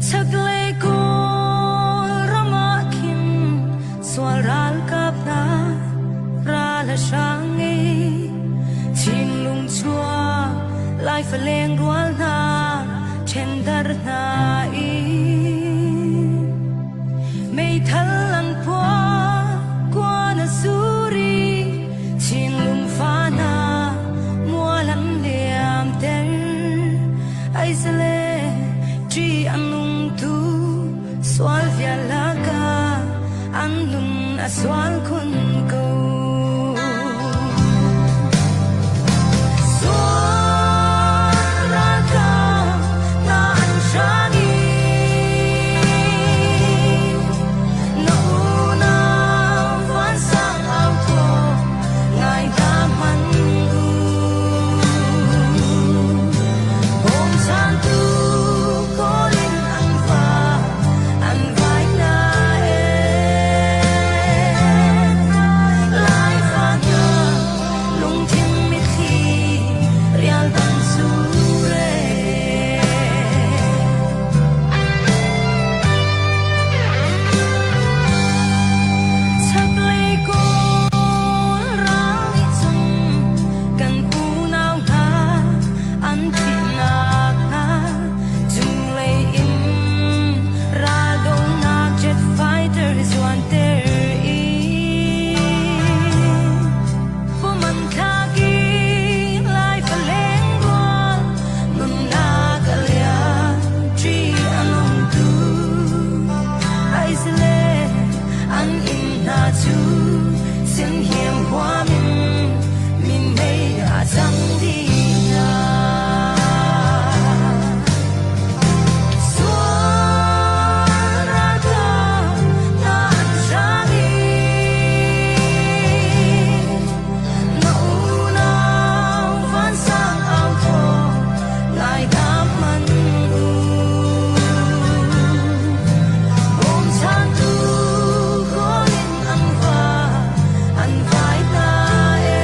Chaklei Kawlram ah khin sual ralkap hna ral a hrang i thinlung chuak Laifa lengrual hna ṭhendar hna i meithal an puah kuan a sur i thinlung fa hna mual an liamter. Aizale ṭi a nung tu sual vial lakah an nun a sual khun ko. Sual ralkap hna an hrang i na unau vansang au thawng ngai hna hmanh u. Bawmchantu kawl in an va an vai na e. Laifa hna lungthin mitthli rial bang sur e. Chaklei Kawl ral nih cun kan unau hna an thihnak hna cunglei in raldohnak jet fighter zuanter i puman thlak i Laifa lengrual nunnak a liam ṭi a nung tu aizle an inn hna cu simhiam huam in minmei a cang dih hna. Sual ralkap hna an hrang i na unau vansang au thawng ngai hna hmanh u. Bawmchantu kawl in an va an vai hna e.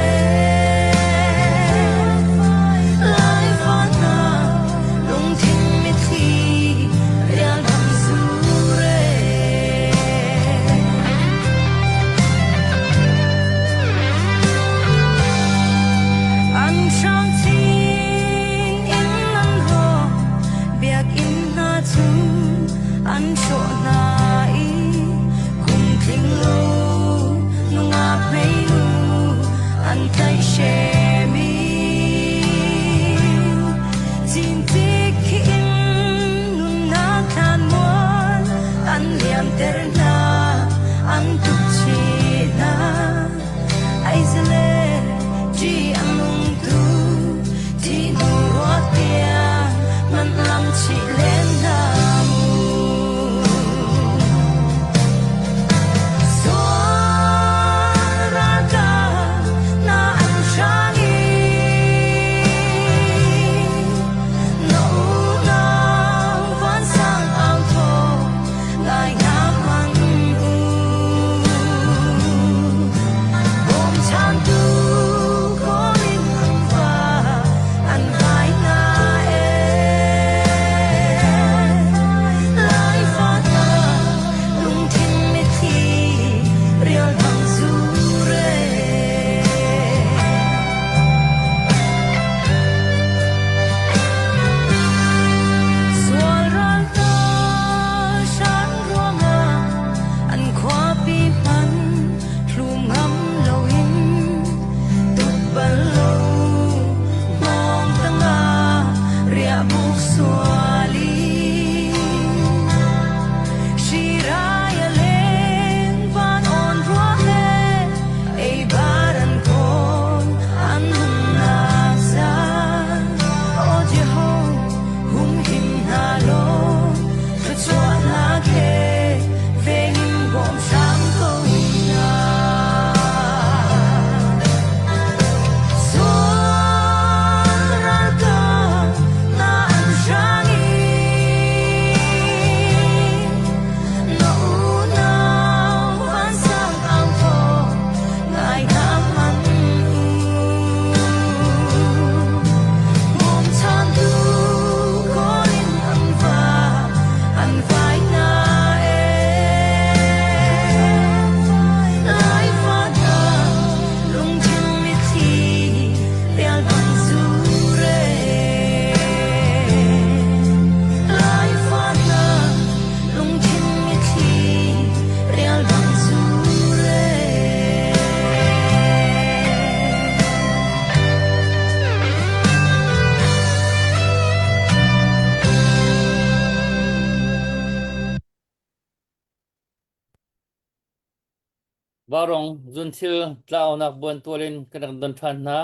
Vaurawng zunthil tlaunak buantual in kan rak don ṭhan hna.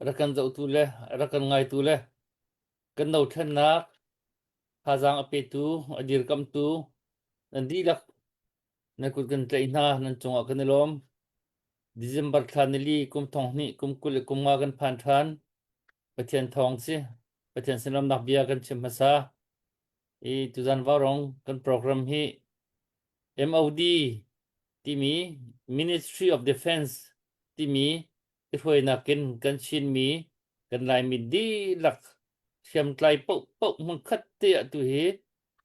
Rak kan zohtu le rak kan ngaitu le kan dothlennak thazaang a petu, a dirkamhtu nan dihlak nan kut kan tlaih hna, nan cungah kan i lawm. December thla nili kum thong hnih kum 20 le kum nga kan phan ṭhan. Pathian thawng si. Pathian sinramnak bia kan chim hmasa. I tuzan vaurawng kan program hi MOD timi Ministry of Defense timi i hruainak in kan Chinmi kan Laimi dihlak hriamtlai paohpaoh hmunkhat te ah tu hi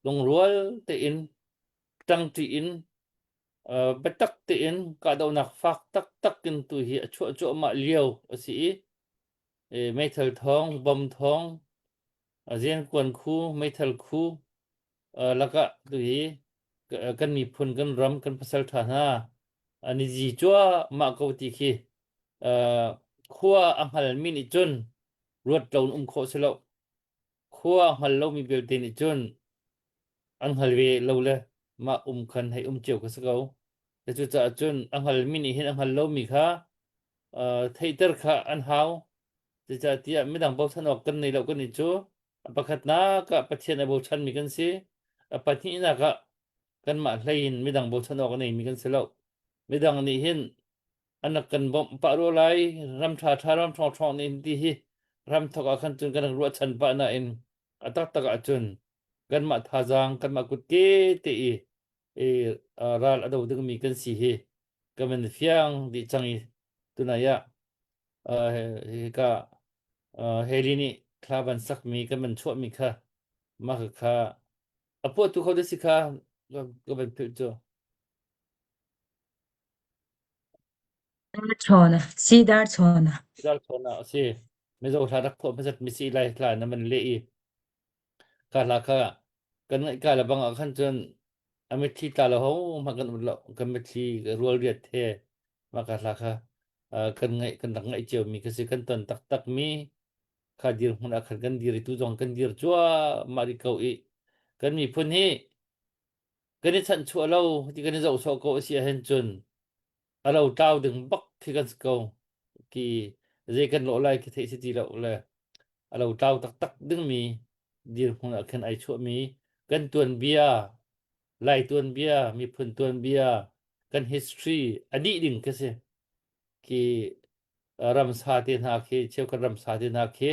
lungrual tein ṭangṭi in biatak tein kahdohnak fak taktak in tu hi a chuah cuahmah lio a si i meithal thawng, bom thawng, riankuan khu, meithal khu lakah tu hi kan miphun kan ram kan pasal ṭha hna an i zi cuahmah ko ti khi khua a hngalmi nih cun ruat lo in um khawh si lo. Khua a hngal lomi belte nih cun an hngal ve lo le mah um khan hei um cio kha si ko. Cucaah cun a hngalmi nih hin a hngal lomi kha theihter kha an hau. Zeicahtiah midang bochan awk kan nei lo kan nih cu a pakhatnak ah Pathian a bochanmi kan si. A pahnihnak ah kanmah hlei in midang bochan awk a neimi kan si lo. Midang nih hin an rak kan bawmh pah rua lai, ram ṭha ṭha ram ṭhawng ṭhawng nih hin ti hi ram thawk ah khan cun kan rak ruahchan pah nain a taktak ahcun kanmah thazaang kanmah kutke te i i ral a do dingmi kan si hi kan van fiang dih cang i tunai ah hika Haley nih thla van sakmi kan van chuahmi kha mah kha a puahtu kho da si kha ka van philh cu. Chawna, Sidar chawna. Sidar chawna a si. Mizo hla rak phuah hmasat mi si lai hla na van leh i ka hla kha kan ngaih ka le bang ah khan cun a mitthli tla lo ho hmanh kan um lo kan mitthli rual riat he mah ka hla kha kan ngaih kan rak ngaih cio mi kha si kan ton taktak mi kha dirhmun ah khan kan dir i tu zong kan dir cuahmah rih ko i kan miphun hi kan i chanhchuah lo ti kan i zoh sawh ko a si ahhin cun a lo tlau ding bak khi kan si ko ki zei kan lawh lai khi theih si ti lo le a lo tlau taktak dingmi dirhmun ah khin ai chuahmi kan tuanbia Lai tuanbia miphun tuanbia kan history a dih ding khi si khi ramsa te hna khi cheukhat ramsa te hna khi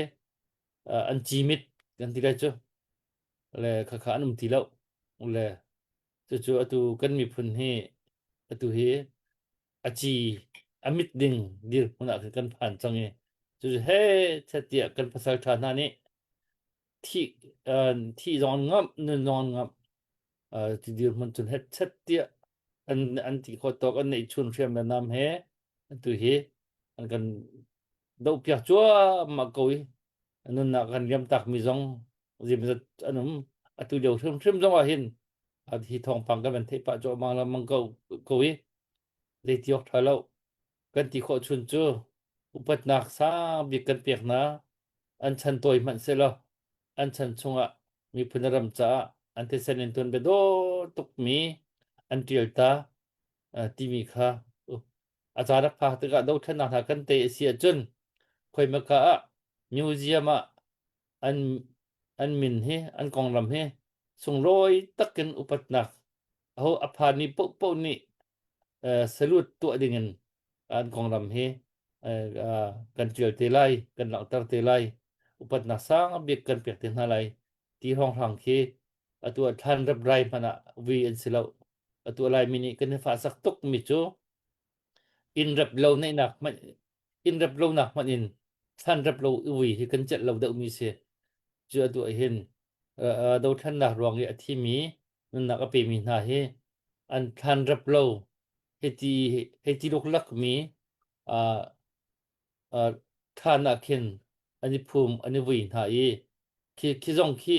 an cimit kan ti lai cu le khakha an um ti lo le cucu atu kan miphun hi atu hi a ci a mit ding dirhmun ah khan kan phan cang i cucu he tiah kan pasal ṭha hna nih thih thih zong an ngamh nun zong an ngamh ti dirhmun cun hetchet tiah an an ti khawh tawk an neih chun hriam le nam he atu hi an kan dohpiak cuahmah ko i nunnak kan liam takmi zong zeimawzat an um atu lio hrimhrim zong ah hin hi thawngpang kan van theih pah cuahmah lengmang ko ko i zeiti awk ṭha lo kan ti khawh chun cu upatnak sang bik kan pek hna an chan tawi hmanh selaw an chan chungah miphun ram caah an thisen in tuan bia dawh tukmi an ṭial ta timi kha a caan a phak tikah dothlennak hna kan tei a si ahcun khoimaka ah museum ah an an min hi an konglam hi sunglawi takin upatnak aho a phanmi paohpaoh nih salute tuah dingin an konglam hi kan ṭial te lai kan langhter te lai upatnak sang bik kan pek te hna lai ti hrawnghrang khi atu ah thlan rep rai hmanh ah vui an si lo atu Laimi nih kan i fahsak tuk mi cu inn rep lo neihnak hmanh inn rep lonak hmanh in thlan rep lo i vui hi kan celh lo deuh mi si cu atu ah hin dothlennak ruang i a thimi nunnak a pemi hna hi an thlan rep lo hiti hiti luklak mi thlan ah khin an i phum an i vui hna i khi khi zong khi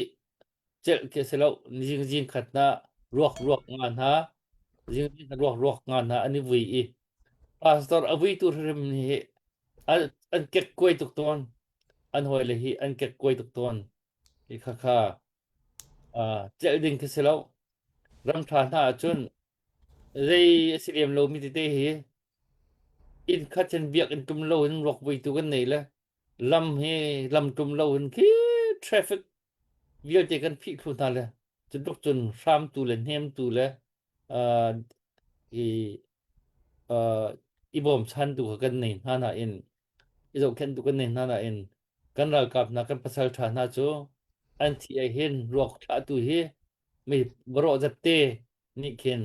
celh khi a si lo zing zing khat na ruak ruak nga hna zing zing khat ruak ruak nga hna an i vui i pastor a vuitu hrim hi an an kekkuai tuk tawn an hawile hi an kekkuai tuk tawn hi kha kha celh ding khi si lo ram ṭha hna ahcun zei a si lem lomi tete hi. Inn khat hin biakinn tum lo in ruak vuitu kan nei le lam hi lam tum lo in khi traffic vialte kan phih thlu hna le cu tluk cun hramtu le hnemtu le uh, i uh, i bawmchantu kha kan nei hna nain i zohkhenhtu kan nei hna nain kan ralkap hna kan pasal ṭha hna cu an thi ah hin ruak thlahtu hi mi barawh zatte nih khin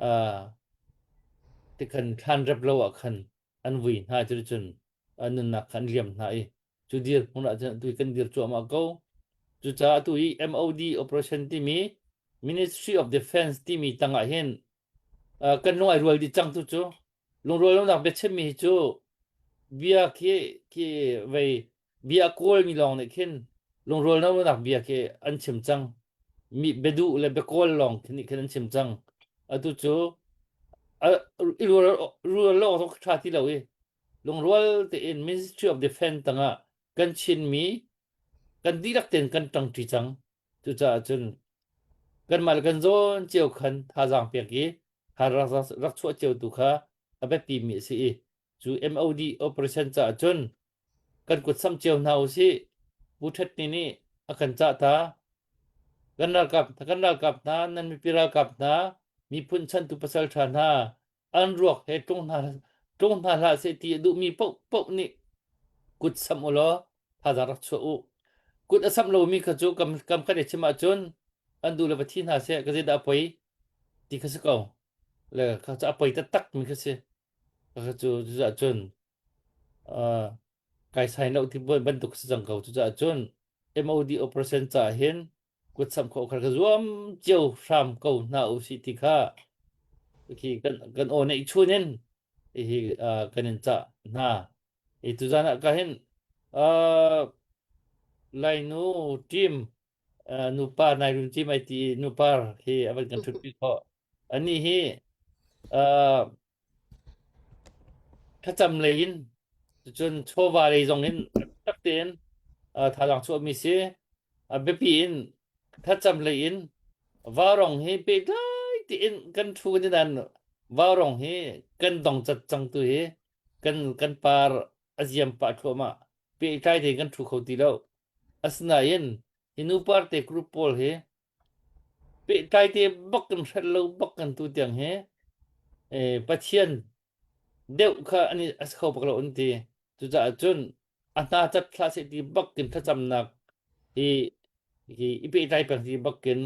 uh, tikhan thlan rep lo ah khan an vui hna cu cun an nunnak kha an liam hna i cu dirhmun ah cun atu kan dir cuahmah ko. Cucaah atu i MOD operation timi Ministry of Defense timi tangah hin uh, kan lung ai rual dih cang tu cu lungrual lonak biachimmi hi cu bia khi khi vei bia kawl mi lawng nih khin lungrual lonak bia khi an chim cang mi biaduh le biakawl lawng nih khin an chim cang atu cu i rual rual lo awk tha ti lo i lungrual tein Ministry of Defense tangah kan Chinmi kan dihlak tein kan ṭangṭi cang. Cucaah cun kanmah le kan zawn cio khan thazaang pek i rak, rak chuah cio tu kha a biapimi a si i cu MOD operation caah cun kan kut samh cio hna usih. Pu Ṭhet Ni nih a kan cah ta. Kan ralkap kan ralkap hna, nan mipi ralkap hna, miphun chantu pasal ṭha hna, an ruak he tlung hna tlung hna hlah seh ti a duhmi paohpaoh nih kut samh u law thazaang rak chuah u. Kut a samh lomi kha cu kam kam kan i chim ahcun an duh le va thi hna seh ka zeidah a poi ti kha si ko. Le kha cu a poi taktak mi kha si. Kha cu cucaah cun uh, kai sai lo ti bantuk si cang ko. Cucaah cun MOD operation caah hin kutsamh khawh kha ka zuam cio hram ko hna u sih ti kha khi kan kan aw neih chun in hi kan in cah hna i tuzan ah ka hin Lainu team nupa Nairun team ai ti nupar hi avan kan thut pi khawh ani hi Thlacam lei in cun chawva lei zong in tak tein thazaang chuahmi si. A biapi in thlacam lei in vaurawng hi pehtlai tein kan thu kan i dan vaurawng hi kan dongcat cang tu hi kan kan par a ziam pah thluahmah. Pehtlai tein kan thu kho ti lo. Asinain hi nu parte group pawl hi Pehtlai te bak kan hrelh lo bak kan tu tiang hi eh, Pathian deuh kha an i a si kho bak lo an ti. Cucaah cun a hna cat hlah seh ti bak in thlacamnak hi hi i pehtlai peng ti bak in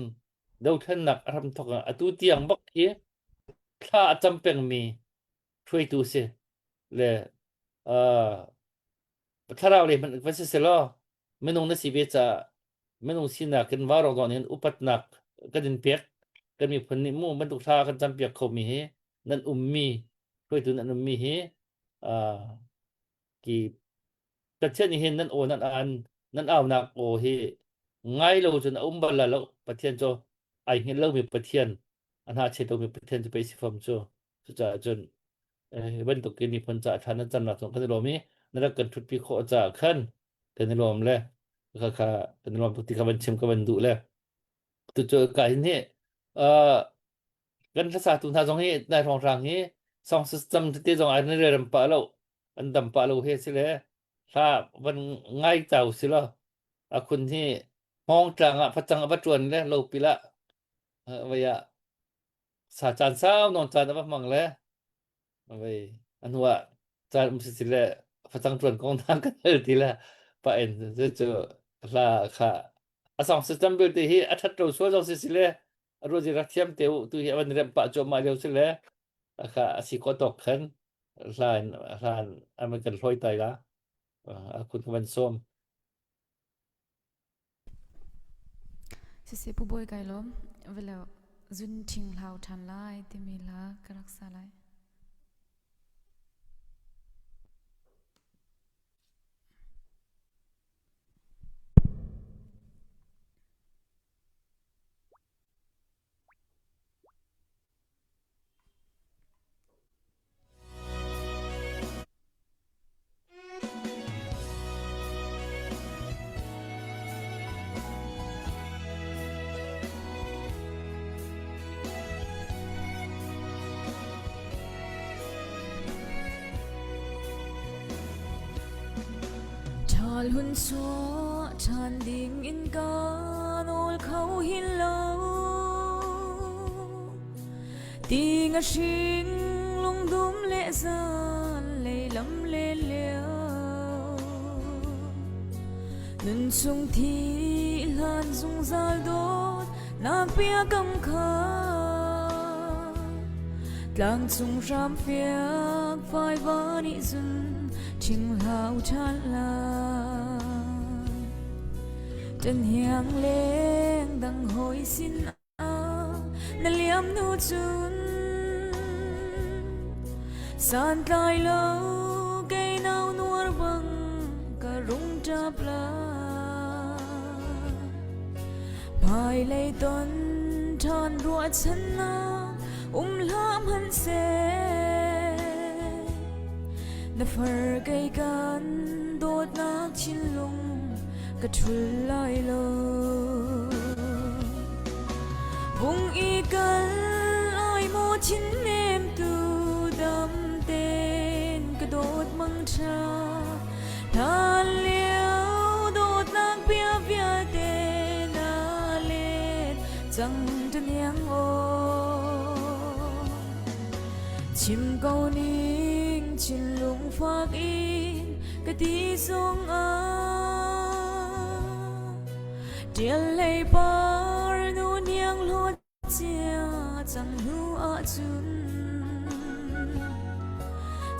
dothlennak a hram thawk ah atu tiang bak hi thla a cam pengmi hruaitu si le uh, thlarau lei hmanh va si selaw minung na si ve caah minung sinak in vaurawng zawn in upatnak kan in pek kan miphun nih mu bantuk thla kan campiak khomi hi nan ummi hruaitu nan ummi hi uh, ki Pathian nih hin nan aw nan an nan aunak aw hi ngai lo cun a um bal la lo Pathian cu ai hngilh lomi Pathian a hna chet lomi Pathian cu pei si fam cu cucaah cun hi bantuk in miphun caah thla nan camnak zong kan i lawm i na rak kan ṭhutpi khawh caah khan kan i lawm le kha kha kan i lawm tuk ti kha van chim ka van duh le tucu ka hin hi uh, kan hlasatu hna zong hi nai hrawnghrang hi song system tete zong an rem pah lo an dam pah lo he si le hla van ngai tau si lo a khun hi hmawng tlang ah facang a va ṭuan le lo pil ah vai ah sa caan sau nawn caan a va hmang le Vei a hnu ah caan um si le facang ṭuan kong hna kan hal ti le pa in cu cu hla kha a song system vialte hi a ṭhat lo sual zong si si le a ruazi rak thiam te u tu hi a van remh pah cuahmah lio si le a kha a si khawh tawk khan hla in hla in an van kan hlawi tai la a kun ka van sawm. Siseh Pu Bawi kai lawm. Velo zun ṭhing hlau ṭhan lai timi hla ka rak sa lai. Ṭhal hun chuah ṭhan ding in ka nawl kho hin lo. Ti nga hring lungdum le zan lei lam le lio. Nun chung thi hlan zungzal dawt nak bia kam kha. Tlangcung hram fiak faiva nih cun ṭhinghlau ṭhan lai. Ṭan hiang leng dang hawi sin ah na liam hnu cun santlai lo kei nau nuar bang ka rung ṭap lai. Hmailei ton ṭhan ruahchannak um hlah hmanhseh na far kei kan dawtnak thinlung ka ṭhul lai lo. Vung i kal ai maw thinnem tu dam ten ka dawt mang ṭha Hlan lio dawtnak bia vialte na let cang taniang aw. Chim ko ning thinlung fak in ka ti zong ah Tial lei par nu niang hlawt Cia cang hnu ahcun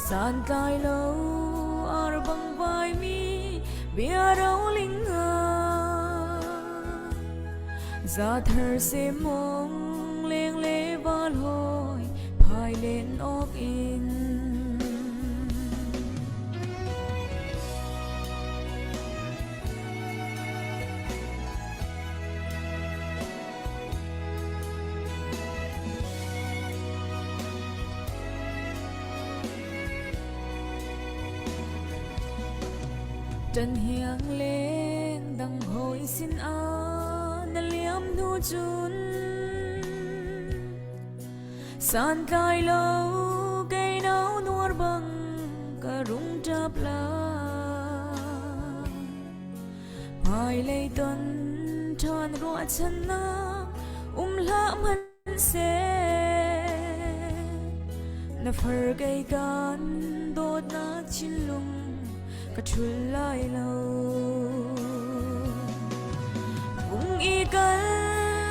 santlai lo ar bang vaimi bia roling ah zathar se mong leng le val hoi phai len awk in. Ṭan hiang leng dang hawi sin ah na liam hnu cun santlai lo kei nau nuar bang ka rung ṭap lai. Hmailei ton ṭhan ruahchannak um hlah hmanhseh na far kei kan dawtnak thinlung ka ṭhul lai lo. Vung i kal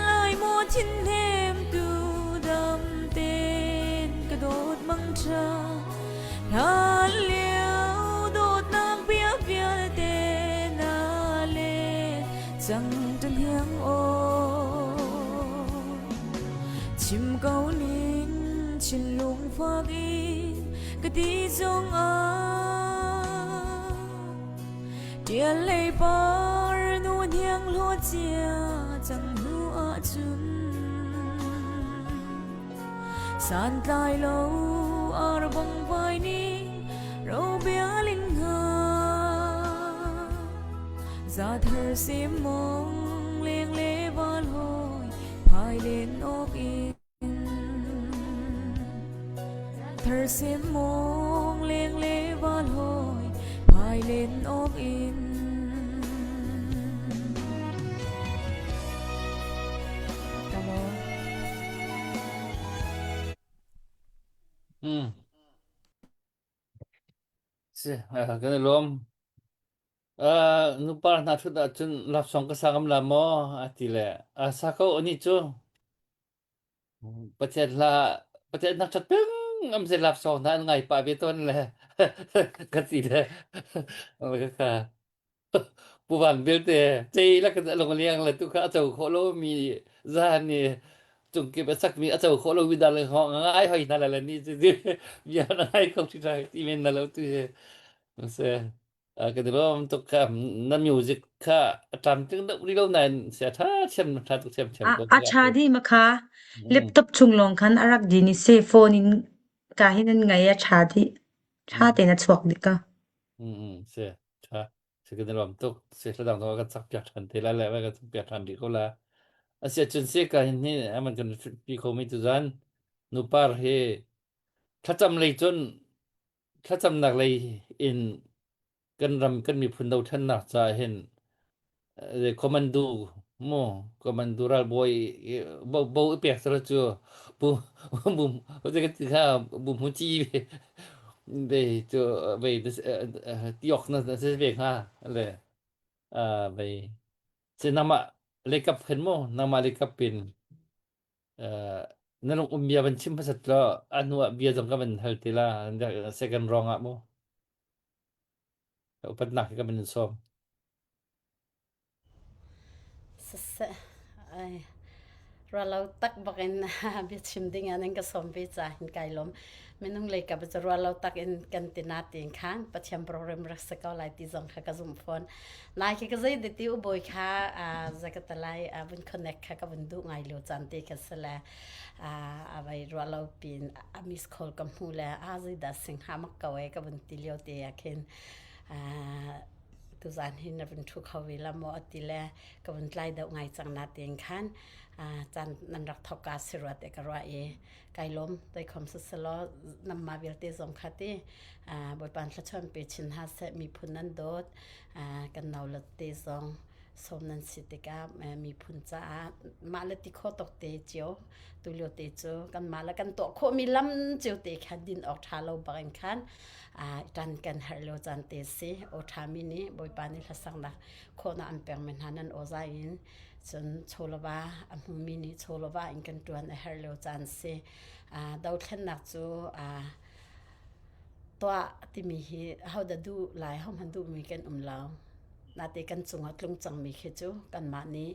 lai maw thinhnem tu dam ten ka dawt mang ṭha Hlan lio dawtnak bia vialte na let cang ṭahniang aw. Chim ko ning thinlung fak in ka ti zong ah Ṭial lei par nu hniang hlawt cia cang hnu ahcun Santlai lo ar bang vai ning robia ling ha za thar sim mong leng le val hoi phai len ok in thar sim mong leng le val hoi phai len ok in Come on. Si, kan i lawm. Nupa hna ṭhut ahcun laksawng ka sa ngam la maw? A ti le a sa ko ani cu. Pathian hla Pathian nak ṭhat peng am se laksawng hna an ngai pah ve tawn le ka ti le ka ka Pu Van belte cei lak in a lung liang le tu kha a co khawh lomi zan ni cungkip a sakmi a co khawh lomi dah le hngawng ngai hoi hna le ni cu bia na ngai kho ti ti men na lo tu hi se ka lawm tuk kha na music kha a tlam ting deuh ri lo nain sia tha thiam tha tuk thiam thiam A ko a ṭha dih ma kha laptop chung lawng khan a rak din i se phone in ka hin an ngai a ṭha dih. Ṭha tein a chuak dih ka. Se Ṭha. Si kan i lawm tuk. Si thladang zong kan sak piak ṭhan te lai le kan sak piak ṭhan rih ko la. Asiahcun si ka hin hi aman kan pi khomi tuzan nupar hi thlacam lei cun thlacamnak lei in. Kan ram kan miphun dothlennak caah hin commando mu commando ralbawi bo bo i pek sala cu bu bu bu kha bu mu ci ve cu ve tiok na se ve kha le ve se nama lekap khen mu nama lekap pin na lung um bia van chim hmasat law a hnu ah bia zong ka van hal ti la second round ah mu upatnak hi ka van in sawm. Siseh, ai ruahlo tak bak in biachim ding ah nan ka sawm ve ca hin kai lawm. Minung lei kap cu ruahlo tak in kan ti na tiin khan Pathian program rak si ko lai ti zong kha ka zumh fawn. Nai khi ka zei de ti u bawi kha zakatalai vun connect kha ka vun duh ngai lio caan te kha si le a vai ruahlo pin a miss call ka hmu le a zei dah sing ha mak ko e ka vun ti lio te ah khin tuzan hi na vun ṭhu kho ve la maw ati le ka vun tlai deuh ngai cang na tiin khan caan nan rak thok ka si ruat e ka ruah i kai lawm toikhom siselaw namma vialte zong kha ti Bawipa thluachuah pe chin hna seh miphun nan dawt kan naulat te zong sawm nan si tikah miphun caah mah le ti kho tawk te cio tulio te cu kanmah le kan tuah khawhmi lam cio te kha din awk ṭha lo bak in khan ṭan kan herh lio caan te si aw ṭhami nih Bawipa nih hlasaknak khawhnak an pekmi hna nan aw zai in cun chawlava a hmumi nih chawlava in kan ṭuan a herh lio caan si dothlennak cu tuah timi hi ahodah duh lai ahohmanh duhmi kan um lo nate kan cungah tlung cangmi khi cu kanmah nih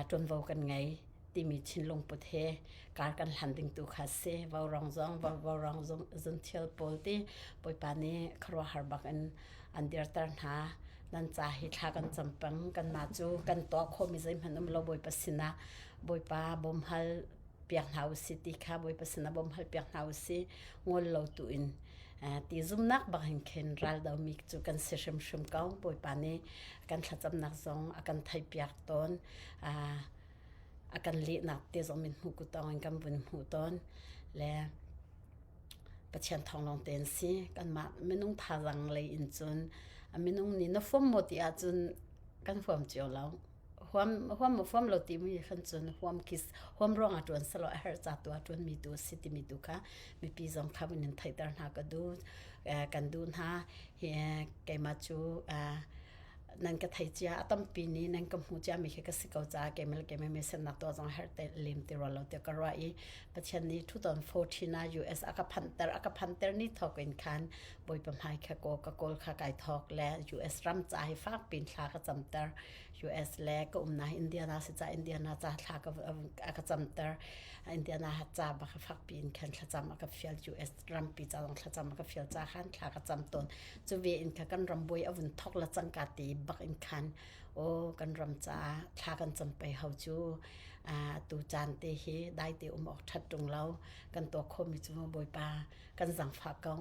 ṭuanvo kan ngei timi thinlung put he kar kan hlan ding tu kha si vaurawng zong vaurawng zunthil pawl ti Bawipa nih khuaruahhar bak in an dirter hna nan ca hi thla kan cam peng kanmah cu kan tuah khawhmi zeihmanh um lo Bawipa sinah Bawipa bawmhal piak hna usih ti kha Bawipa sinah bawmhal piak hna usih ngol lo tu in ti zumnak bak hin khin raldo mi cu kan si hrimhrim ko Bawipa nih kan thlacamnak zong a kan theihpiak tawn a kan lehnak te zong min hmuh kutong in kan vun hmuh tawn le Pathian thawng lawng te an si kanmah minung thazaang lei in cun a minung nih na huam maw ti ahcun kan huam cio lo huam huam maw huam lo timi khan cun huam kis huam ruang ah ṭuan selaw a herh ca tu ah ṭuanmi tu a si timi tu kha mipi zong kha vun in theihter hna ka duh kan duh hna hi keimah cu nan ka thei cia a tampi nih nan ka hmu cia mi khi ka si ko caah keimah le keimah mesennak tuah zong herh te lem ti rua lo tiah ka ruah i Pathian nih 2014 ah US a ka phanter a ka phanter ni thawk in khan Bawipa hmai kha kaw ka kawl kha kai thawk le US ram ca hi fak pin thla ka camter US le ka umnak Indiana si ca Indiana ca thla ka a ka camter Indiana ca bak fak pin khan thlacam a ka fial US rampi ca zong thlacam a ka fial ca khan thla ka cam tawn cu ve in kha kan ram buai a vun thok la cangka ti bak in khan o kan ram caah thla kan cam pei ho cu tu caan te hi dai te um awk that tung lo kan tuah khomi cu bawipa kan zangfah ko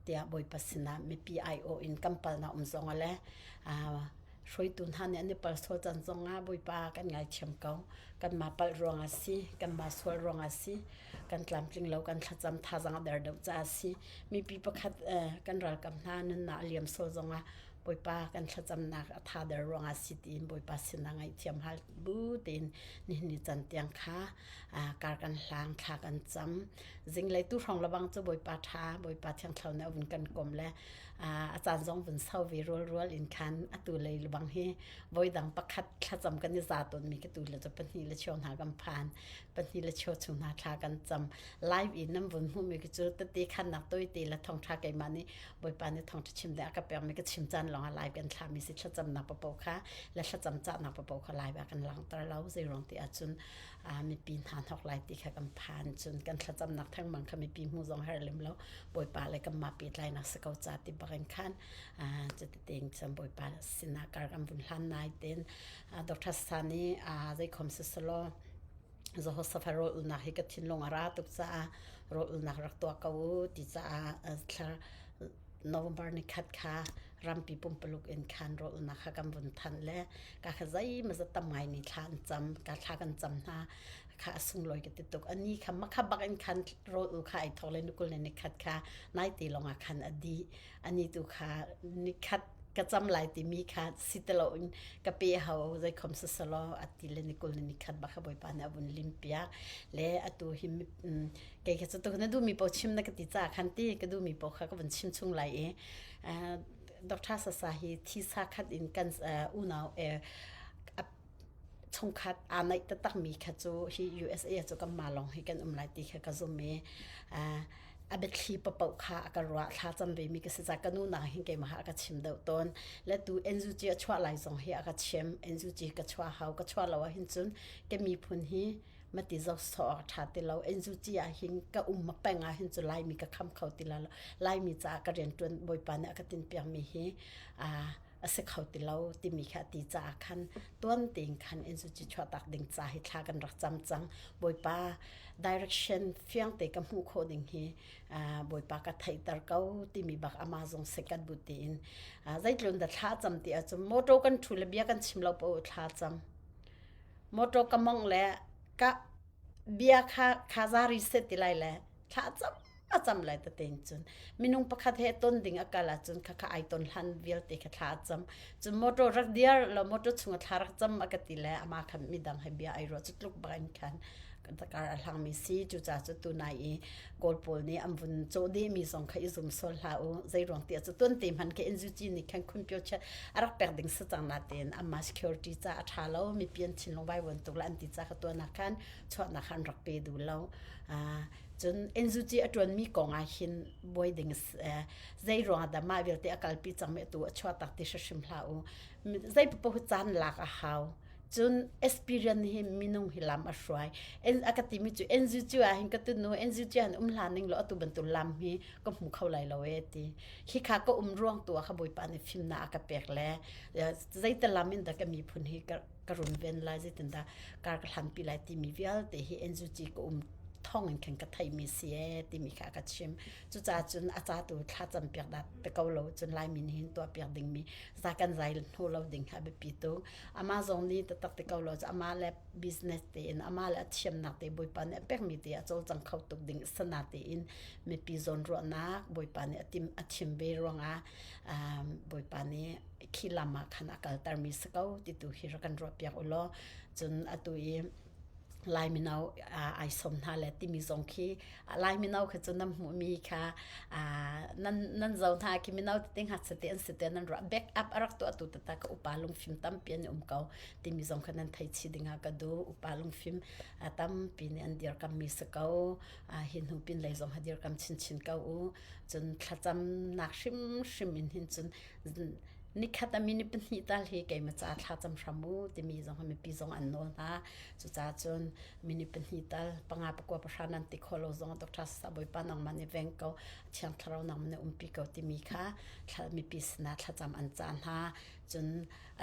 tiah bawipa sinah mipi ai-aw in kan palnak um zong le hruaitu hna nih an i pal sual caan zongah bawipa kan ngaithiam ko kanmah palh ruangah si kanmah sual ruangah si kan tlamtling lo kan thlacam thazang a der deuh caah si mipi pakhat kan ralkap hna nunnak a liam sual zongah Bawipa kan thlacamnak a tha der ruangah si tiin Bawipa sinah ngaihthiam hal bu tein nihin ni can tiang kha kar kan hlang thla kan cam zinglei tu hrawng lebang cu Bawipa tha Bawipa thiangthlau nih a vun kan kom le a caan zong vun sau ve rual rual in khan atu lei lebang hi voidang pakhat thlacam kan i za tawn mi ka tu le cu pahnih le cheu hna kan phan pahnih le cheu chung hna thla kan cam live in nan vun hmuh mi cu tete khannak toite le thongtha keimah nih Bawipa nih thongtha chim ding a ka pek mi ka chim caan lawng ah live kan thla mi si thlacamnak papo kha le thlacam cahnak papo kha live ah kan langhter lo zei ruang ti ahcun mipi hna hnok lai ti kha kan phan cun kan thlacamnak thengmang kha mipi hmu zong her lim lo Bawipa le kanmah pehtlainak si ko ca ti bakin khan cuti tein cun Bawipa sinah kar kan vun hlan nai ten Dr. Sani zeikhom siselaw Jehoshaphat rawl ulnak hi ka thinlung a ra tuk caah rawl ulnak rak tuah ko u ti caah thla November ni khat kha rampi pumpaluk in khan rawl ulnak kha kan vun thanh le ka kha zeimazat tam ngai ni thla an cam ka thla kan cam hna kha a sunglawi ka ti tuk ani kha makha bak in khan rawl ul kha ai thawk le nukul ne ni khat kha nai te lawng ah khan a dih ani tu kha ni khat. ka cam lai timi kha si ti loin ka pe hau zeikhom siselaw a ti le ni 20 ni khat bak kha Bawipa nih a vun lim piak le atu hi kei kha cu tu na duhmi paoh chim na ka ti caah khan ti ka duhmi paoh kha ka vun chim chung lai i Dr. Sasa hi thisa khat in kan unau chungkhat aa naih taktakmi kha cu hi USA cu kanmah lawng hi kan um lai ti kha ka zum i a biathli papaoh kha a ka ruah thlacam vemi ka si ca ka nu nak hin keimah a ka chim deuh tawn le tu NUG a chuah lai zong hi a ka chim NUG ka chuah hau ka chuah lo ahhin cun ka miphun hi mati zo sawh awk ṭha ti lo NUG ah hin ka um peng ah hin cu Laimi ka kham kho ti lo Laimi caah ka rianṭuan Bawipa nih a ka tinhpiakmi hi a si kho ti lo timi kha a ti caah khan tuan tein khan NUG chuahtak ding ca hi thla kan rak cam cang. Bawipa direction fiang te ka hmuh khawh ding hi Bawipa ka theihter ko timi bak ama zong sekat bu tiin zeitlun dah thla cam ti ahcun motor kan ṭhu le bia kan chim lo paoh thla cam. Motor ka mong le ka bia kha khazari set ti lai le thla cam a cam lai tete cun minung pakhat he ton ding a kal ahcun khakha ai ton hlan vialte kha thla a cam cun motor rak diar lo motor chung a thla rak cam a ka ti le ama khan midang he bia ai ruah cu tluk bak in khan kar a hlangmi si cucaah cu tunai i kawl pawl nih an vun cawh dehmi zong kha i zum sual hlah u zei ruang ti cu tuan te hman ke NUG nih khan khunpio chat a rak pek ding si cang natein amma security ca a tha lo mipi an thinlung vai vuan tuk la an ti ca kha tuan ah khan chuahnak khan rak pe duh lo Cun NUG a ṭuanmi kong ah hin buai ding zei ruangah dah mah vialte a kalpi cangmi atu a chuahtak ti hrim hlah u. Zei paoh caan lak a hau. Cun experience hi minung hi lam a hruai. A ka timi cu NUG ah hin ka tunu NUG ah hin um hlah ning law atu bantuk lam hi ka hmu kho lai lo e ti. Hi kha ka um ruang tu ah kha Bawipa nih fimnak a ka pek le zeital lam in dah ka miphun hi ka ka runven lai zeitindah kar ka hlanpi lai timi vialte hi NUG ka um thong in khan ka theimi si ee timi kha ka chim cucaah cun a ca tu thlacam piak dah te ko lo cun Laimi nih hin tuah piak dingmi za kan zai hnu lo ding kha biapi tuk amah zong nih taktak te ko lo cu amah le business tein amah le a thiamnak te Bawipa nih a pekmi te a cawlcang kho tuk ding sana tein mipi zawnruahnak Bawipa nih a tim a thim ve ruangah Bawipa nih khi lam ah khan a kaltermi si ko ti tu hi rak kan ruahpiak u law cun atu i Lai mino ai som hna le timi zong khi Lai mino kha cu nan hmuhmi kha nan nan zo hna khi mino tete ngakchia te an si te nan ruah back up a rak tuahtu tata ka upa lungfim tampi an um ko timi zong kha nan thei chih ding ah ka duh upa lungfim tampi nih an dirkammi si ko hi hnu pin lei zong ha dirkam chinchin ko u cun thlacamnak hrimhrim in hin cun nikhat a minute pahnih tal hi keimah ca thlacam hram u timi zong mipi zong an nawl hna cucaah cun minute pahnih tal panga pakua pahra nan ti khawh lo zong Dr. Sasa Bawipa nangmah nih veng ko Thiang Thlarau nangmah nih umpi ko timi kha mipi sinah thlacam an cah hna cun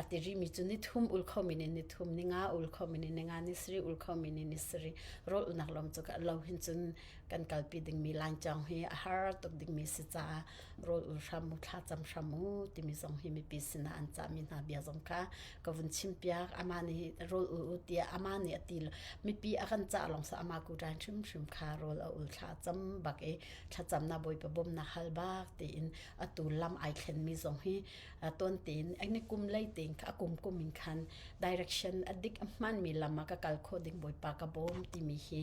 a ti rihmi cu ni thum ul khomi nih ni thum ni nga ul khomi nih ni nga ni sarih ul khomi nih ni sarih rawl ulnak lawm cu lo hin cun kan kalpi dingmi lancawng hi a har tuk dingmi si caah rawl ul hram u thlacam hram u timi zong hi mipi sinah an cahmi hna bia zong kha ka vun chimpiak amah nih rawl ul u tiah amah nih a ti mipi a kan cah lawng sa amah kuṭan hrimhrim kha rawl a ul thla cam bak i thlacamnak bawipa bawmnak hal bak tiin atu lam ai thlenmi zong hi tuan tein ni kum lei tein a kum kum in khan direction a dik a hmanmi lam ah ka kal khawh ding bawipa ka bawm timi hi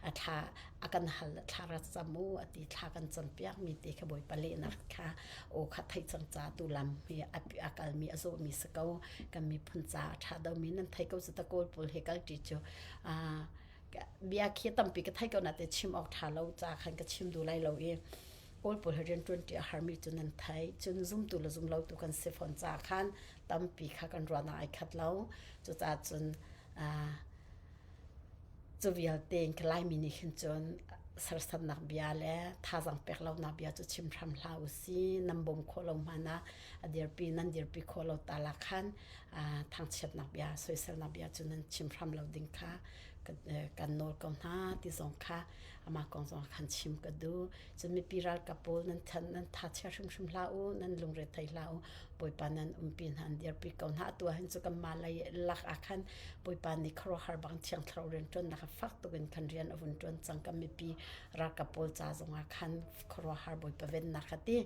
a thla a kan hal thla ra cam u a ti thla kan campiak mi te kha bawipa lehnak kha aw kha theih cang ca tu lam hi a kalmi a zawhmi si ko kan miphun ca a ṭha domi nan thei ko cu ta kawl pawl he kal ṭi cu bia khi tampi ka thei ko na te chim awk ṭha lo ca khan ka chim duh lai lo i kawl pawl he rian ṭuan ṭi a harmi cu nan thei cun zumtu le zumlotu kan si fawn ca khan tampi kha kan ruahnak ai khat lo cucaah cun Cu vialte in ka Laimi nih hin cun sersannak bia le thazaang pek lonak bia cu chim hram hlah u si. Nan bawm khawh lo hmanh ah a dirpi nan dirpi khawh lo ta la khan thangchiatnak bia soiselnak bia cu nan chim hram lo ding kha kan nawl ko hna ti zong kha. Amah kong zong khan chim ka duh. Cun mipi ralkap pawl nan than nan tha chia hrimhrim hlah u, nan lungre thei hlah u. Bawipa nan umpi hna an dirpi ko hna. Atu ah hin cu kanmah lei lak ah khan Bawipa nih khuaruahhar bang thiang thlarau rianṭuannak fak tuk in khan rian a vun ṭuan cang. Kan mipi ralkap pawl ca zong ah khan khuaruahhar Bawipa vennak a ti.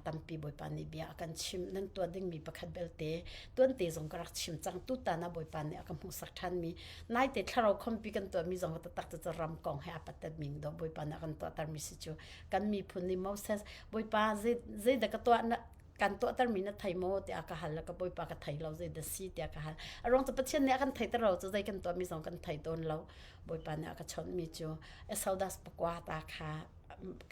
Tampi Bawipa nih bia a kan chimh. Nan tuah dingmi pakhat belte tuante zong ka rak chim cang. Tutan ah Bawipa nih a ka hmuhsak ṭhanmi naite thlarau khompi kan tuahmi zong taktak cu ram kong he a patat ming do Bawipa nih a kan tuahtermi si cu kan miphun nih Moses Bawipa zeidah ka tuah na kan tuahtermi na thei maw tiah ka hal ka Bawipa ka thei lo zeidah si tiah ka hal a ruang cu Pathian nih a kan theiter lo cu zei kan tuahmi zong kan thei tawn lo Bawipa nih a ka chawnhmi cu Exodus pakua ta kha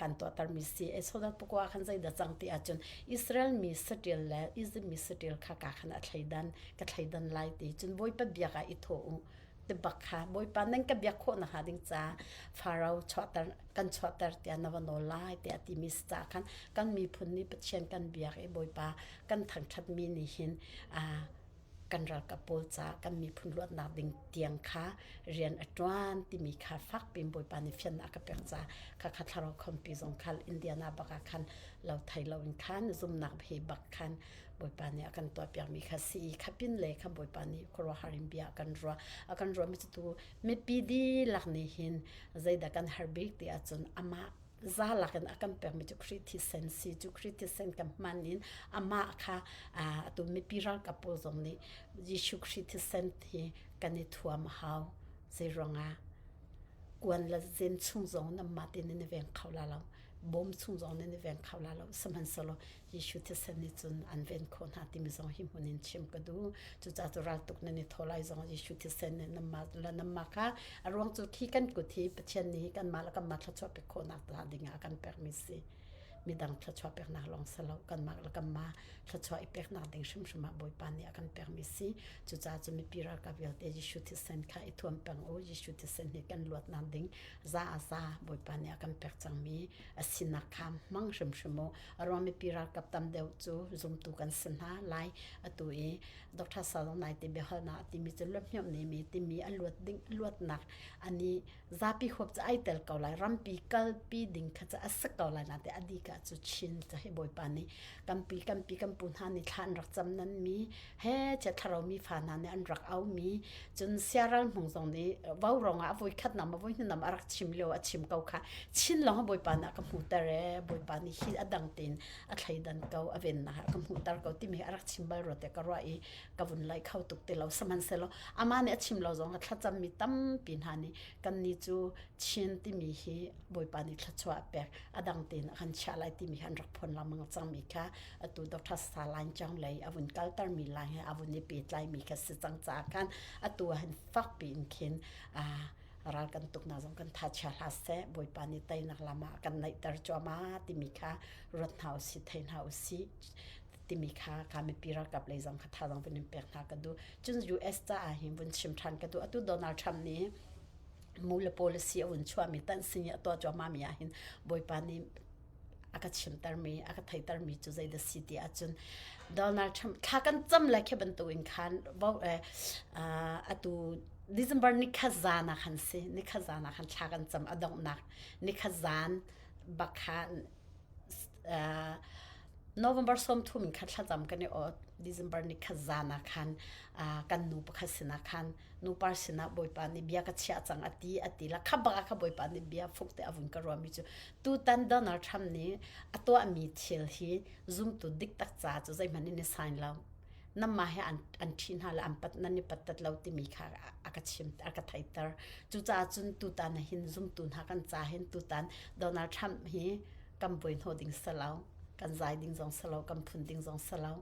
kan tuahtermi si Exodus pakua khan zeidah cang ti ahcun Israel mi saṭil le Egypt mi saṭil kha ka khan a thleidan ka thleidan lai ti cun Bawipa biak ah i thawh u ti bak kha Bawipa nan ka biak khawh nakhnga ding ca Pharaoh chuahter kan chuahter tiah na va nawl lai tiah timi si caah khan kan miphun nih Pathian kan biak i Bawipa kan thangṭhatmi nih hin kan ralkap pawl ca kan miphun luatnak ding tiang kha rian a ṭuan timi kha fak piin Bawipa nih fiannak a ka pek ca kha kha thlarau khompi zong kha Indiana bak ah khan lo thei lo in khan zumnak he bak khan Bawipa nih a kan tuahpiakmi kha si i kha pin le kha Bawipa nih khuaruahhar in bia a kan ruah a kan ruahmi cu tu mipi dihlak nih hin zeidah kan har bik ti ahcun amah za lakin a kan pekmi cu Khrih thisen si cu Khrih thisen kan hman in amah kha atu mipi ralkap pawl zong nih Jesuh Khrih thisen hi kan i thuam a hau zei ruangah kuan le zen chung zong nan mah te nan i veng kho la lo bawm chung zong nan i veng kho la lo sihmanhsehlaw Jesuh thisen nih cun an ven khawh hna timi zong hi hmun in chim ka duh. Cucaah cu raltuk nan i thaw lai zong Jesuh thisen nih nanmah le nanmah kha a ruang cu khi kan kut hi Pathian nih kanmah le kanmah thluachuah pek khawhnak ta ding ah a kan pekmi si. Midang thluachuah peknak lawng si lo kanmah le kanmah thluachuah i peknak ding hrimhrim ah Bawipa nih a kan pekmi si. Cucaah cu mipi ralkap vialte Jesuh thisen kha i thuam peng u. Jesuh thisen hi kan luatnak ding za a za Bawipa nih a kan pek cangmi a sinak kha hmang hrimhrim u. A ruang mipi ralkap tam deuh cu zumtu kan si hna lai. Atu i Dr. Salong nai te biahalnak a timi cu luat ne mi timi a luat ding luatnak ani zapi huap cu ai tel ko lai rampi kalpi ding kha cu a si ko lai na te adika cu Chin ca hi bawipa nih kampi kampi kampu hna nih thla an rak cam nan mi he che thlarau mi fa hna nih an rak au mi cun siaral hmung zong nih vau rong ah voi khat nam voi hnu nam a rak chim lio a chim ko kha chin lawng bawipa nih a ka hmuhter e bawipa nih hi a dang tein a thleidan ko a vennak ah ka hmuhter ko timi a rak chim bal rua te ka ruah i ka vun lai kho tuk ti lo sihmanhsehlaw amah nih a chim lo zong a thlacam mi tampi hna nih kan ni cu Chin timi hi bawipa nih thluachuah a pek a dang tein a kan chiah lai timi han rak phon lengmang cangmi kha atu Dr. Salain Chang lei a vun kalter mi lai he a vun i pehtlai mi kha si cang caah khan atu ah hin fakpi in khin ral kan tuknak zong kan tha chia hlah seh Bawipa nih teinak lam ah kan naihter cuahmah timi kha ruat hna usih thei hna usih timi kha ka mipi ralkap lei zong kha thazaang vun in pek hna ka duh cun US caah hin vun chim ṭhan ka duh atu Donald Trump nih mu le policy a vun chuahmi tan sing i a tuah cuahmah mi ah hin Bawipa nih a ka chimtermi a ka theitermi cu zeidah si ti ahcun Donald Trump thla kan cam le khi bantukin khan vo eh, atu December nikhat zan ah khan si nikhat zan ah khan thla kan cam a donghnak nikhat zan bak khan uh, November 30 in khan thlacam kan i ot December nikhat zan ah khan uh, kan nu pakhat sinah khan nupar sinah Bawipa nih bia ka chiah cang a ti a ti la kha bak ah kha Bawipa nih bia fuk te a vun ka ruahmi cu tutan Donald Trump nih a tuahmi thil hi zumtu dik tak ca cu zeihmanh in i sign lo namah he an an ṭhi hna le an pat nan i pattat lo timi kha a ka chim a ka theiter cucaah cun tutan hin zumtu hna kan ca hin tutan Donald Trump hi kan buai hnawh ding si lo kan zai ding zong si lo kan phun ding zong si lo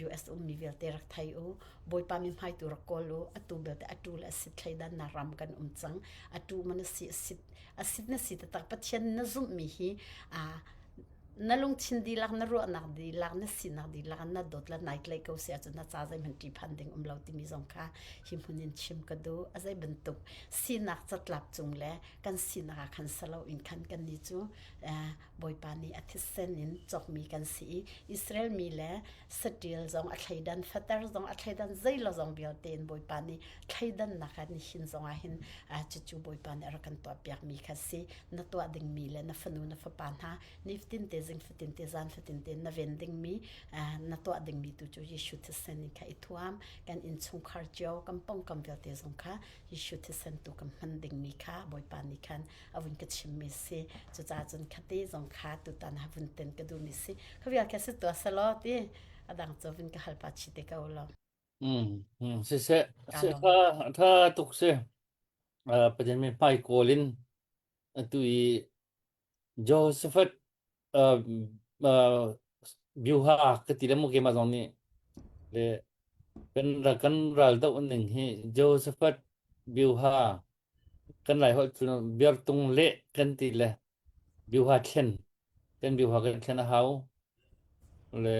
US ummi vialte rak thei u Bawipa mi hmai tu rak kawl u atu belte atu le asit thleidan na ram kan um cang atu man si asit asit na si taktak Pathian na zumhmi hi a. Na lungthin dihlak, na ruahnak dihlak, na sinak dihlak na dawt le nai tlaih ko si ahcun na ca zeihmanh ṭihphan ding um lo timi zong kha hi hmun in chim ka duh. A zei bantuk sinak catlap cung le kan sinak ah khan si loin khan kannih cu Bawipa nih a thisen in cawkmi kan si i Israel mi le saṭil zong a thleidan, fater zong a thleidan, zeilo zong vialte in Bawipa nih thleidannak ah nihin zong ah hin cucu Bawipa nih a rak kan tuahpiakmi kha si. Na tuah dingmi le na fanu na fapa hna nifatin te zing fatin te zan fatin te na ven dingmi na tuah dingmi tu cu Jesuh thisen in kha i thuam kan innchungkhar cio kan pongkam vialte zong kha Jesuh thisen tu kan hman dingmi kha Bawipa nih khan a vun ka chimmi si cucaah cun khate zong kha tutan ha vun ten ka duhmi si kha vial kha si tua selaw ti adang cu vun ka hal pa chi te ko lo Mm, mm, siseh, ka si lawm tha tha tuk si. Uh, Pathian mi hmai kawl in atu i Josephat uh, uh, biuha ka ti le mu keimah zong nih le kan kan ral doh ning hi Josephat biuha kan lai holh cu biartung leh kan ti le biuha thlen kan biuha kan thlen a hau le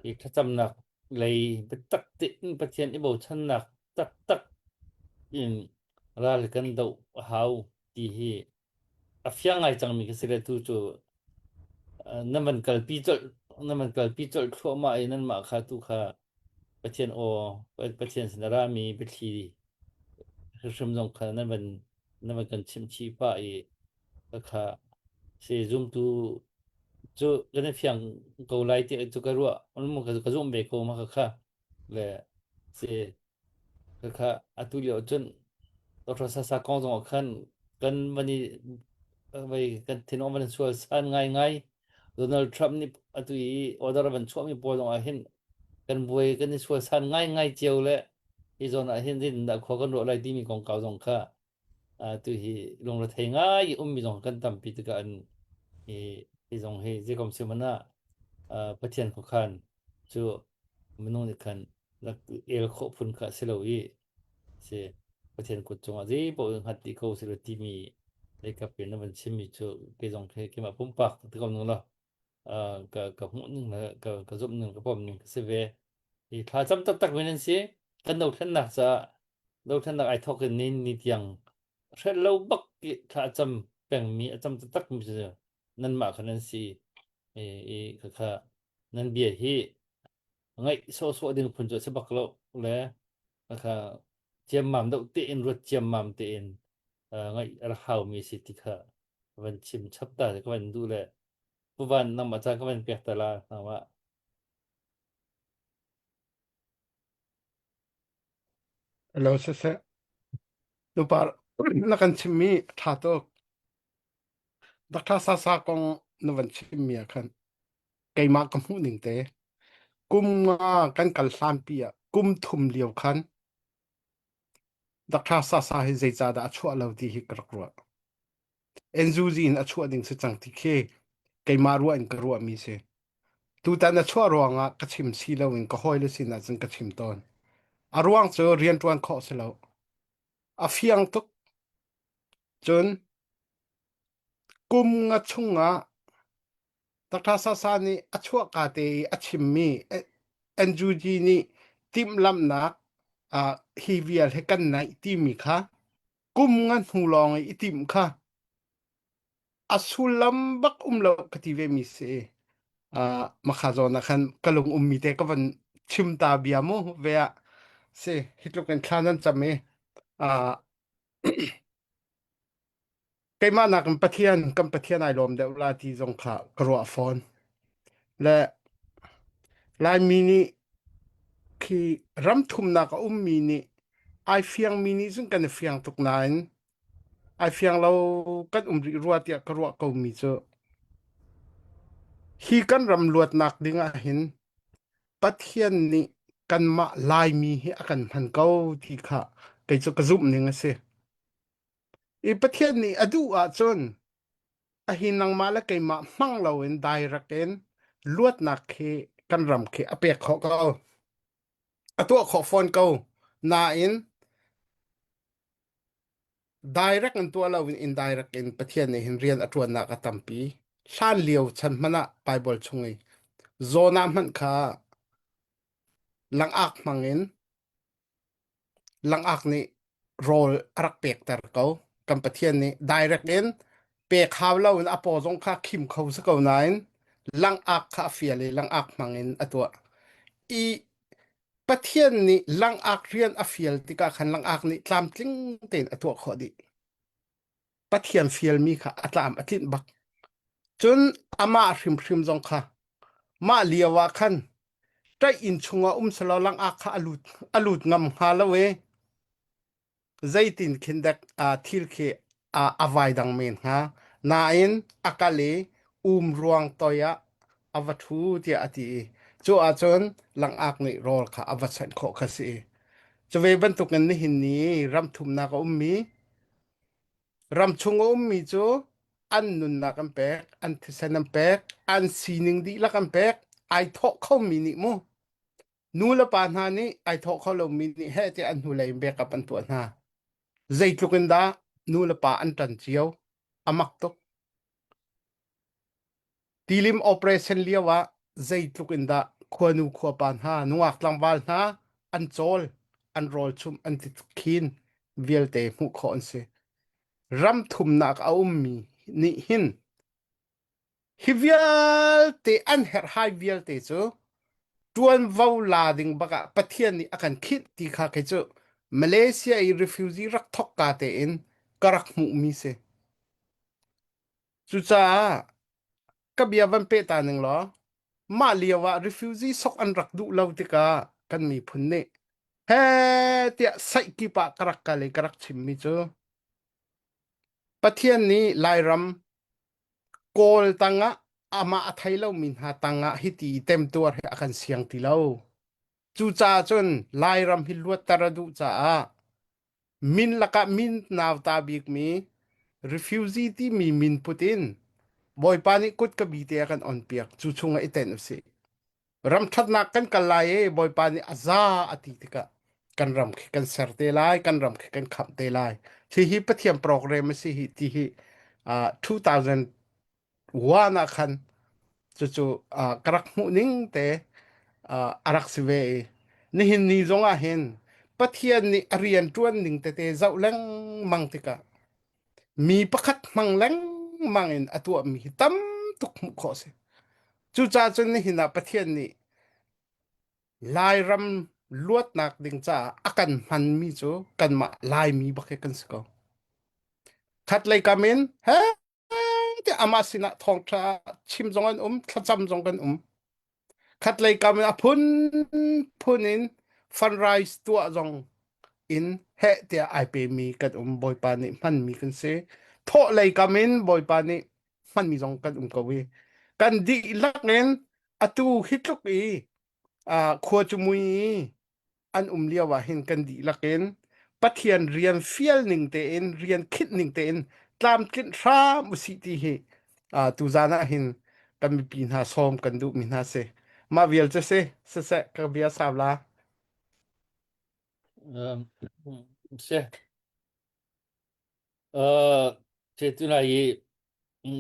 i thlacamnak lei biatak tein Pathian i bochannak taktak in ral kan doh a hau ti hi a fiang ngai cangmi ka si le tu cu nan van kalpi colh nan van kalpi colh thluahmah i nanmah kha tu kha Pathian aw Pathian sin a rami biathli hrimhrim zong kha nan van nan van kan chimh chih pah i kha si zumtu cu kan i fiang ko lai ti cu ka ruah ka zumh ve ko ma kha le si Khakha atu lio cun Dr. Sasa kong zong ah khan kan van i vai kan thinawm van sual san ngaingai. Donald Trump nih atu i order a van chuahmi pawl zong ah hin kan buai kan i sual san ngaingai cio le hi zawn ah hin zeitindah khua kan ruah lai timi kongkau zong kha atu hi lungrethei ngai i ummi zong kan tampi tikah an hi hi zong hi zeikom si hmanh ah Pathian khuakhan cu minung nih khan rak el khawh phun kha a si lo i si Pathian kut cungah zei paoh in hngat dih ko si lo timi leikap in na van chimmi cu kei zong khi keimah pumpak ti ko ning law ka ka hmuh ning le ka ka zumh ning ka pom ning ka si ve hi thla cam taktak mi nan si kan dothlennak caah dothlennak ai thawk in ni ni tiang hrelh lo bak i thla cam pengmi a cam taktak mi cu nanmah kha nan si i i khakha nan bia hi ngaih sawhsawh ding phun cu a si bak lo le khakha ciammam deuh tein ruat ciammam tein ngaih a rak haumi si ti kha van chim chap ta ka van duh le Pu Van nangmah caan ka van pek ta la nangmah Hello siseh. Nupar na kan chimmi a ṭha tuk. Dr. Sasa kong na van chimmi ah khan keimah ka hmuh ning te kum nga kan kal hlanpi ah kum thum lio khan Dr. Sasa hi zeicahdah a chuah lo ti hi ka rak ruah. NUG in a chuah ding si cang ti khi keimah ruah in ka ruahmi si. Tutan a chuah ruangah ka chim si loin ka hawile sinah cun ka chim tawn. A ruang cu rianṭuan khawh si lo. A fiang tuk. Cun kum nga chungah Dr. Sasa nih a chuahka te i a chimmi NUG nih timhlamhnak uh, hi vial he kan naih timi kha kum nga hnu lawng i i timh kha a sullam bak um lo ka ti ve mi si. Uh, makha zawn ah khan ka lung ummi te ka van chim ta bia mu ve ah si hi tluk in thla nan cam i uh, keimah nakin Pathian kan Pathian ai lawm deuh la ti zong kha ka ruah fawn. Le Laimi nih khi ram thumnak a ummi nih ai fiangmi nih cun kan i fiang tuk nain ai fiang lo kan um rih rua tiah ka ruah komi cu hi kan ram luatnak ding ah hin Pathian nih kanmah Laimi hi a kan hman ko ti kha kei cu ka zumh ning a si. I Pathian nih a duh ahcun a hi nangmah le keimah hmang loin direct in luatnak khi kan ram khi a pek khawh ko. A tuah khawh fawn ko. Nain direct in tuah loin indirect in Pathian nih hin rian a ṭuannak a tampi. Hlan lio chan hmanh ah Baibal chung i Jonah hmanh kha langak hmang in langak nih rawl a rak pekter ko. Kan Pathian nih direct in pek hau lo in a paw zong kha khim kho si ko nain langak kha a fial i langak hmang in a tuah. I Pathian nih langak rian a fial tikah khan langak nih tlamtling tein a tuah khawh dih. Pathian fialmi kha a tlam a tlinh bak. Cun amah hrimhrim zong kha mah lio ah khan ṭaih inn chungah um selaw langak kha a lut a lut ngam hnga lo i zeitin khin dek uh, thil khi uh, a vai dang men hnga. Nain a kal i um ruang toi ah a va ṭhu tiah a ti i cu ahcun langak nih rawl kha a va chanh khawh kha si. Cu ve bantukin nihin ni ram thumnak a ummi Ramchung a ummi cu an nunnak an pek, an thisen an pek, an sining dihlak an pek, ai thawh khomi nih mu. Nu le pa hna nih ai thawh kho lomi nih heh tiah an hnulei in backup an tuah hna. Zeitluk in dah nu le pa an ṭan cio, a mak tuk. Tilim operation lio ah zeitluk in dah khuanu khuapa hna, nungak tlangval hna an cawl, an rawl chumh, an tikhin vialte hmuh khawh an si. Ram thumnak a ummi nih hin hi vialte an herhhai vialte cu ṭuanvo la ding bak ah Pathian nih a kan khinh ti kha kei cu Malaysia i refugee rak thawkka tein ka rak hmuhmi si. Cucaah ka bia van peh ta ning law mah lio ah refugee sok an rak duh lo tikah kan miphun nih he tiah saih kip ah ka rak kal i ka rak chimmi cu Pathian nih Lairam Kawl tangah amah a thei lomi hna tangah hiti temtuar hi a kan siang ti lo. Cucaah cun Lairam hi luatter a duh caah Min lakah min nauta bikmi refugee timi min put in Bawipa nih kut ka bi te a kan onpiak cu chungah i tenh usih. Ram ṭhatnak kan kal lai i Bawipa nih a za a ti tikah kan ram khi kan ser te lai, kan ram khi kan khamh te lai. Hihi Pathian program a si hi ti hi uh, 2000 Wan ah khan cucu uh, ka rak hmuh ning te uh, a rak si ve i nihin ni zong ah hin Pathian nih a rian ṭuan ning tete zoh lengmang tikah mi pakhat hmang lengmang in a tuahmi hi tam tuk hmuh khawh a si. Cucaah cun nihin ah Pathian nih Lairam luatnak ding caah a kan hmanmi cu kanmah Laimi bak hi kan si ko. Khatlei kam in he tiah amah sinah thawngṭha chim zong an um thlacam zong kan um khatlei kam in a phunphun in fundraise tuah zong in heh tiah ai pemi kan um bawipa nih hmanmi kan si thawh lei kam in bawipa nih hmanmi zong kan um ko i kan dihlak in atu hi tluk i khua cu mui i an um lio ah hin kan dihlak in Pathian rian fial ning tein rian khinh ning tein tlamtlinh hram usih ti hi uh, tuzan ah hin kan mipi hna sawm kan duh mi hna si mah vial cu si siseh ka bia sau la Um, si. Uh, ce tu lai i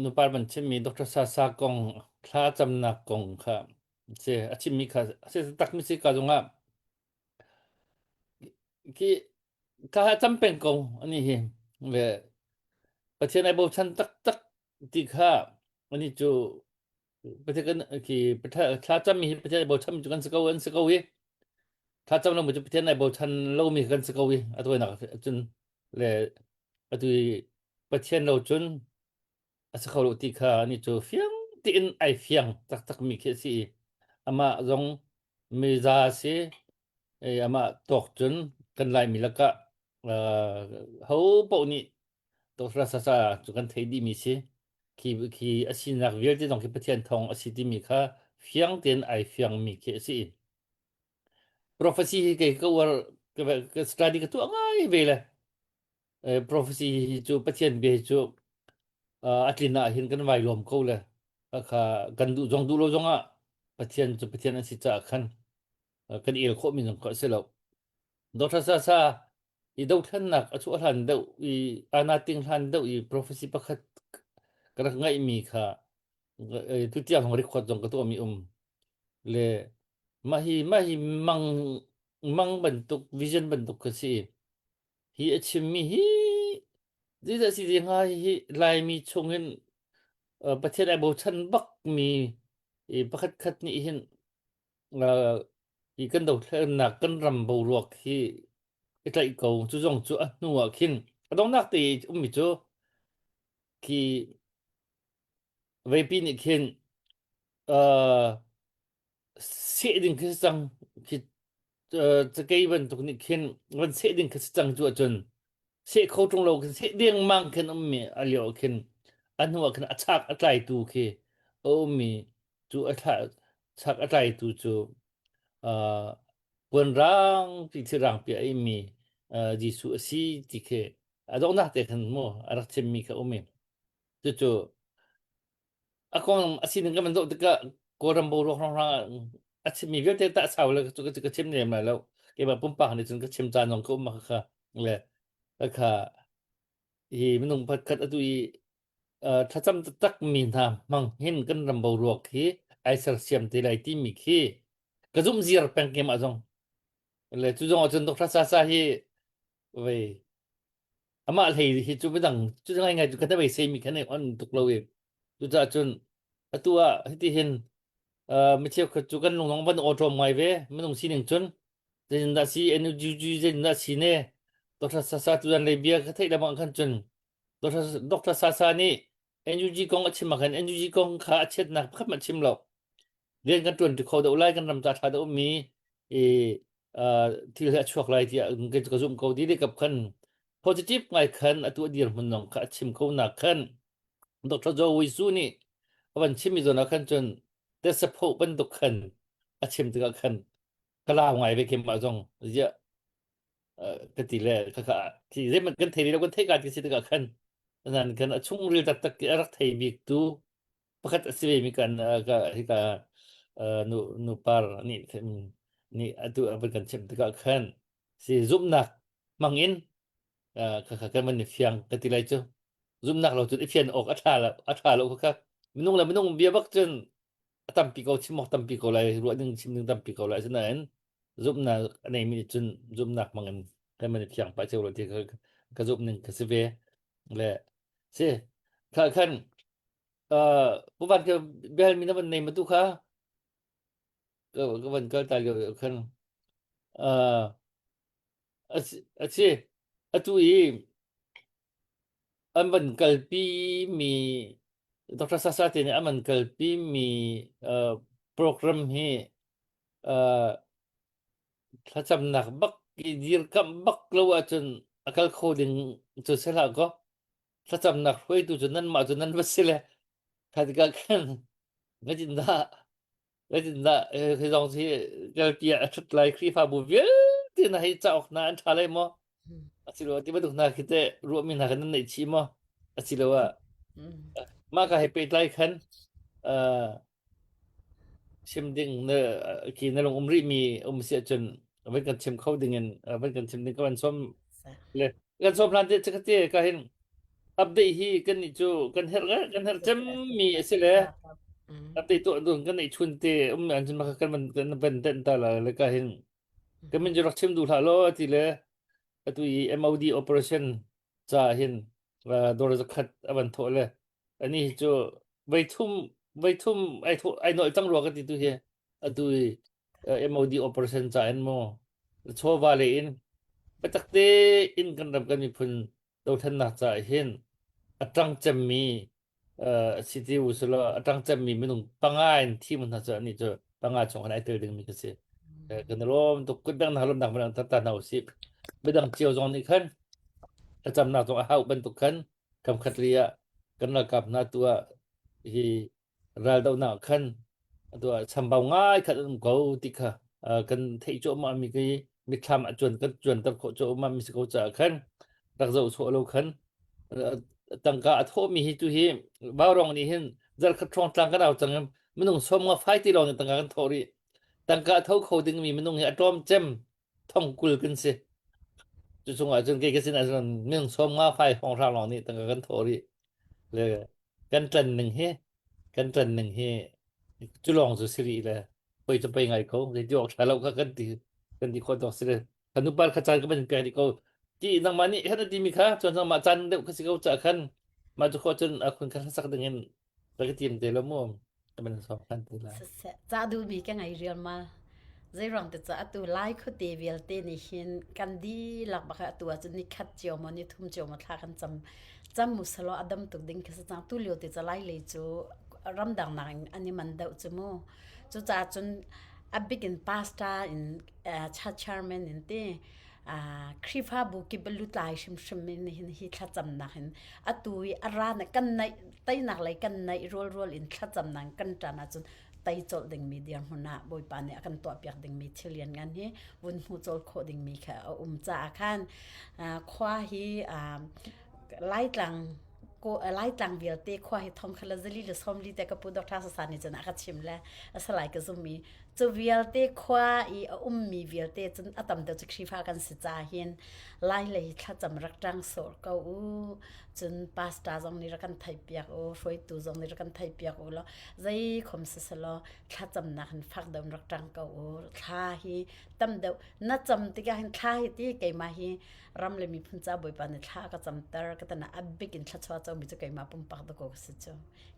nupar ban chimmi Dr. Sasa kong thla camnak kong kha si a chimmi kha si tak mi si ka zongah khi ka cam peng ko ani hi ve Pathian ai bochan taktak ti kha ani cu Pathian kan khi thla cam mi hi Pathian ai bochan cu kan si ko an si ko hi thla cam lo mi cu Pathian ai bochan lo mi kan si ko hi a tawinak cun le atu Pathian lo cun a si kho lo ti kha ani cu fiang tiin ai fiang taktak mi khi a si i amah zong miza si i amah tawk cun kan Laimi lakah uh, ho paoh nih Dr. Sasa cu kan thei dih mi si khi khi a sinak vialte zong khi Pathian thawng a si timi kha fiang tein ai fiang mi khi a si. Prophecy hi kei ka uar ka study ka tuah ngai ve le prophecy hi cu Pathian bia hi cu a tlin ah hin kan vai lawm ko le kha kan duh zong duh lo zong ah Pathian cu Pathian an si caah khan kan el khawh mi zong kha a si lo. Dr. Sasa i dothlennak a chuah hlan deuh i ana ting hlan deuh i prophecy pakhat ka rak ngaih mi kha. Tutiang zong record zong ka tuahmi um. Le mah hi mah hi mang mang bantuk vision bantuk ka si. Hi a chimmi hi zeidah si te hnga hi Laimi chungin uh, Pathian ai bochan bakmi i pakhat khat nih hin uh, hi kan dothlennak kan ram boruak hi i tlaih ko cu zong cu a hnu ah khin a donghnak te ummi cu khi veipi nih khin uh, seh ding khi si cang khi uh, cakei bantuk nih khin van seh ding khi si cang cu ahcun seh kho ṭung lo khin seh dengmang khin ummi a lio khin a hnu ah khin a chak a tlaitu khi a ummi cu a thla chak a tlaitu cu uh, puanrang pi thirang pi a immi uh, Jesuh a si ti khi a donghnak te khan mu a rak chimmi kha um i cucu a kong a sining kan van zoh tikah Kawlram boruak hrawnghrang a chimmi vialte tah sau le cu ka chim lem lai lo keimah pumpak nih cun ka chim caan zong ka um kha le kha hi minung pakhat atu i thlacam taktak mi hna hmang hin kan ram boruak hi ai sersiam te lai timi khi ka zumh ziar peng keimah zong le cu zong ahcun Dr. Sasa hi vei amah hlei hi cu midang cu ngai ngai cu kan beisei mi khan on tuk lo i cucaah cun atu ah hiti hin mi cheukhat cu kan lung van awṭawm ngai ve minung sining cun zeitindah si NUG zeitindah si ne Dr. Sasa tutan lei bia ka theih lengmang khan cun Dr. Dr. Sasa nih NUG kong a chim ah khan NUG kong kha a chiatnak pakhat hmanh chim lo rian kan ṭuan ṭi kho deuh lai kan ram ca ṭha deuh mi i thil hi a chuak lai tiah ka zumh ko di kap khan positive ngai khan atu a dirhmun zong kha a chim ko nak khan Dr. Joe Wisu nih a van chim mi zawn ah khan cun tesapho bantuk khan a chim tikah khan ka lau ngai ve kim mah zong ziah ka ti le kha kha ti zeihmanh kan thei lo kan thei ka ti si tikah khan nan kan a chungril taktak a rak thei bik tu pakhat a si ve mi kan ka hika nu nu par nih nih atu a van kan chimh tikah khan si zumhnak hmang in kha kha kan van i fiang ka ti lai cu zumhnak lo cun i fian awk a ṭha lo a ṭha lo kha minung le minung bia bak cun a tampi ko chim awk tampi ko lai ruah ding chim ding tampi ko lai asinain zumhnak a neimi nih cun zumhnak hmang in kan van i fiang pah cio lo ti ka ka zumh ning ka si ve le si kha khan Uh, Pu Van ke bel mi na van nei ma tu kha ka ka van kal ta lio khan uh, a si atu i an van kalpi mi Dr. Sasa te nih an van kalpi mi uh, program hi uh, thlacamnak bak i dirkamh bak lo ahcun a kal kho ding cu si hlah kaw thlacamnak hruaitu cu nanmah cu nan va si le kha tikah khan zeitindah zeitindah hi zong hi kalpi ah a ṭhut lai Khrihfabu vialte hna hi cauk hna an ṭha lai maw asiloah ti bantuk hna khi teh ruahmi hna khan nan neih chih maw asiloah mah ka he pehtlai khan chim ding na khi na lung um rih mi um si ahcun van kan chim kho ding in van kan chim ding ka van sawm le kan sawm hlan te chakate ka hin update hi kan nih cu kan herh kan herh cem mi a si le update tuah dun kan neih chun te um an cun kan van kan van den ta la le ka hin kan min rak chim duh hlah lo ati le atu i MOD operation ca hin dor zakhat avan thawh le ani hi cu veithum veithum ai tho ai nolh cang rua ka ti tu hi atu i MOD operation ca in mo chawva le in biatak te in kan ram kan miphun dothlennak ca hin a ṭang cemmi si ti u silo a ṭang cemmi minung panga in thim hna cu ani cu panga chung khan ai tel dingmi ka si kan lawm tuk kut beng na lawm nak ban ta na usih midang cio zong nih khan thlacamnak zong a hauh bantuk khan kamkhat li ah kan ralkap hna tu ah hi raldohnak khan atu ah chambau ngai khat an um ko ti kha kan theih cuahmah mi khi mitthlam ah cuan kan cuanter khawh cuahmah mi si ko caah khan rak zoh sawh lo khan tangka a thawhmi hi tu hi Vaurong nih hin zarkhat hrawng tlang kan au cang minung som nga fai ti lawng in tangka kan thawh rih tangka a tho kho dingmi minung hi a tlawm cem thongkul kan si cu chungah cun kei ka sin ahcun minung som nga fai hrawng hrang lawng nih tangka kan thawh rih le kan tlan ning hi. Kan ṭan ning hi cu lawng cu si rih le poi cu poi ngai ko. Zei ti awk ṭha lo kha kan ti kan ti khawh tawk si le kan nupa kha caan ka van pek dih ko. Ti nangmah nih hen a timi kha cun nangmah caan deuh kha si ko ca khan mah cu khawh cun a khun kha sak ding in rak i tim te lo mu. Ka van sawm than te lai. Siseh, ca duhmi ka ngei rialmal. Zeiruang te ca atu lai khuate vialte nih hin kan dihlak bak atu ahcun ni khat cio maw ni thum cio maw thla kan cam cam mu selaw a dam tuk ding khi si cang tu lio te ca lai lei cu ramdang nak in an i man deuh cu mu. Cucaah cun a bik in pastor in uh, church chairman in ti uh, Khrihfabu kip lutlai hrimhrim in hin hi thlacamnak hin atu i a ra na kan naih teinak lei kan naih rualrual in thlacamnak kan ṭan ahcun tei colh dingmi dirhmun ah Bawipa nih a kan tuahpiak dingmi thil lianngan hi vun hmu cawl khawh dingmi kha a um caah khan khua hi Laitlang ko Laitlang vialte khua hi thong khala zali le sawmli te ka pu Dr. Sasa nih cun a ka chim le a salai ka zum i cu vialte khua i a ummi vialte cun a tam deuh cu Khrihfa kan si ca hin Lai lei thlacam rak ṭang sawh ko u cun pastor zong nih rak kan theihpiak u hruaitu zong nih rak kan theihpiak u law zei khom siselaw thlacamnak hin fak deuh in rak ṭang ko u thla hi tam deuh na cam tikah hin thla hi ti keimah hi ram le miphun ca bawipa nih thla ka camter ka tana a bik in thlachuah comi cu keimah pumpak dakaw ka si cu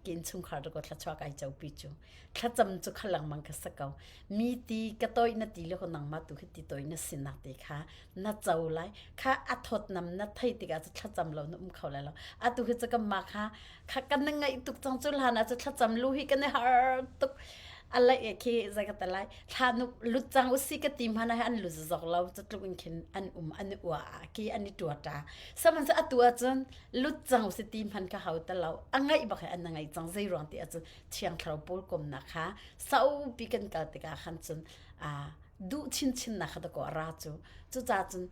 ki innchungkhar dakaw thlachuah kai copi cu thlacam cu kha lengmang ka sa ko mi ti ka toi na ti le ko nangmah tu khi ti toi na sinak te kha na co lai kha a thawtnam na thei tikah cu thlacam lo na um kho lai lo atu hi cu kan mah kha kha kan na ngaih tuk cang cu hlan ah cu thlacam lu hi kan i har tuk a laih e khi zei ka te lai thla nu lut cang usi ka ti hmana hi an lu zok lo cu tluk in khin an um an i ua ki an i tua ta sihmanhsehlaw atu ahcun lut cang usi ti hman ka hau ta lo a ngaih bak hi an na ngaih cang zei ruang ti ahcun thiang thlarau pawl komnak kha saupi kan kal tikah khan cun a duh chinchinnak kha dakaw a ra cu cucaah cun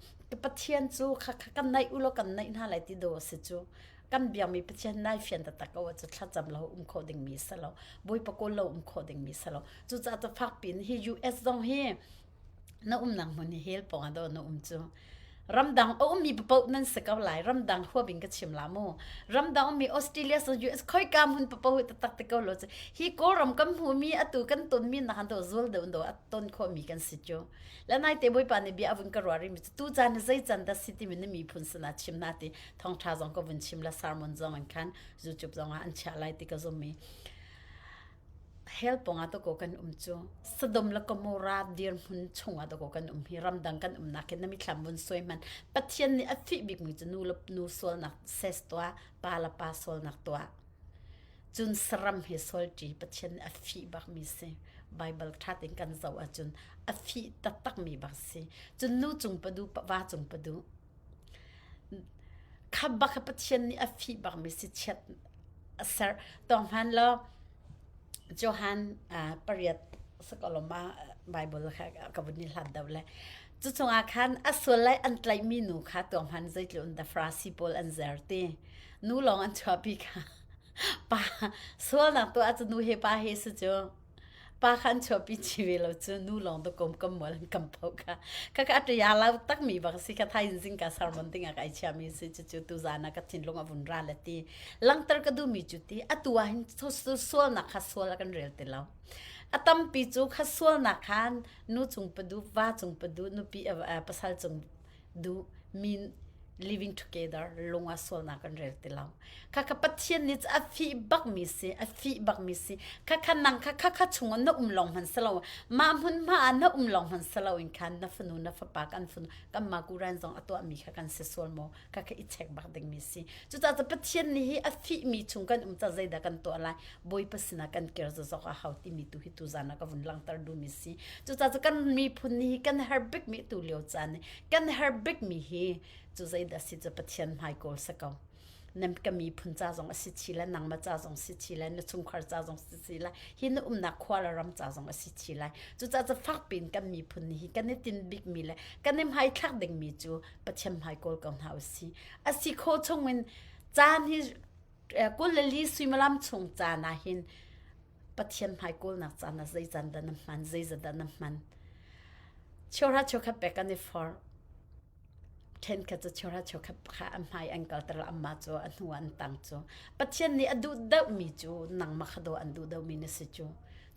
Pathian cu kha kha kan naih u law kan naih hna lai ti do a si cu kan biakmi Pathian nai fian taktak ko cu thlacam lo um khawh dingmi si lo Bawipa kawl lo um khawh dingmi si lo cucaah cu fak piin hi US zong hi na umnak hmun hi hell pawng ah do na um cu ramdang a ummi papoh nan si ko lai ramdang huap in ka chim la mu ramdang ummi Australia so US khoika hmun papoh hi taktak te ko lo cu hi kawlram kan hmuhmi atu kan tonmi nak han do zul deuh do a ton khawhmi kan si cu la nai te bawipa nih bia a vun ka ruah rimi cu tu caan hi zei can dah si timi na miphun sinah chim na ti thawngtha zong ka vun chim la sermon zong in khan YouTube zong ah an chiah lai ti ka zum i Hell pawngah dakaw kan um cu Sodom le Gomorrah dirhmun chungah dakaw kan um hi ramdang kan umnak hin na mithlam vun suai hmanh Pathian nih a fih bikmi cu nu le nu sualnak ses tuah pa le pa sualnak tuah cun saram he sual ṭi Pathian nih a fih bakmi si Bible ṭha tein kan zoh ahcun a fih taktakmi bak si cun nu cung padu va cung padu Kha bak kha Pathian nih a fih bakmi si chiat a ser. Tawng hman law Johan pariat sakoloma Bible kha ka vun i hlat deuh le cu chungah khan a sual lai an tlaihmi nu kha tuang hman zeitluk in dah Farasi pawl an zer ti. Nu lawng an chuahpi kha pa sualnak tuah cu nu he pa he si cu. Pa kha an chuahpi chih ve lo cu nu lawng to kom kam mual an kam pho kha kha kha ṭaya lo takmi bak si kha thai zing ka sermon ding ah kai chiami si cu cu tu zan ah ka thinlung a vun ra le ti langter ka duhmi cu ti atu ah hin sualnak kha sual a kan rel ti lo a tampi cu kha sualnak khan nu cung padu va cung padu nupi pasal cung duh min living together lung ah sualnak kan rel ti lo kha kha pathian nih a fih bak mi si a fih bak mi si kha kha nang kha kha kha chung na um long hman selo ma hmun ma ah na um long hman selo in khan na fanu na fapa kan fanu kan ma kuran zong a tuah mi kha kan si sual mo kha kha i check bak ding mi si cucaah cu pathian nih hi a fih mi chung kan um ca zeidah kan tuah lai bawipa sinah kan kir zazok a hau timi tu hi tu zan ah ka vun langter duh mi si cucaah cu kan miphun nih kan har bik mi tu lio caan ni kan har bik mi hi cu zeidah si cu pathian hmai kawl sa ko nan ka miphun ca zong a si chi lai nangmah ca zong si chi lai na chungkhar ca zong si chi lai hi na umnak khua le ram ca zong a si chi lai cucaah cu fak piin kan miphun nih hi kan i tin bik mi le kan i hmaithlak ding mi cu pathian hmai kawl ko hna usih a si khawh chung in caan hi 24 suimilam chung caan ah hin Pathian hmai kawlnak caan ah zei caan dah na hman zeizat dah na hman cheuhra cheukhat pek kan i forh. Ṭhenkhat cu cheuhra cheukhat kha an hmai an kalter anmah cu a hnu ah an tang cu. Pathian nih a duh deuhmi cu nangmah kha dawh an duh deuhmi na si cu.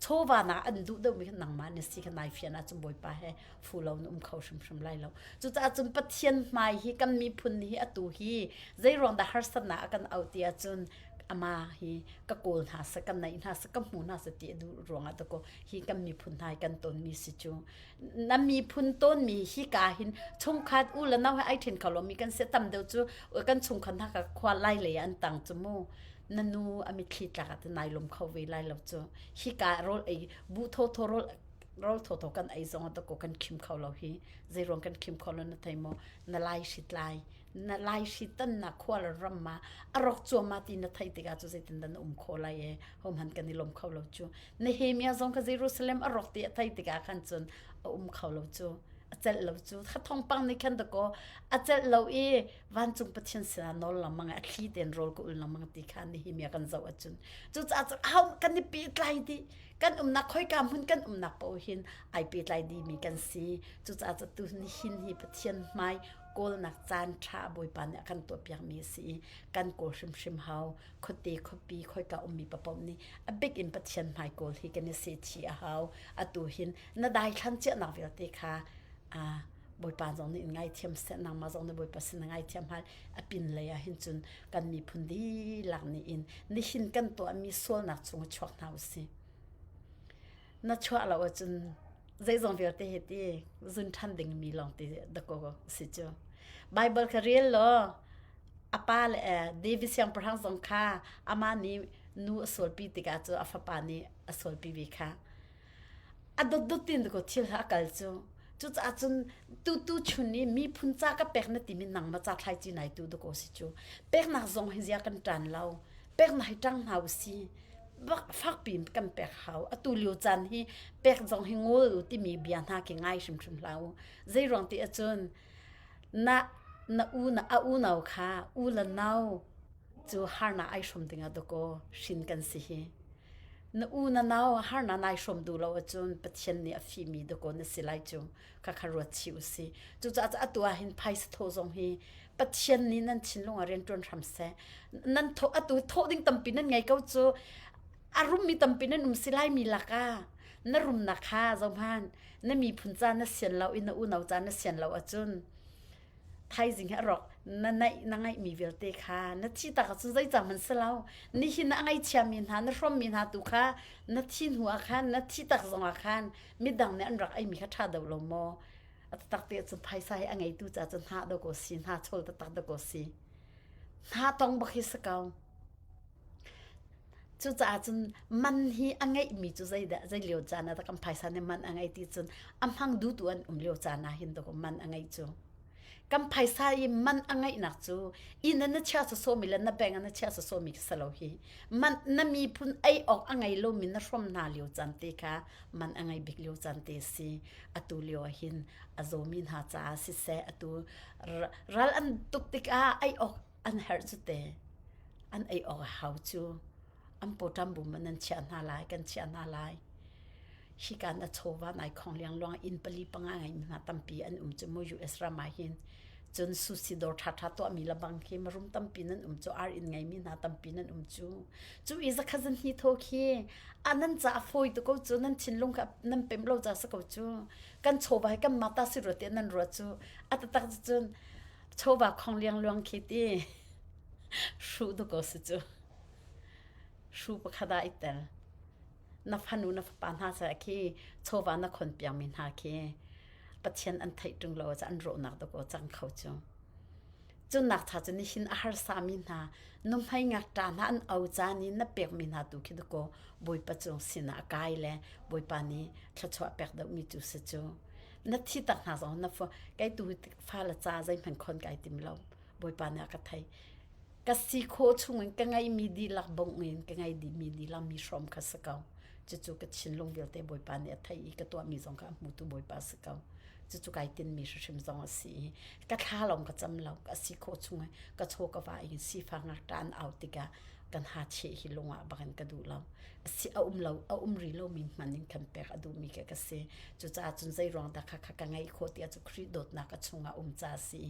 Chawva nak an duh deuhmi kha nangmah na si kha nai fian ahcun Bawipa he fu lo na um kho hrimhrim lai lo. Cucaah cun Pathian hmai hi kan miphun hi atu hi zeiruang dah harsatnak a kan auh ti ahcun ama hi ka kawl hna seh ka naih hna seh ka hmu hna seh ti a duh ruangah dakaw hi kan miphun hna hi kan tonmi si cu. Na miphun tawnmi hika hin chungkhat u le nau he ai ṭhen kho lomi kan si tam deuh cu kan chungkhat hna kha khua lai lei ah an tang cu mu na nu a mitthli tlak ah nai lum kho ve lai lo cu hika rawl ei bu tho tho rawl rawl tho tho kan ei zong ah ko kan khim kho lo hi zeiruang kan khim kho lo na thei maw na lai hrit lai na lai hri tan na khua le ram ma a rawk cuahmah ti na theih tikah cu zeitin dah na um kho lai e hohmanh kan i lawm kho lo cu Nehemiah zong kha Jerusalem a rawk ti a theih tikah khan cun a um kho lo cu a celh lo cu kha thawngpang nih khan dakaw a celh lo i vancung Pathian sinah nawl lengmang a thli tein rawl ka ul lengmang ti kha Nehemiah kan zoh ahcun cucaah cun aho kan i pehtlai dih kan umnak khoika hmun kan umnak paoh hin ai pehtlai dihmi kan si cucaah cu tu nihin hi Pathian hmai kawlnak caan ṭha Bawipa nih a kan tuahpiakmi a si i kan kawl hrimhrim hau khuate khuapi khoika ummi papoh nih a bik in Pathian hmai kawl hi kan i sehchih a hau atu hin na daithlan ciahnak vialte kha Bawipa zong nih in ngaithiam seh nangmah zong nih Bawipa sin na ngaithiam hal a pin lei ah hin cun kan miphun dihlak nih in nihin kan tuahmi sualnak chung chuak hna usih na chuah lo ahcun zeizong vialte hi ti zun ṭhan dingmi lawng ti dakaw si cu Bible kha rel law a pa le David siangpahrang zong kha amah nih nu a sualpi tikah cu a fapa nih a sualpi ve kha a dotdot tin dakaw thil ha a kal cu cucaah cun tutu chun i miphun ca ka pek na timi nangmah ca thlaici nai tu dakaw si cu peknak zong hi zia kan ṭan lo peknak hi ṭang hna usih fakpi in kan pek hau atu lio caan hi pek zong hi ngol u timi bia hna khi ngai hrimhrim hlah u zei ruang ti ahcun na na u na a unau kha u le nau cu harnak ai hrom dingah dakaw hrin kan si hi na u na nau harnak nai hrom duh lo ahcun Pathian nih a fihmi dakaw na si lai cu kha kha ruat chih u si cucaah atu ah hin phaisa thaw zong hi Pathian nih nan thinlung ah rian ṭuan hram seh nan thawh atu thawh ding tampi nan ngei ko cu a rummi tampi nan um si lai mi lakah na rumnak kha zohman na miphun ca na sian lo i na unau ca na sian lo ahcun thaizing hi a rawk na naih na ngaihmi vialte kha na thi tak ahcun zei cang hmanh si lo nihin a ngaihchiami hna na hrawmmi hna tu kha na thi hnu ah khan na thi tak zong ah khan midang nih an rak eimi kha ṭha deuh lo maw a taktak te cun phaisa hi a ngeitu ca cun hna do ko si hna chawl taktak do ko si hna tong bak hi si ko cucaah cun man hi a ngeihmi cu zeidah zei lio caan ah dah kan phaisa nih man a ngei ti cun a hmang dutu an um lio caan ah hin dawk man a ngei cu kan phaisa i man a ngeihnak cu inn ah na chia sawsawmi le na bank ah na chia sawsawmi khi si lo hi man na miphun ei awk a ngei lomi na hrom hna lio caan te kha man a ngei bik lio caan te si atu lio ah hin a zawmi hna caah siseh atu ral an tuk tikah ei awk an herh cu te an ei awk a hau cu an pawṭam bum in an chiah hna lai kan chiah hna lai hika na chawva nai khong liangluang inn pali panga ngei mi hna tampi an um cu mu US ram ah hin cun sushi dawr ṭhaṭha tuahmi lebang khi marum tampi nan um cu ar inn ngeimi hna tampi nan um cu cu i zakhat zan hi tho khi a nan ca a fawi tu ko cu nan thinlung kha nan pem lo ca si ko cu kan chawva hi kan mata si rua te nan ruat cu a taktak cun chawva khong liangluang khi ti hru tu ko si cu hru pakhat ah i tel na fanu na fapa hna sa khi chawva na khon piakmi hna khi Pathian an theih ṭung lo ah an rawhnak dawkaw cang kho cu. Cunak cha cu nihin a harsami hna nuhmei ngakṭa hna an au caan i na pekmi hna tu khi dawkaw Bawipa cung sinah a kai le Bawipa nih thluachuah pek deuhmi cu si cu. Na thi tak hna zong na fa kei tu fa le ca zeihmanh khon kai tim lo. Bawipa nih a ka thei. Ka si khawh chungin ka ngeihmi dihlak bongh in ka ngei dihmi dihlak mi hrawm kha si ko. Cucu ka thinlung vialte Bawipa nih a theih i ka tuahmi zong kha a hmutu Bawipa si ko. Cucu kai tinmi hrimhrim zong a si i ka thla lawng ka cam lo. Ka si khawh chung i ka chaw ka va in sifak ngakṭah an au tikah. Kan ha cheh hi lung ah bak in ka duh lo. Si a um lo a um ri lomi hman in kan pek a duhmi ka ka si. Cucaah cun zei ruang dah kha kha ka ngeih khawh tiah cu Khrih dawtnak a chungah um ca si.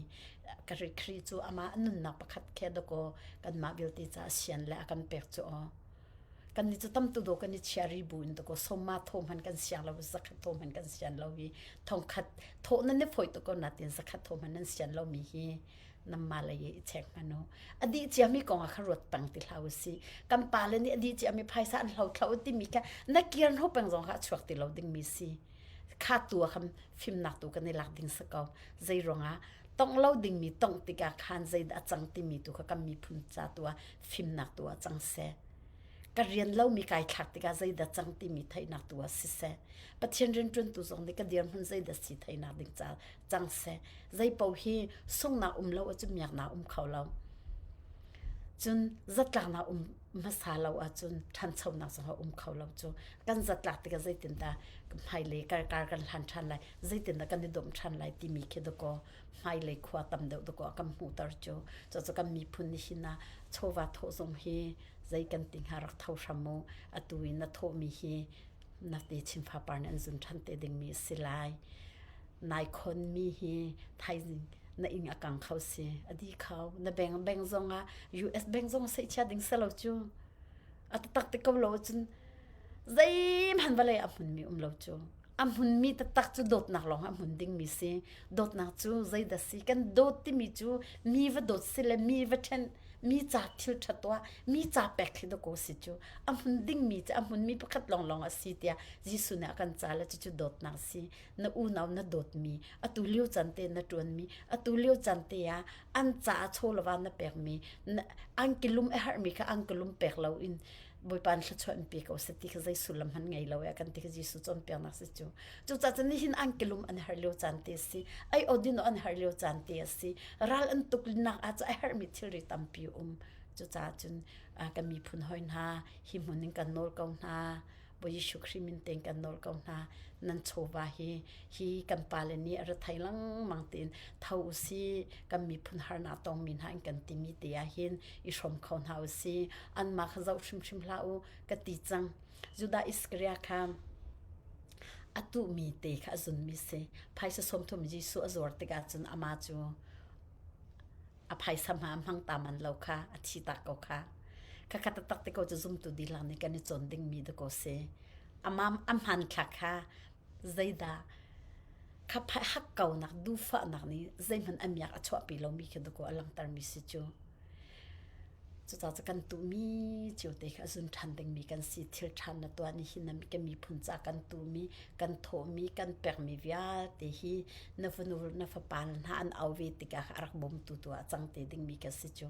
Ka ri Khrih cu amah nunnak pakhat khe dakaw kanmah vialte ca sian le a kan pek cu aw. Kan nih cu tam tu do kan i chia ri bu in dakaw sawma thaw hman kan siang lo zakhat thaw hman kan sian lo hi thongkhat thawh nan i foi tuk ko natin zakhat thaw hman nan sian lo mi hi namma lei i check hman u a dih ciami kong ah kha ruat peng ti hlah usih kan pale nih a dih ciami phaisa an hlo thlo timi kha na kir hnu peng zong kha a chuak ti lo dingmi si kha tu ah khan fimnak tu kan i lak ding si ko zei ruangah tongh lo dingmi tongh tikah khan zeidah a cang timi tu kha kan miphun ca tu ah fimnak tu ah cang seh ka rian lomi kai thlak tikah zeidah cang timi theihnak tu ah siseh Pathian rianṭuantu zong nih ka dirhmun zeidah si theihnak ding ca cang seh zei paoh hi sunghnak um lo ahcun miaknak um kho lo cun zatlaknak um hmasa lo ahcun ṭhanchonak zong a um kho lo cu kan zatlak tikah zeitindah hmailei kar kar kan hlan ṭhan lai zeitindah kan i domh ṭhan lai timi khi dakaw hmailei khua tam deuh dakaw a kan hmuhter cu cucu kan miphun nihin ah chawva thawh zong hi zei kan ti hnga rak tho hram u atu i na thawhmi hi na techin fapar nih an zun ṭhan te dingmi a si lai. Nai khonmi hi thaizing na ing a kang kho si a di kho na bank bank zong ah US bank zong seihchia ding selo cu a taktak te ko lo cun zeihmanh vawlei a hmunmi um lo cu a hmunmi taktak cu dawtnak lawng a hmun dingmi si dawtnak cu zeidah si kan dawt timi cu mi va dawt si le mi va ṭhen mi ca thil ṭha tuah mi ca pek khi dawkaw si cu a hmun dingmi cu a hmunmi pakhat lawnglawng a si tiah Jesuh nih a kan ca le cucu dawtnak si na unau na dawtmi atu lio caan te na ṭuanmi atu lio caan te ah an caah chawlava na pekmi angkilum a herhmi kha angkilum pek loin Bawipa in thluachuah in pe ko seh ti kha zei sullam hmanh ngei lo e kan ti kha Jesuh cawnpiaknak si cu. Cucaah cun nihin angkilum an herh lio caan te a si. Ai odin an herh lio caan te a si. Ral an tuk nak ah cu a herhmi thilri tampi um. Cucaah cun kan miphun hoi hna hi hmun in kan nawl ko hna. Bawi Jesuh Khrih min tein kan nawl ko hna. Nan chawva hi hi kan pale nih a ra thei lengmang tein tho u si kan miphun harnak tongmi hna in kan timi te ah hin i hrawm kho hna u si. Anmah kha zoh hrimhrim hlah u ka ti cang. Judah Iskariot kha a tuhmi te kha a zunmi si. Phaisa 30 Jesuh a zuar tikah cun amah cu a phaisa hma hmang ta man lo kha a thi tak ko kha khakha taktak te ko cu zumtu dihlak nih kan i cawn dingmi da ko si amam a hmanthlak kha zeidah kha hak kaunak duhfahnak nih zeihmanh a miak a chuahpi lomi khi da ko a langhtermi si cu Cucaah cu kan tuhmi cio te kha a zun ṭhan dingmi kan si. Thil ṭhan na tuah ni hi na kan miphun ca kan tuhmi, kan thawhmi, kan pekmi vialte hi na fanu na fapa hna an au ve tikah a rak bawmtu tu ah cang te dingmi kan si cu.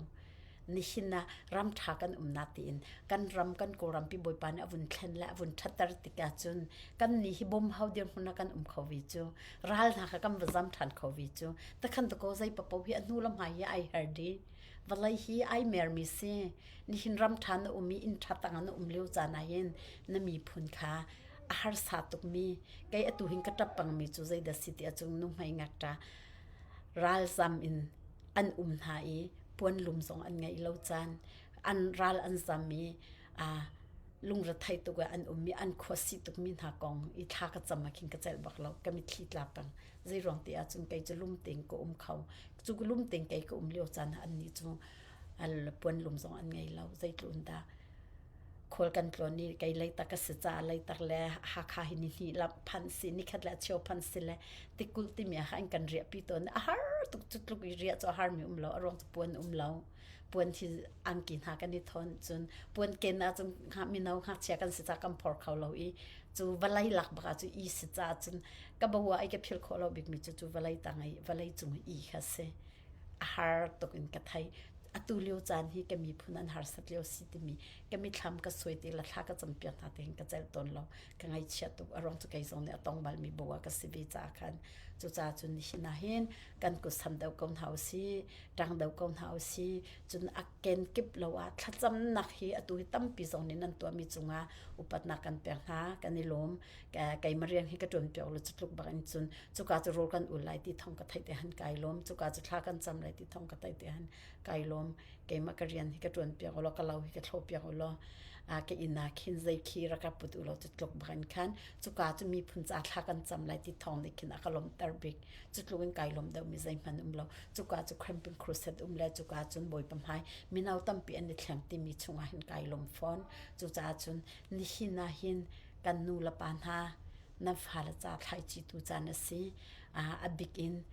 Nihin ah ram ṭha kan umnak tiin kan ram kan Kawlrampi Bawipa nih a vun thlen le a vun ṭhatter tikah cun kan nih hi bawm hau dirhmun ah kan um kho ve cu. Ral hna kha kan va zam ṭhan kho ve cu. Takhan dakaw zei papoh hi a hnu le hmai hi ai her dih. Vawlei hi ai mermi si. Nihin ram ṭha na um i inn ṭha tangah na um lio caan ahhin na miphun kha a harsa tukmi kei atu hin ka ṭap pangmi cu zeidah si ti ahcun nuhmei ngakṭa ralzam in an um hna i puanlum zong an ngeih lo caan an ral an zam i aa lungrethei tuk i an um i an khuasi tukmi hna kong i thla ka cam ah khin ka celh bak lo ka mitthli tla pang zei ruang ti ahcun kei cu lum tein ka um kho cu lum tein kei ka um lio caan ah annih cu puanlum zong an ngei lo zeitlun dah khual kan tlawn i kei leitak ka si caah leitak le Hakha hi ni hnih lam phan si nikhat le cheu phan si le tikulh timi ah khan kan riahpi tawn a har tuk cu tluk i riah cu a harmi um lo a ruang cu puan um lo puan hi angki hna kan i thawn cun puan ken ah cun mino ngakchia kan si caah kan phor kho lo i cu vawlei lak bak ah cu i si caah cun ka bawa i ka philh khawh lo bikmi cu cu vawlei tang i vawlei cung i kha si a har tuk in ka thei atu lio caan hi ka miphun an harsat lio si timi ka mithlam ka suai te la thla ka campiak hna te hin ka celh tawn lo ka ngaihchia tuk a ruang cu kei zong nih a tong balmi bawa ka si ve caah khan cucaah cun nihin ah hin kan kut sam deuh ko hna usih ṭang deuh ko hna usih cun a kenkip lo ah thlacamnak hi atu hi tampi zong nih nan tuahmi cungah upatnak kan pek hna kan i lawm keimah rian hi ka ṭuan piak lo cu tluk bak in cun cuka cu rawl kan ul lai ti thong ka theih te han kai lawm cuka cu thla kan cam lai ti thong ka theih te han kai lawm. lawm keimah ka rian hi ka ṭuan piak ulaw ka lo hi ka thlo piak ulaw ka inn ah khin zei khi rak ka put ulaw cu tluk bak in khan cuka cu miphun ca thla kan cam lai ti thawng nih khin a ka lawmhter bik. Cu tluk in kai lawm deuhmi zeihmanh um lo. Cuka cu Cramping Crusade um le cuka cun Bawipa hmai mino tampi an i thleng timi chungah hin kai lawm fawn. Cucaah cun nihin ah hin kan nu le pa hna nan fale ca thlaici tu caan a si. A bik in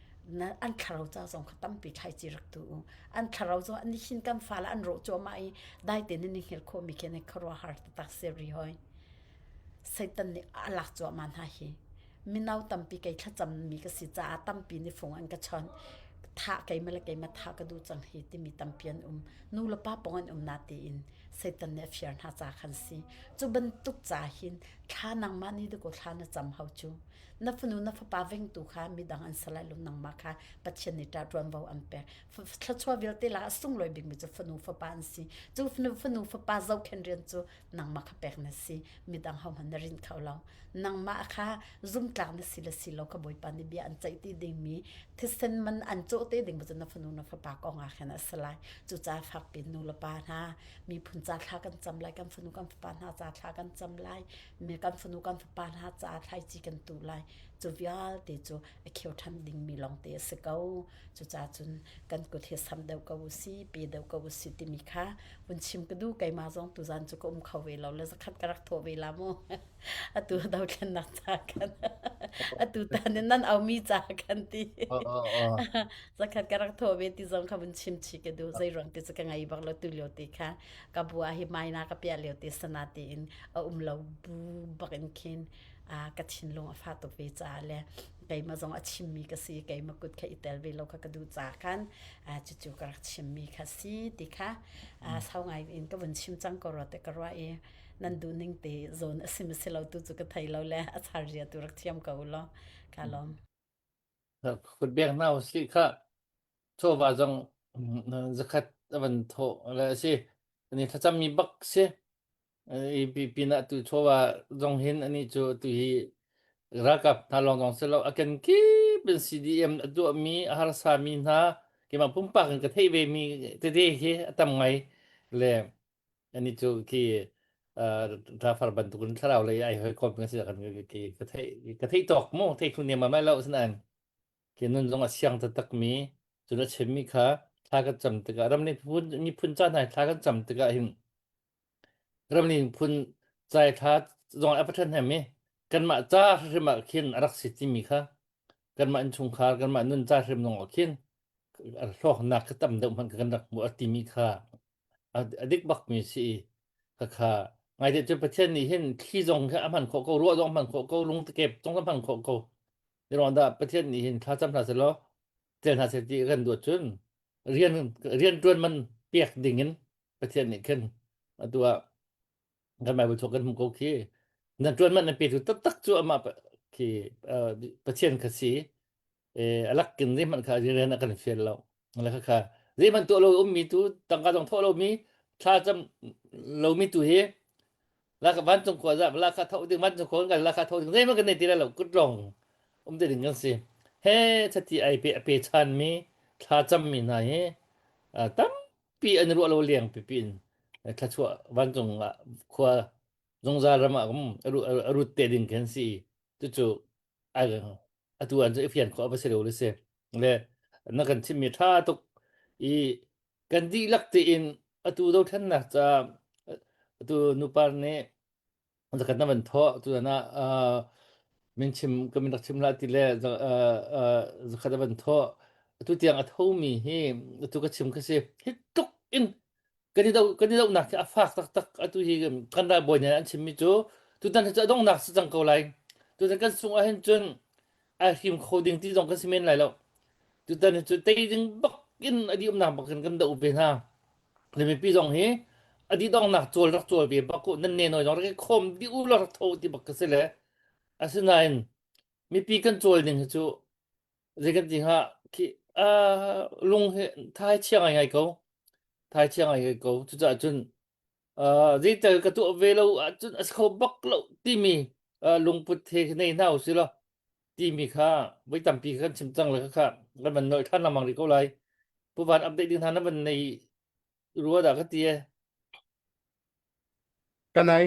an thlarau ca zong kha tampi thlaici rak tu u. An thlarau zong nihin kan fale an rawh cuahmah i dai tein nan i hngilh khawhmi khi nan khuaruahhar taktak si ri hoi. Satan nih a lak cuahmah hna hi. Mino tampi kei thlacammi ka si caah tampi nih fung an ka chawnh. Thah keimah le keimah thah ka duh cang hi timi tampi an um. Nu le pa pawng an um na tiin Satan nih a fiar hna ca khan si. Cu bantuk ca hin thla nangmah nih dakaw thla na cam hau cu. Na fanu na fapa vengtu kha midang an si lai lo nangmah kha Pathian nih ṭah ṭuanvo an pek. Thluachuah vialte lakah a sunglawi bikmi cu fanu fapa an si. Cu fanu fanu fapa zohkhenh rian cu nangmah kha pek na si. Midang hohmanh na rinh kho lo. Nangmah kha zumtlak na si le si lo kha Bawipa nih bia an ceih ti dingmi thisen man an cawh te ding cu na fanu na fapa kong ah khan a si lai. Cucaah fakpi nu le pa hna miphun ca thla kan cam lai, kan fanu kan fapa hna ca thla kan cam lai, mi kan fanu kan fapa hna ca thlaici kan tu lai. Cu vialte cu a kheu ṭhan dingmi lawngte a si ko. Cucaah cun kan kut hi sam deuh ko u si, pe deuh ko u si timi kha vun chim ka duh. Keimah zong tuzan cu ka um kho ve lo le zakhat ka rak thawh ve la mu. Atu dothlennak ca kan atu tan in nan aumi ca kan ti. Zakhat ka rak thawh ve ti zong kha vun chim chi ka duh. Zei ruang ti cu ka ngei bak lo tu lio ti kha ka bua hi mai na ka piah lio ti sana tiin a um lo bu bak in khin ka thinlung a fa tuk ve caah le keimah zong a chimmi ka si keimah kut kha i tel ve lo kha ka duh ca khan cucu ka rak chimmi kha si ti kha sau ngai in ka vun chim cang ko rua te ka ruah i nan duh ning te zawn a sim si lo tu cu ka thei lo le a char ria tu rak thiam ko law ka lawm. Kut bek hna usih kha chawva zong zakhat a van thawh le a si. Ani thlacammi bak si. I pinah tu chawva zong hin ani cu tu hi ralkap hna lawng zong si lo a ken kip in CDM a tuahmi a harsa mi hna keimah pumpak in ka theih ve mi tete hi a tam ngai le ani cu khi rafar bantukin thlarau lei ai hawikom kan si kan ka theih ka theih tawk mu thei thu niam mai lo sinain ke nun zong a siang taktak mi cun a chimmi kha thla kan cam tikah ram miphun miphun ca hna thla kan cam tikah hin ram miphun cai thla zong a pathan hem i kanmah ca hrim ah khin a rak si timi kha kanmah innchungkhar kanmah nun ca hrim zong ah khin hlawknak ka tam deuh hmanh kan rak hmuh a timi kha a dik bakmi si i khakha ngaite cu Pathian nih hin thli zong kha a hman khawh ko ruah zong a hman khawh ko lungtekep zong a hman khawh ko Ruang dah Pathian nih hin thlacam hna selaw tel hna seh ti kan duat cun rian rian ṭuan man pek ding in Pathian nih khin atu ah kan Bible chung kan hmuh ko khi nan ṭuan man nan petu taktak cu amah khi Pathian kha si a lakin zeihmanh kha rian a kan fial lo la kha kha zeihmanh tuah lo ummi tu tangka zong thawh lomi thla cam lomi tu hi la ka vancung khua za la ka tho ding vancung khua kan la ka tho ding zeihmanh kan nei ti lai lo kut lawng um te ding kan si he chati ai pe pe chan mi thla cam mi hna hi tampi an ruah lo leng pipi in thla vancung ah khua zungzal ram ah um a rut te ding kan si cucu atu an cu i fian khawh a si lo le si le na kan chimmi tha tuk i kan dihlak tein atu dothlennak ca atu nupar nih zakat na van thawh tu ah min chim ka min rak chim la ti le zakhat a van thawh atu tiang a thomi hi atu ka chim ka si hi tluk in kan i do kan i dohnak hi a fak taktak atu hi kan ralbawi nih an chimmi cu tutan hi cu a donghnak si cang ko lai tutan kan sung ahhin cun a him kho ding ti zong kan si men lai lo tutan hi cu tei ding bak in a dih umnak bak in kan doh ve hna le mipi zong hi a dih donghnak cawl rak cawl ve bak ko nan ne noi zong rak i khawm dih u law rak tho ti bak ka si le asinain mipi kan cawl ding hi cu Zei kan ti hnga khi uh, lung hi thai chia ngaingai ko. Thai chia ngaingai ko. Cucaah cun uh, zeitel ka tuah ve lo ahcun a si kho bak lo timi uh, lungput he nei hna usih law timi kha voi tampi kan chim cang le kha kan van noi ṭhan lengmang rih ko lai. Pu Van update ding hna na van nei. Rua dah ka ti e. Kanai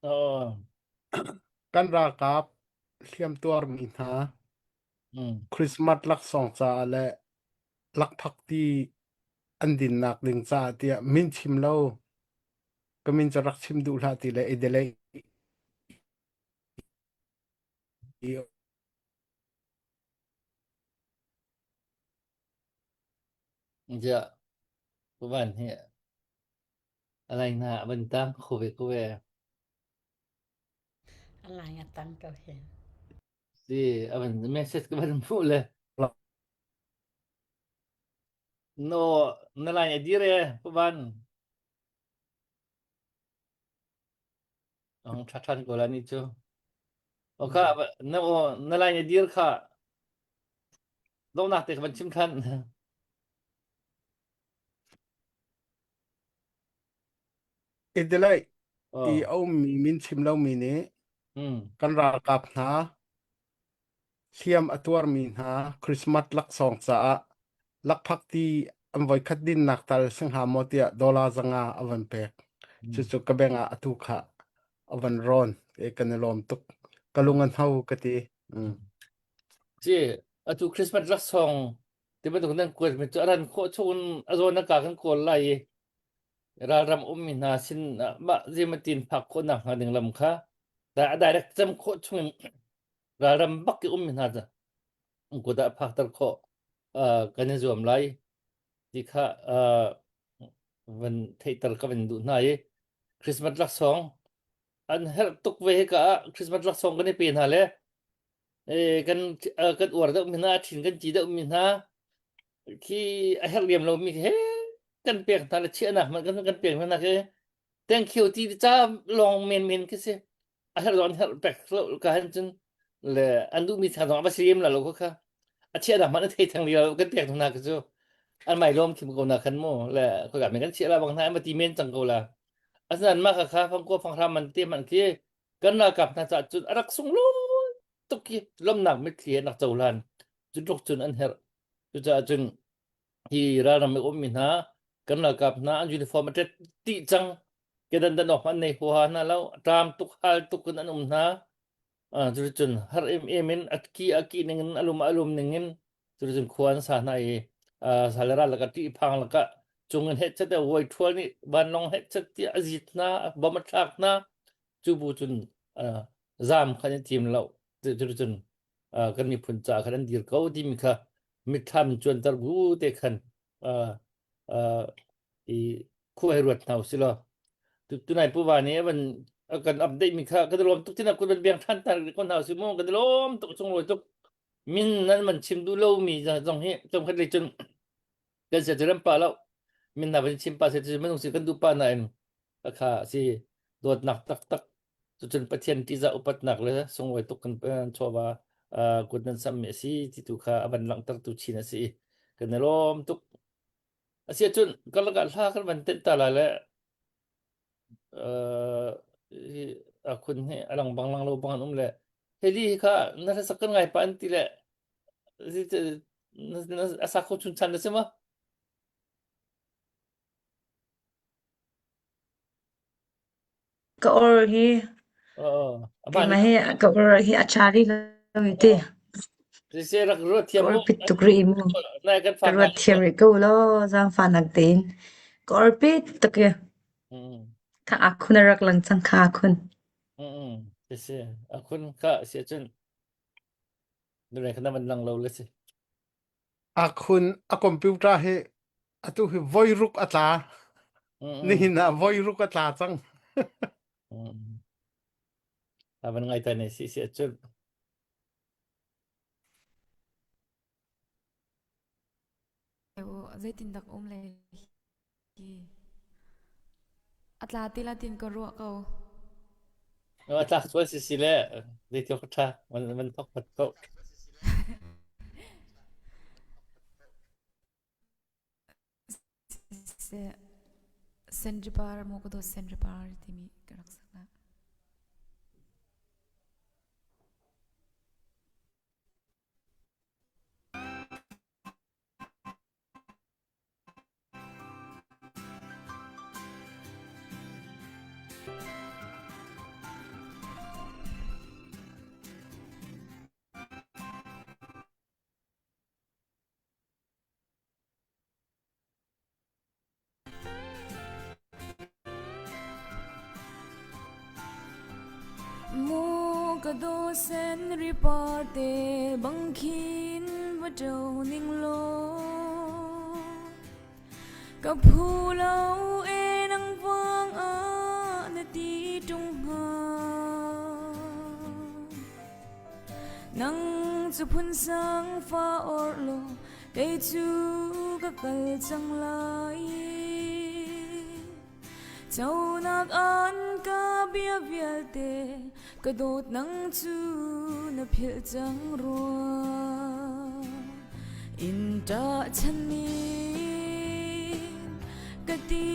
Oh. kan ralkap hliamtuarmi hna Mm. Christmas laksawng caah le lakphakti an dinnak ding caah tiah min chim lo ka min cu rak chim duh hlah ti le i delay Ja, van hi alai na van tang kho ve ko ve. Alai nga tang ko hin. Si, avan message ka van hmuh le. No, na lai a dir e, van. Ang tha than ko la ni chu. O kha na o na lai a dir kha. Dongnak te ka van chim than. Idilai i Oh. a ummi min chim lomi nih Mm. kan ralkap hna hliam a tuarmi hna Christmas laksawng caah lakphakti an voikhat dinnak tal si hnga maw tiah dollar 500 a van pek. Mm. Cucu ka bank ah atu kha a van rawn. E kan i lawm tuk. Ka lung an hau ka ti. Mm. Ci atu Christmas laksawng ti bantuk nan kuat mi cu a ran khawh chung a zawn na ka kan kawl lai i ralram ummi hna sin ah mah zeimatin phak khawhnak hnga ding lam kha da a direct cem khawh chung in ralram bak i ummi hna cu kut ah phakter khawh uh, kan i zuam lai ti kha uh, van theihter ka van duh hna i Christmas laksawng an herh tuk ve hika ah Christmas laksawng kan i pe hna le eh, kan uh, kan uar deuh mi hna thin kan ci deuh mi hna khi a herh liam lo mi he kan pek hna le chiahnak hmanh kan kan pek hna khi thank you ti ca long men men khi si a herh an herh pek lo ka han cun le an duh mi thang zong a va si la lo kha a chiahnak hmanh a thei thang li lo kan pek hna khi cu an mai lom khim ko na khan mu le khoi ka men kan chiah la bang hna ma ti men cang ko la asnan ma kha kha fang ko fang hram man te man khi kan ralkap hna caah cun a rak sunglawi tuk hi lawmhnak mitthli he rak cohlan cu tluk cun an herh cucaah cun hi ralram i ummi hna kan ralkap hna an uniform a ṭet dih cang kedan dan awk an nei huaha hna lo ṭam tuk hal tuk in an um hna cuticun har em em in a ki a ki ning in a lum a lum ning in cuticun khua an sa hna i sal ral laka ṭih phang laka cung in heh chet voi ṭhual nih vanlawng heh chet tiah a zit hna bom a thlak hna cu bu cun zaam khan i tim lo cuticun kan miphun caah khan an dir ko timi kha mitthlam cuanter bu te khan i khua hei ruat hna usih law tunai puva nih van kan update mi kha kan lawm tuk tina kun van biang than tar ko hna usih mu kan lawm tuk sunglawi tuk min nan man chim duh lo mi zong hi tom khat le cun kan sia ram pa lo min na van chim pa se cu minung si kan duh pa na in kha si dawtnak taktak cucun Pathian ṭihzah upatnak le sunglawi tuk kan chawva kut nan sammi a si ti tu kha a van langhtertu chin a si kan i lawm tuk a si ahcun kan lakah hla kan van tenh ta lai le a khun hi a lang bang lang lo bang an um le heli hi kha na hlasak kan ngai pa an ti le a sa kho chun chan na si ma Ka or hi keimah hi ka or hi a ṭha rih lo i ti. Ka or pit tuk rih mu. Ka ruat thiam rih ko law zaangfahnak tein. Ka or pit tuk i. Kha akhun a rak lang cang kha akhun. Si akhun kha si cun nure kha na van lang lo le si. Akhun a computer hi atu hi voi ruk a tla. Nihin ah voi ruk a tla cang. A van ngai ta ne si si cun. Zeitindak um le hi a tla ti la tin ka ruah ko. A tlak sual si si le zeitiok ka ṭha man man thok pat ko. Senripar maw ka dawt senripar timi ka rak sak na. Ka daw sen ripar te bang khin va ṭo ning law Ka phu lo e nang vang ah na ti ṭung hnga. Nang cu phun sang fa or law kei cu ka kal cang lai. Conak an ka bia vialte ka dawt nang cu na philh cang rua. In ṭah chan ning ka ti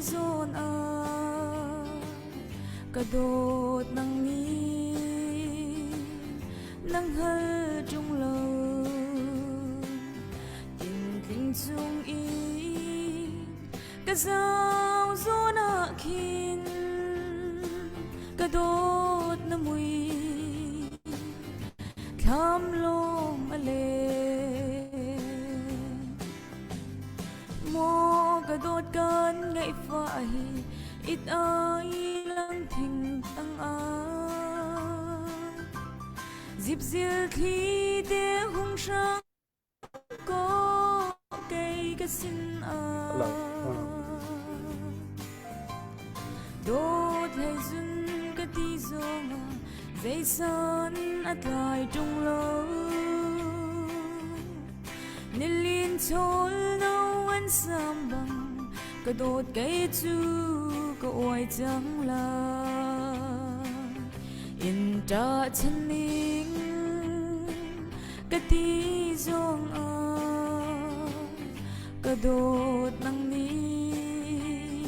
zawn ah ka dawt nang nih nang hal ṭung lo. Tintling cung i Ka zau zawn ah khin ka dawt na mui thlam lawng a le Maw ka dawt kan ngaihfa hi it ai lang thing tang ah Zipzil thli te hung hrang Kei ka sin ah dawt hlei zun ka ti zongah zeisan a tlai ṭung lo. Nilin chawl no an sam bang ka dawt kei cu ka uai cang lai. In ṭah chan ning Ka ti zongah ka dawt nang nih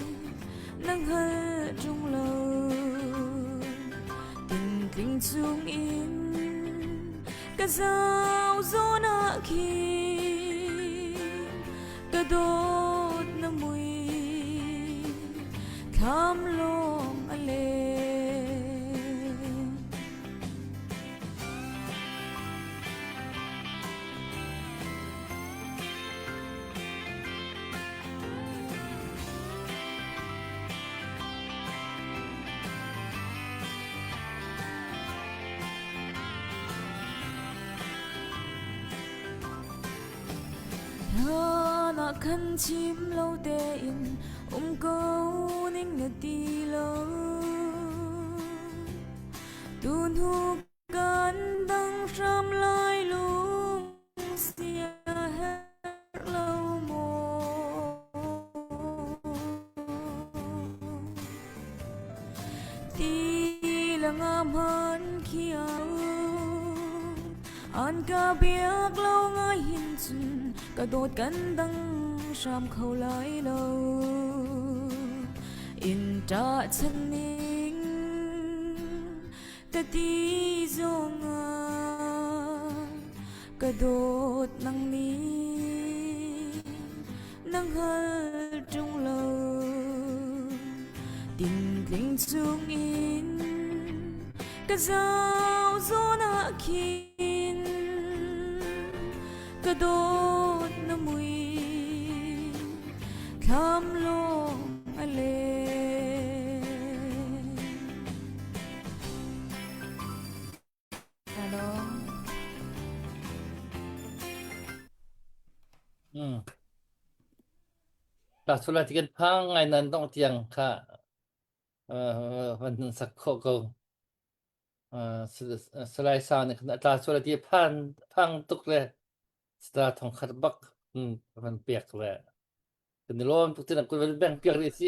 na hngalh ṭung lo. Tintling chungin ka zau zawn ah khin ka dawt na mui thlam lawng a leng. Hlan ah khan chim lo tein um ko ning na ti lo. Tuhnu kan dang hram lai lung sia herh lo maw? Ti langa hman khiau an ka biak lo ngai hin cun ka dawt kan dang hram kho lai lo. In ṭah chan ning ka ti zongah ka dawt nang nih na hngal ṭung lo. Tintling chungin ka zau zawn ah khin ka dawt na mui thlam lawng a leng. Hello. Mm. Ta sula ti kan phang ngai nan dong tiang kha uh, van sak kho ko. Uh, salai sa nih khan tla sula ti phan phang tuk le star thong khat bak van pek le kan i lawm tuk tin kun van beng piak rih si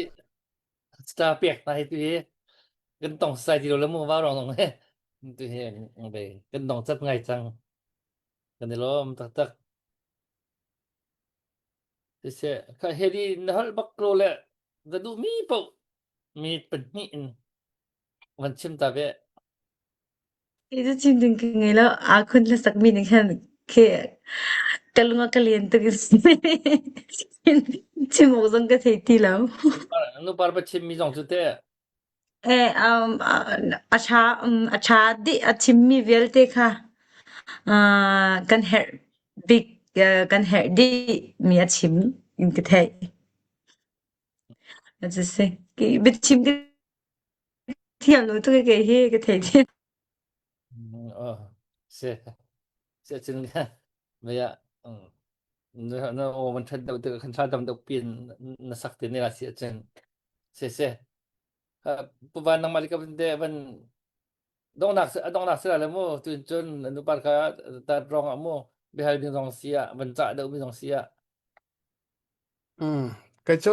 star pek na hi tu hi kan tong sai ti lo le mu va rong rong he tu hi be kan dong chat ngai cang kan i lawm taktak se kha hedi na hal bak lo le na duh mi po mi pahnih in van chim ta ve Kei cu chim ding ka ngei lo. Aa khun hlasak mi nih khan khi ka lung a ka len tuk i chim awk zong ka thei ti lo. Nupar pa chim mi zong cu teh Eh, um, a ṭha, um, a ṭha dih a chimmi vialte kha uh, kan herh bik, uh, kan herh dih mi a chim in ka theih. A si si. Ki biachim ka thiam lo tuk i kei hi ka thei thiam. Si si cun maya na na aw van ṭhat deuh tikah khan ṭha tam deuh pin na sak te ne la si ahcun si si Pu Van nangmah le ka van te van donghnak a donghnak si la mu tun cun nu par kha tat rong ah mu bihal ding zong si ah van cah deuh mi zong si ah Mm. Kei cu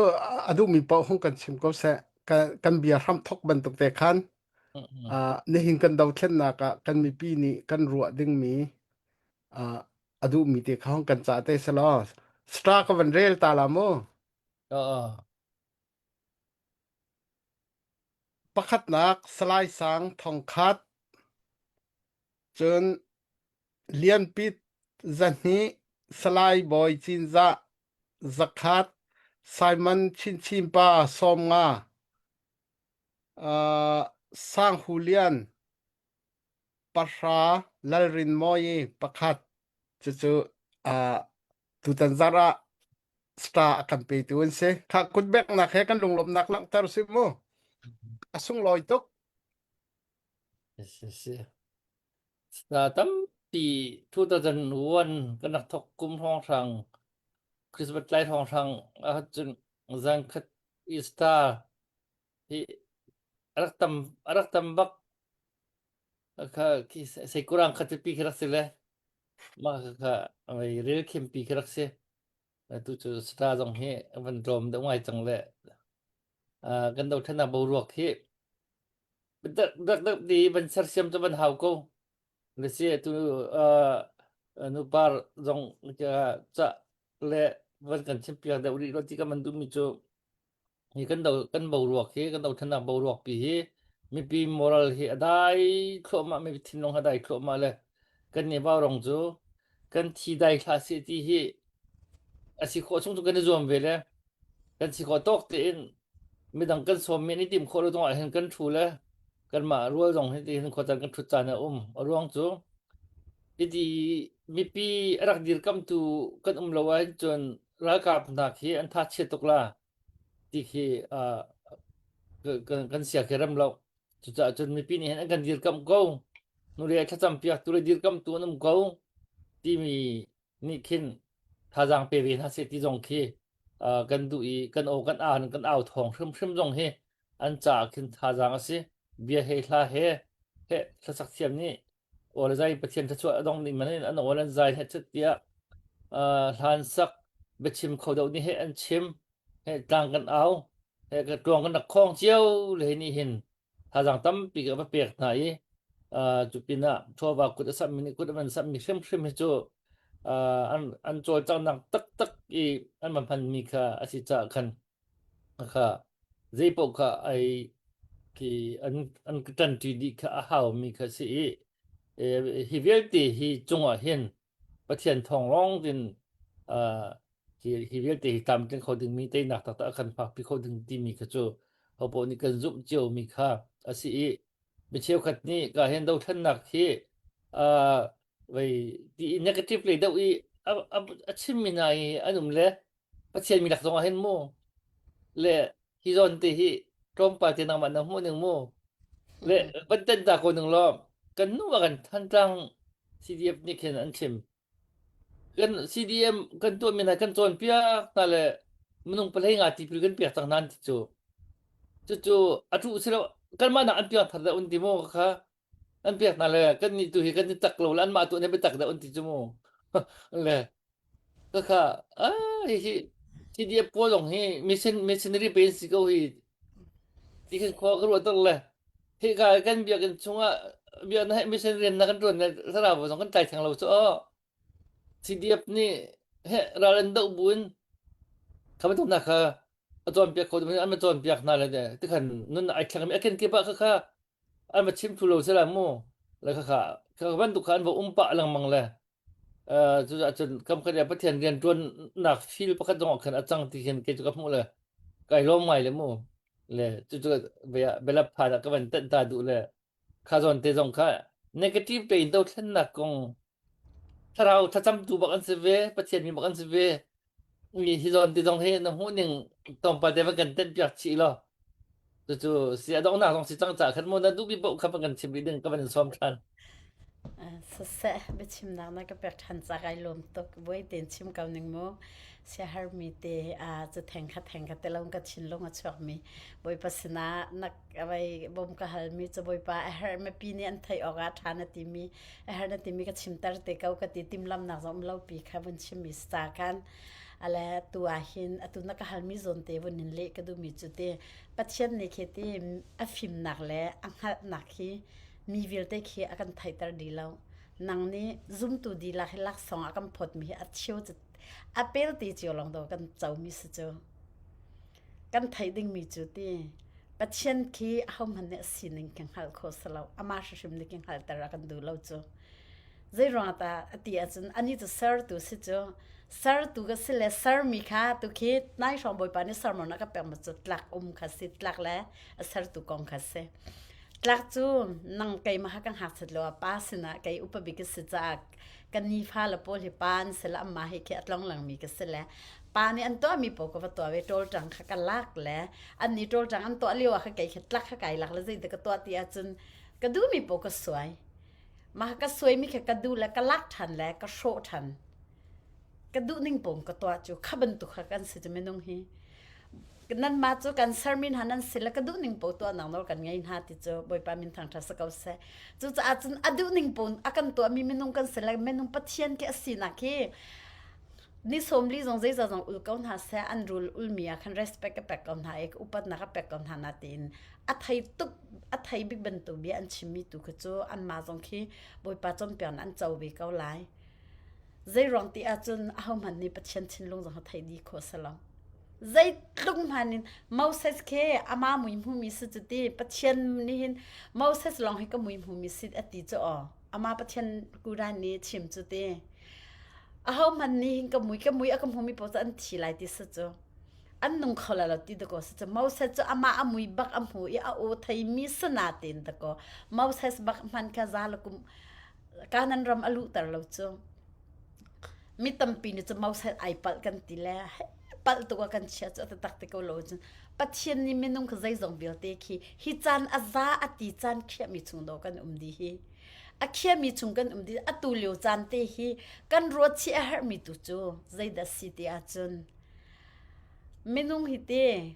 a duhmi paoh hung kan chim ko seh. Kan bia hram thok bantuk te khan uh, nihin kan dothlennak ah kan mipi nih kan ruah dingmi uh, a duhmi te kha hung kan cah te selaw. Star ka van rel ta la mu. Oo. Pakhatnak Salai Sang Thongkhat cun Lianpit Zahnih Salai Bawi Cinzah Zakhat Simon Chinchin pa 50 uh, Sang Hu Lian pahra Lalrin Mawi pakhat cucu uh, tutan zarh ah star a kan petu an si. Kha kutbeknak he kan lunglawmhnak langhter si mu. A sunglawi tuk. Si si. Star tampi 2001 kan rak thok kum hrawnghrang Christmas tlai hrawnghrang ahcun zan khat i star hi a rak tam a rak tam bak kha khi seikurang khat pipi khi rak si le mah kha ril khimpi khi rak si tu cu star zong hi van tlawm deuh ngai cang le kan dothlennak boruak hi dak dak di van sersiam cu van hau ko le si tu nupar zong ca le van kan chimpiak deuh rih lo ti kan van duhmi cu hi kan do kan boruak hi kan dothlennak boruak pi hi mipi moral hi a dai thluahmah mipi thinlung a dai thluahmah le kan nih vaurong cu kan thi dai hlah seh ti hi a si khawh chung cu kan i zuam ve le kan si khawh tawk tein midang kan sawm mi an i tim khawh lo zongah hin kan thu le kanmah rual zong hi hin khuacan kan thut caan a um a ruang cu hiti mipi a rak dirkamtu kan um lo ahhin cun ralkap hna khi an tha chia tuk la ti khi uh, kan kan sia khi rem lo cucaah cun mipi nih hin an kan dirkamh ko nule thlacam piak tu le dirkamtu an um ko timi nih khin thazaang pe ve hna seh ti zong khi uh, kan duh i kan aw kan au kan au thawng hrimhrim zong hi an caah khin thazaang a si bia he hla he he hlasak thiam nih aw le zai Pathian thluachuah a dong ning man in an aw an zai he chet tiah uh, hlan sak biachim kho deuh nih he an chim he tlang kan au he ka tuang kan rak khong cio le hi nih hin thazaang tampi ka va pek hna i uh, cu pinah chawva kut a sammi nih kut a van sammi hrimhrim hi cu uh, an an cawlcanghnak taktak i an van hmanmi kha a si caah khan kha zeipaoh kha ai khi an an ṭanṭi dih kha a haumi kha si i hi vialte hi cungah hin Pathian thawng lawng in uh, hi, hi vialte hi tlamtling kho dingmi teinak taktak a kan phakpi kho ding timi kha cu hopoh nih kan zumh ciomi kha a si i mi cheukhat nih ka hen dothlennak hi uh, vei ti negative lei deuh i a, a, a chimmi hna i an um le Pathian mi lak zong ah hin mu le hi zawn te hi tlawmpal te nangmah na hmuh ning mu le van ten ta ko ning law kan nu ah kan Thantlang CDF nih khin an chim kan CDM kan tuah mi hna kan cawnpiak hna le minung palei nga tipil kan piak cang hna an ti cu cucu a tu si lo kanmah nak an piak thar dah un ti mu kha an piak hna le kan nih tu hi kan i tak lo le anmah tu an i biatak dah un ti cu mu le Khakha ah hihi CDF pawl zong hi mission missionary pe si ko hi ti khin khua ka ruah tuk le hi ka kan biakinn chungah biakinn he mission rian na kan tuan le thlarau zong kan tlai theng lo cu aw CDF nih he ral an doh buin kha bantuk na kha a cawnpiak kho an ma cawnpiak hna le tikhan nun ai thleng mi a ken kip ah khakha an va chim thlu lo sila mu le khakha kha bantuk kha an va um pah lengmang le Cucaah cun kam khat ah Pathian rianṭuannak fil pakhat zong ah khan a cang ti khin kei cu ka hmuh le kai lawm ngai le mu. Le cucu bialap phan ah ka van tenh ta duh le kha zawn te zong kha negative tein dothlennak kong thlarau thlacamtu bak an si ve, Pathian mi bak an si ve. Mi hi zawn te zong hi na hmuh ning tlawmpal te van kan tenh piak chih law. Cucu si a donghnak zong si cang caah khan mu na duhmi paoh kha van kan chim rih ding ka van in sawm ṭhan. Siseh, biachimnak na ka pek ṭhan ca kai lawm tuk. Buai tein chim ko ning mu. Siahermi te cu theng kha theng kha te lo ka thinlung a chuakmi Bawipa sinah na vai bawm ka halmi cu Bawipa a herh mipi nih an theih awk ah ṭha na timi a herh na timi ka chimter te ko ka ti timhlamnak zong um lo pi kha vun chimmi si ca khan ale tu ah hin atu na ka halmi zawn te vun in leh ka duhmi cu ti Pathian nih khi ti a fimnak le a hngalhnak hi mi vialte khi a kan theihter dih lo. Nang nih zumtu dihlak hi laksawng a kan phawtmi hi a cheu cu a pelte cio lawng do kan comi si cu. Kan theih dingmi cu ti Pathian khi ahohmanh nih a sining khi hngalh khawh si lo. Amah hrimhrim nih khi hngalhter a kan duh lo cu. Zeiruang dah a ti ahcun anih cu sertu si cu. Sertu ka si le sermi kha tu khi nai hrawng Bawipa nih sermon a ka pekmi cu tlak um kha si tlak le a sertu kong kha si. Tlak cu nang keimah kha ka ngakchiat lo ah pa sinah kei upa bik ka si caah ka nifa le pawl hi pa an si le amah hi khi a tlong lengmi ka si le pa nih an tuahmi paoh ka va tuah ve ṭawlṭang kha ka lak le an nih ṭawlṭang an tuah lio ah kha kei khi tlak kha kai lak le zeidah ka tuah ti ahcun ka duhmi paoh ka suai. Mah ka suaimi kha ka duh le ka lak ṭhan le ka hrawh ṭhan. Ka duh ning paoh ka tuah cu kha bantuk kha kan si cu minung hi. Nanmah cu kan sermi hna nan si le ka duh ning paoh tuahnak nawl kan ngei hna ti cu Bawipa min thangṭhat si ko seh. Cucaah cun a duh ning paoh a kan tuahmi minung kan si le minung Pathian khi a sinak hi ni 40 zong zeizah zong ul ko hna seh an rul ulmi ah khan respect ka pek ko hna i upatnak ka pek ko hna na tiin a thei tuk a thei bik bantuk bia an chimmi tu kha cu anmah zong khi Bawipa cawnpiaknak an co ve ko lai. Zeiruang ti ahcun ahohmanh nih Pathian thinlung zong kha theih dih khawh si lo. Zeitluk hmanh in Moses khi amah mui hmumi si cu ti Pathian nih hin Moses lawng hi ka mui hmumi si a ti cu aw. Amah Pathian Quran nih chim cu ti. Ahohmanh nih hin ka mui ka mui a ka hmumi paoh cu an thi lai ti si cu. An nung kho lai lo ti dakaw si cu. Moses cu amah a mui bak a hmu i a aw theimi sanatein dakaw Moses bak hman kha za le kum Kanan ram a luhter lo cu mi tampi nih cu Moses ai palh kan ti le palh tuk ah kan chia cu a taktak ti ko lo cun Pathian nih minung kha zeizong vialte khi hi caan a za a ti caan khiahmi chung do kan um dih hi a khiahmi chung kan um dih atu lio caan te hi kan ruat chih a herhmi tu cu zeidah si ti ahcun Minung hi te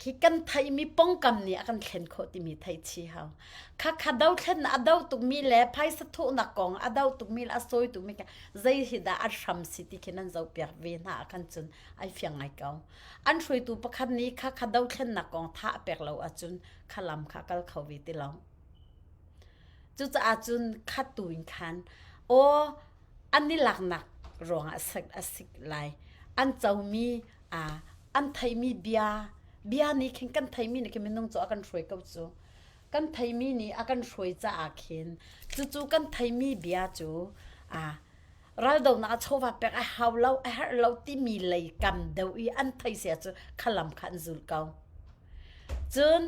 khi kan theihmi pongkam nih a kan thlen khawh timi theih chih hau. Khakha dothlennak a do tukmi le phaisa thawhnak kong a do tukmi le a sawi tukmi kha zei hi dah a hram si ti khi nan zohpiak ve hna ah khan cun ai fiang ngai ko. An hruaitu pakhat nih khakha dothlennak kong tha a pek lo ahcun kha lam kha kal kho ve ti lo. Cucaah cun khat tu in khan aw an i laknak ruangah a sik lai. An comi an theihmi bia bia nih khin kan theihmi nih khin minung cu a kan hruai ko cu. Kan theihmi nih a kan hruai caah khin cucu kan theihmi bia cu raldonak ah chawva pek a hau lo a herh lo timi lei kam deuh i an thei sia cu kha lam kha an zul ko. Cun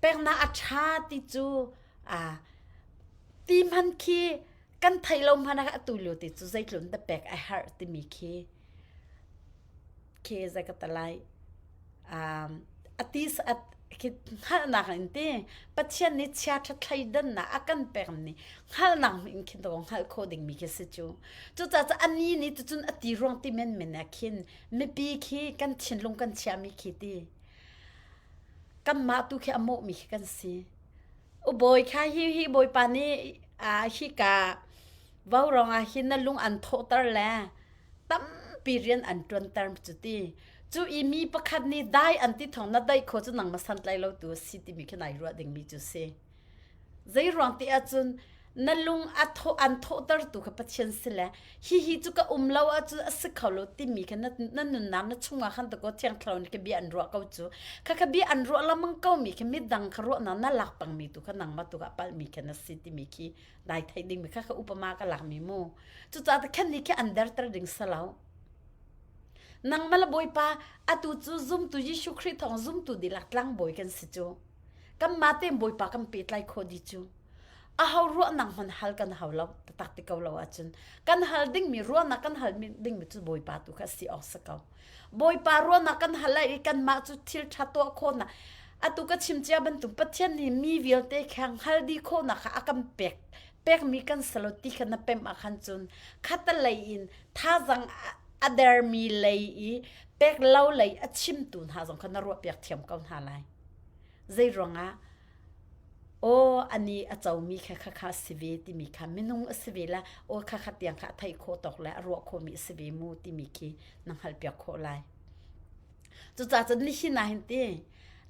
peknak a ṭha ti cu ti hman khi kan theih lo hmanh ah atu lio ti cu zeitlun da pek a herh timi khi khi zei ka talai um ati khi hngalhnak in ti Pathian nih chia ṭha thleidannak a kan pek ni hngalhnak in khin to hngalh khawh dingmi khi si cu cucaah cu ani nih tucun a ti ruang ti men men ah khin mipi khi kan thinlung kan chiahmi khi ti kanmah tu khi a mawhmi khi kan si Ubawi kha hi hi Bawipa nih hika vaurawng ah hin na lung an thawhter le tampi rian an ṭuanter cu ti. Cu i mi pakhat nih dai an ti thawng na daih khawh cu nangmah santlai lo tu a si timi khi nai ruah dingmi cu si. Zeiruang ti ahcun na lung a thawh an thawhtertu kha Pathian si le hihi cu ka um lo ahcun a si kho lo timi kha na, na nunnak na chungah khan dakaw thiang thlarau nih ka bia an ruah ko cu kha kha bia an ruah lamang ko mi kha midang kha ruahnak na lak pangmi tu kha nangmah tu kha palhmi kha na si timi khi dai theih dingmi kha kha upama ka lakmi mu cucaah khan ni khi an derter ding salo nangmah le bawipa atu cu zumtu Jesuh Khrih thawng zumtu dihlak tlangbawi kan si cu kanmah tein bawipa kan pehtlai khawh dih cu aho ruahnak hmanh hal kan hau lo taktak ti ko lo ahcun kan hal dingmi ruahnak kan hal dingmi cu bawipa tu kha si awk si ko bawipa ruahnak kan hal lai i kanmah cu thil ṭha tuah khawhnak atu ka chim cia bantuk Pathian nih mi vialte kha hngal dih khawhnak kha a kan pek. Pekmi kan si lo ti kha na pemh ah khan cun khatalei in thazang a dermi lei i pek lo lei a chimtu hna zong kha na ruahpiak thiam ko hna lai. Zei ruangah aw ani a comi kha kha kha si ve timi kha minung a si ve la aw kha kha tiang kha a theih khawh tawk le a ruah khawhmi a si ve mu timi khi na hngalhpiak khawh lai. Cucaah cun nihin ah hin ti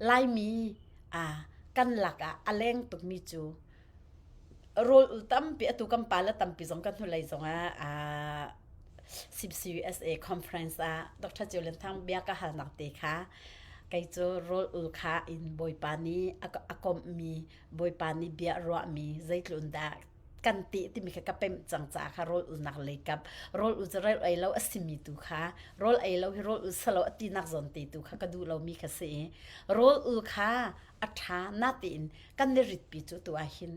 Laimi a kan lakah a leng tukmi cu rawl ul tampi atu kan pale tampi zong kan hnulei zongah ah CBCUSA conference ah Dr. Ceu Lian Thang bia ka halnak te kha kei cu rawl ul kha in Bawipa nih a komhmi Bawipa nih bia a ruahmi zeitlun dah kan ti timi kha ka pemh cang caah kha rawl ulnak lei kap rawl ul cu rawl ei lo a simi tu kha rawl ei lo hi rawl ul salo a tinak zawn te tu kha ka duh lomi kha si i rawl ul kha a ṭha natein kan i ritpi cu tu ah hin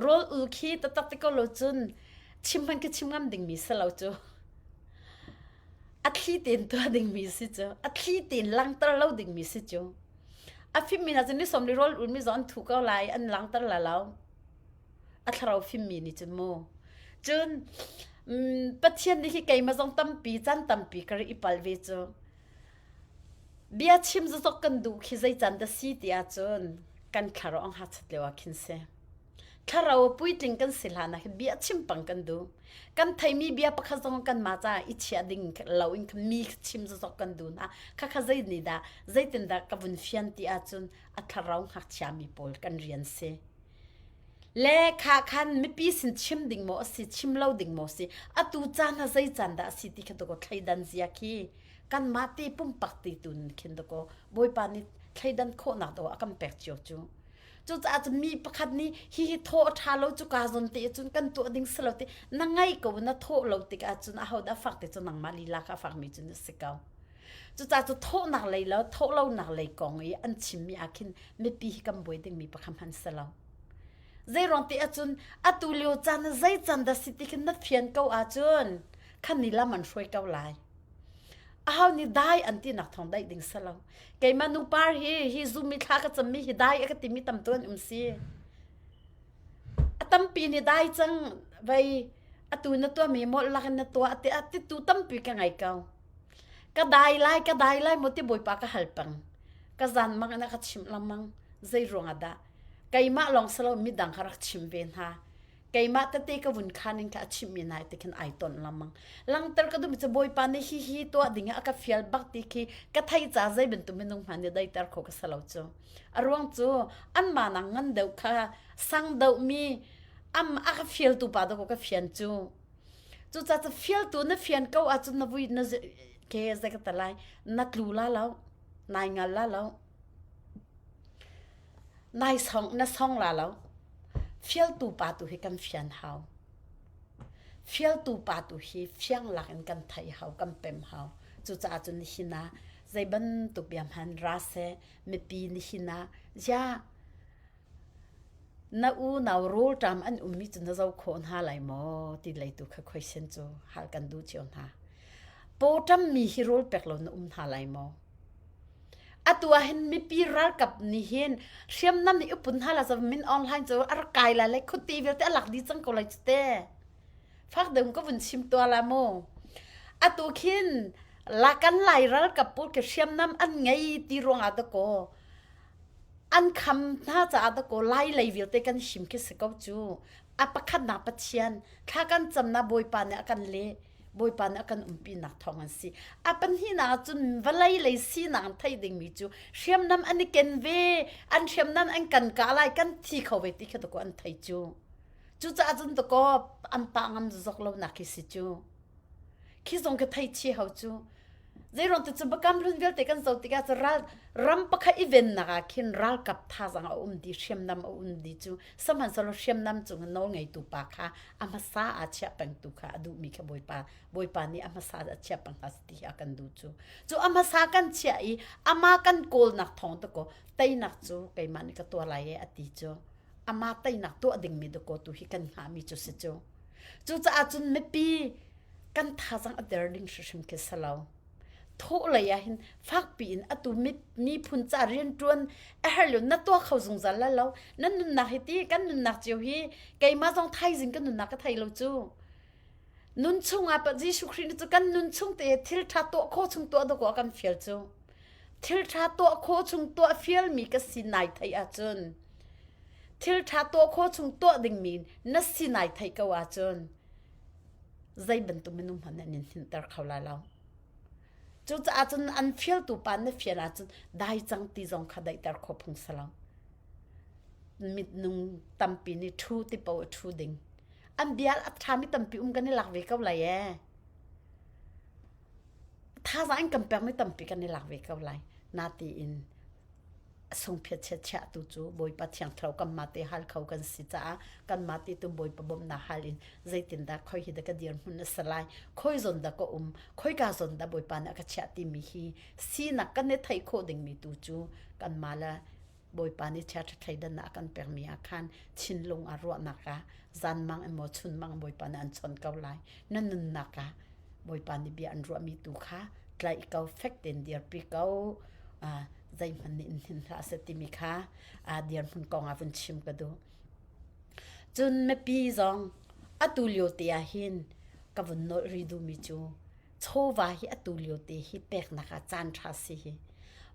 rawl ul khi taktak ti ko lo cun chim hmanh khi chim ngam dingmi si lo cu a thli tein tuah dingmi si cu a thli tein langter lo dingmi si cu a fimmi hna cu ni som li rawl ulmi zong an thu ko lai an langter la lo a thlarau fimmi nih cun mu cun Pathian nih hi keimah zong tampi caan tampi ka ri i pal ve cu Bia chim zazok kan duh khi zei can dah si ti ahcun kan thlarau ang hngakchiat lio ah khin si. Thlarau a puitling kan si hlan ah hin bia chim pang kan duh. Kan theimi bia pakhat zong kanmah caah i chiah ding lo in mi chim zazok kan duh hna. Khakha zei nih dah zeitindah ka vun fian ti ahcun a thlarau ngakchia mi pawl kan rian si. Le kha khan mipi sin chim ding maw a si chim lo ding maw si atu caan ha zei caan dah a si ti kha tu ko thleidan zia khi kanmah te pumpak ti tu khin dakaw Bawipa nih thleidan khawhnak dawh a kan pek cio cu. Cucaah cun mi pakhat nih hihi thaw a ṭha lo cu kaa zawn te cun kan tuah ding si lo ti na ngai ko na thawh lo tikah cun ahodah fak te cu nangmah lila kha fakmi cu na si ko. Cucaah cu thawhnak lei lo thawh lonak lei kong i an chimmi ah khin mipi hi kan buai dingmi pakhat hmanh si lo. Zeiruang ti ahcun atu lio caan zei can dah si ti khin na fian ko ahcun khan ni lam an hruai ko lai. Aho nih dai an tinak thawng daih ding si lo. Keimah nupar hi hi zummi thla ka cammi hi dai a ka timi tam tu an um si. A tampi nih dai cang vei atu na tuahmi molh lak in na tuah ti a ti tu tampi ka ngei ko. Ka dai lai ka dai lai maw ti bawipa ka hal peng. Ka zan mang in a ka chimh lengmang. Zei ruangah dah? Keimah lawng si lo midang kha rak chim ve hna. Keimah tete ka vun khan in kha a chimhmi hna ti khin ai ton lengmang. Langter ka duhmi cu Bawipa nih hi hi tuah ding ah a ka fial bak ti khi ka thei ca zei bantuk minung hmanh nih daiter kho ka si lo cu. A ruang cu anmah nak ngan deuh kha sang deuhmi am a ka fialtu pa dawh ka fian cu. Cucaah cu fialtu na fian ko ahcun na vui na ke zei ka ta lai na tlu la lo nai ngal la lo Nai song na song la lo. Fialtu pa tu hi kan fian hau. Fialtu pa tu hi fiang lak in kan theih hau, kan pem hau. Cucaah cun nihin ah zei bantuk bia hman ra seh, mipi nihin ah ziah na unau rawlṭam an ummi cu na zoh khawh hna lai maw ti lei tu kha question cu hal kan duh cio hna. Pawṭammi hi rawl pek lo na um hna lai maw? Atu ah hin mipi ralkap nih hin hriamnam nih upun hna la min Aung Hlaing cu a rak kai lai le khuate vialte a lak dih cang ko lai cu te. Fak deuh ka vun chim tua la mu. Atu khin la kan lai ralkap pawl khi hriamnam an ngei ti ruangah dakaw an kham hna caah dakaw lai lei vialte kan him khi si ko cu. A pakhatnak Pathian thla kan camnak Bawipa nih a kan leh. Bawipa nih a kan umpinak thawng an si. A pahnihnak ah cun vawlei lei sinak an theih dingmi cu hriamnam an i ken ve, an hriamnam an kan kah lai, kan thi kho ve ti kha dakaw an thei cu. Cucaah cun dakaw an pah ngam zok lonak khi si cu. Khi zong ka thei chi hau cu. Zeiruang ti cu Bakam hlun vialte kan zoh tikah cu ral ram pakhat i vennak ah khin ralkap thazang a um di hriamnam a um di cu sihmanhsehlaw hriamnam cung in nawl ngeitu pa kha a hmasa ah chiah pengtu kha a duhmi kha Bawipa Bawipa nih a hmasa a chiah peng hna ti hi a kan duh cu cu a hmasa kan chiah i ama kan kawlnak thawng dakaw teinak cu keimah nih ka tuah lai e a ti cu ama teinak tuah dingmi dakaw tu hi kan hngahmi cu si cu cucaah cun mipi kan thazang a der ding hrimhrim khi si lo. Thawh lei ah hin fakpi in atu miphun ca rianṭuan a herh lio na tuah kho zungzal lai lo. Nan nunnak hi ti kan nunnak cio hi keimah zong thaizing ka nunnak ka thei lo cu. Nun chungah Jesuh Khrih nih cu kan nun chung te thil ṭha tuah khawh chung tuah dawk a kan fial cu. Thil ṭha tuah khawh chung tuah fialmi ka si nai theih ahcun thil ṭha tuah khawh chung tuah dingmi na si nai theih ko ahcun zei bantuk minung hmanh nih an in hninhter kho lai lo. Cucaah cun an fialtu pa na fial ahcun dai cang ti zong kha daihter khawh phung si lo. Mitnung tampi nih ṭhu ti paoh a ṭhu ding. An bia a ṭhami tampi um kan i lak ve ko lai ee. Thazaang in kan pekmi tampi kan i lak ve ko lai. Natiin sungphiat chiat tu cu Bawipa Thiang Thlarau kanmah te hal kho kan si caah kanmah te tu Bawipa bawmhnak hal in zeitindah khoi hi dah ka dirhmun a si lai khoi zawn dah ka um khoika zawn dah Bawipa nih a ka chiah timi hi sinak kan i theih khawh dingmi tu cu kanmah le Bawipa nih chiaṭha thleidannak a kan pekmi ah khan thinlung ah ruahnak ah zanmang in maw chunmang Bawipa nih an chon ko lai na nunnak ah Bawipa nih bia an ruahmi tu kha tlaih ko fek tein dirpi ko zeihmanh nih in hnin hlah seh timi kha dirhmun kong ah vun chim ka duh. Cun mipi zong atu lio te ah hin ka vun nolh rih duhmi cu chawva hi atu lio te hi peknak ah caan ṭha si hi.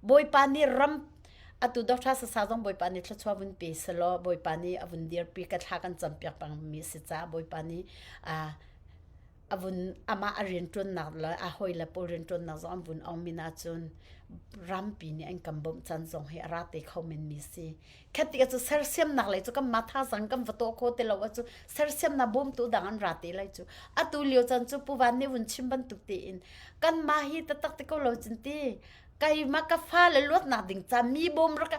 Bawipa nih ram atu Dr. Sasa zong Bawipa nih thluachuah vun pe selaw Bawipa nih a vun dirpi ka thla kan campiak pengmi si caah Bawipa nih a vun amah a rianṭuannak le a hawile pawl rianṭuannak zong an vun ong min ahcun rampi nih an kan bawmh caan zong hi a ra te kho menmi si. Khat tik cu sersiamnak lei cu kanmah thazaang kan va tuah kho ti lo ahcun sersiamnak bawmtu dang an ra te lai cu. Atu lio caan cu Pu Van nih vun chim bantuk tein kanmah hi taktak ti ko lo cun ti keimah ka fale luatnak ding ca mi bawm rak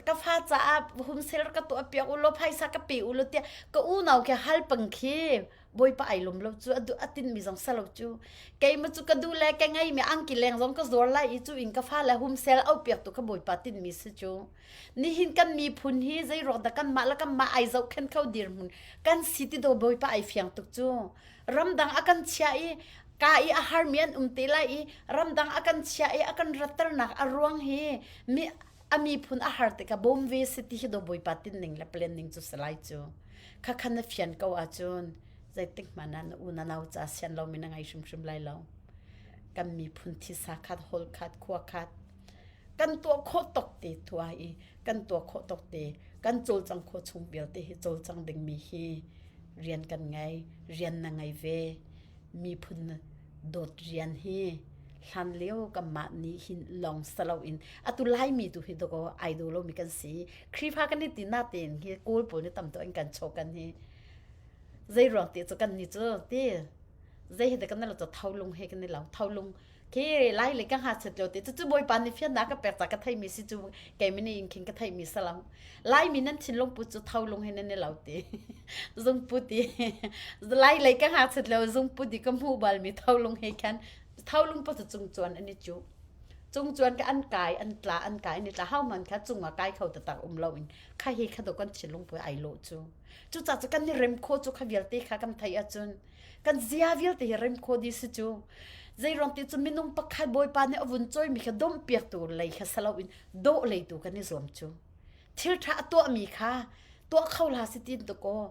ka fa caah humsel rak ka tuah piak u law phaisa ka pe u law tiah ka unau khi hal pang khi Bawipa ai lawm lo cu a duh a tinmi zong sa lo cu keimah cu ka duh le ka ngeimi angki leng zong ka zuar lai i cu in ka fale humsel au piak tu kha Bawipa tinmi si cu nihin kan miphun hi zei ruak dah kanmah le kanmah ai zohkhen kho dirhmun kan si ti do Bawipa ai fiang tuk cu ramdang a kan chia i ka i a harmi an um te lai i ramdang a kan chia i a kan ratternak a ruang hi mi a miphun a har tikah bawm ve si ti hi do Bawipa tinning le plan ning cu si lai cu. Khakhan na fian ko ahcun zeitik hmanh ah na u na nau ca sian lomi na ngei hrimhrim lai lo. Kan miphun thisa khat, hol khat, khua khat, kan tuah khawh tok te tuah i kan tuah khawh tok te kan cawlcang khawh chung vialte hi cawlcang dingmi hi rian kan ngei rian na ngei ve miphun dawt rian hi hlan lio kanmah nih hin lawng saloin atu laimi tu hi doko ai do lomi kan si Khrihfa kan i ti na tein hi kawl pawl nih tam tuk an kan chaw kan hi zei ruang ti cu kan ni cu ti zei hi kan lo tholung he kan i lo tholung khi lai le ka ha chet lo ti cu cu bawipa nih fiannak ka pek ca ka theimi si cu keimi nih in khin ka theimi salam laimi nan thinlung put cu tholung he nan i lo ti zungpu ti lai lei ka ha chet lo zungpu ti ka hmu bal mi tholung he khan tholung pa cu cung chuan an i cu cung chuan ka an kai an tla an kai an i tla hau man kha cung ah kai kho tatak um lo in kha hi kha do kan thinlung pu ai lo cu cu ca cu kan ni rem kho cu kha vialte kha kan thei ahcun kan zia vialte hi rem kho di si cu zeiruang ti cu minung pakhat bawipa nih a vun cawimi kha domhpiaktu lei kha salo in dawh lei tu kan i zuam cu thil ṭha a tuahmi kha tuah kho hlah si tin tu kaw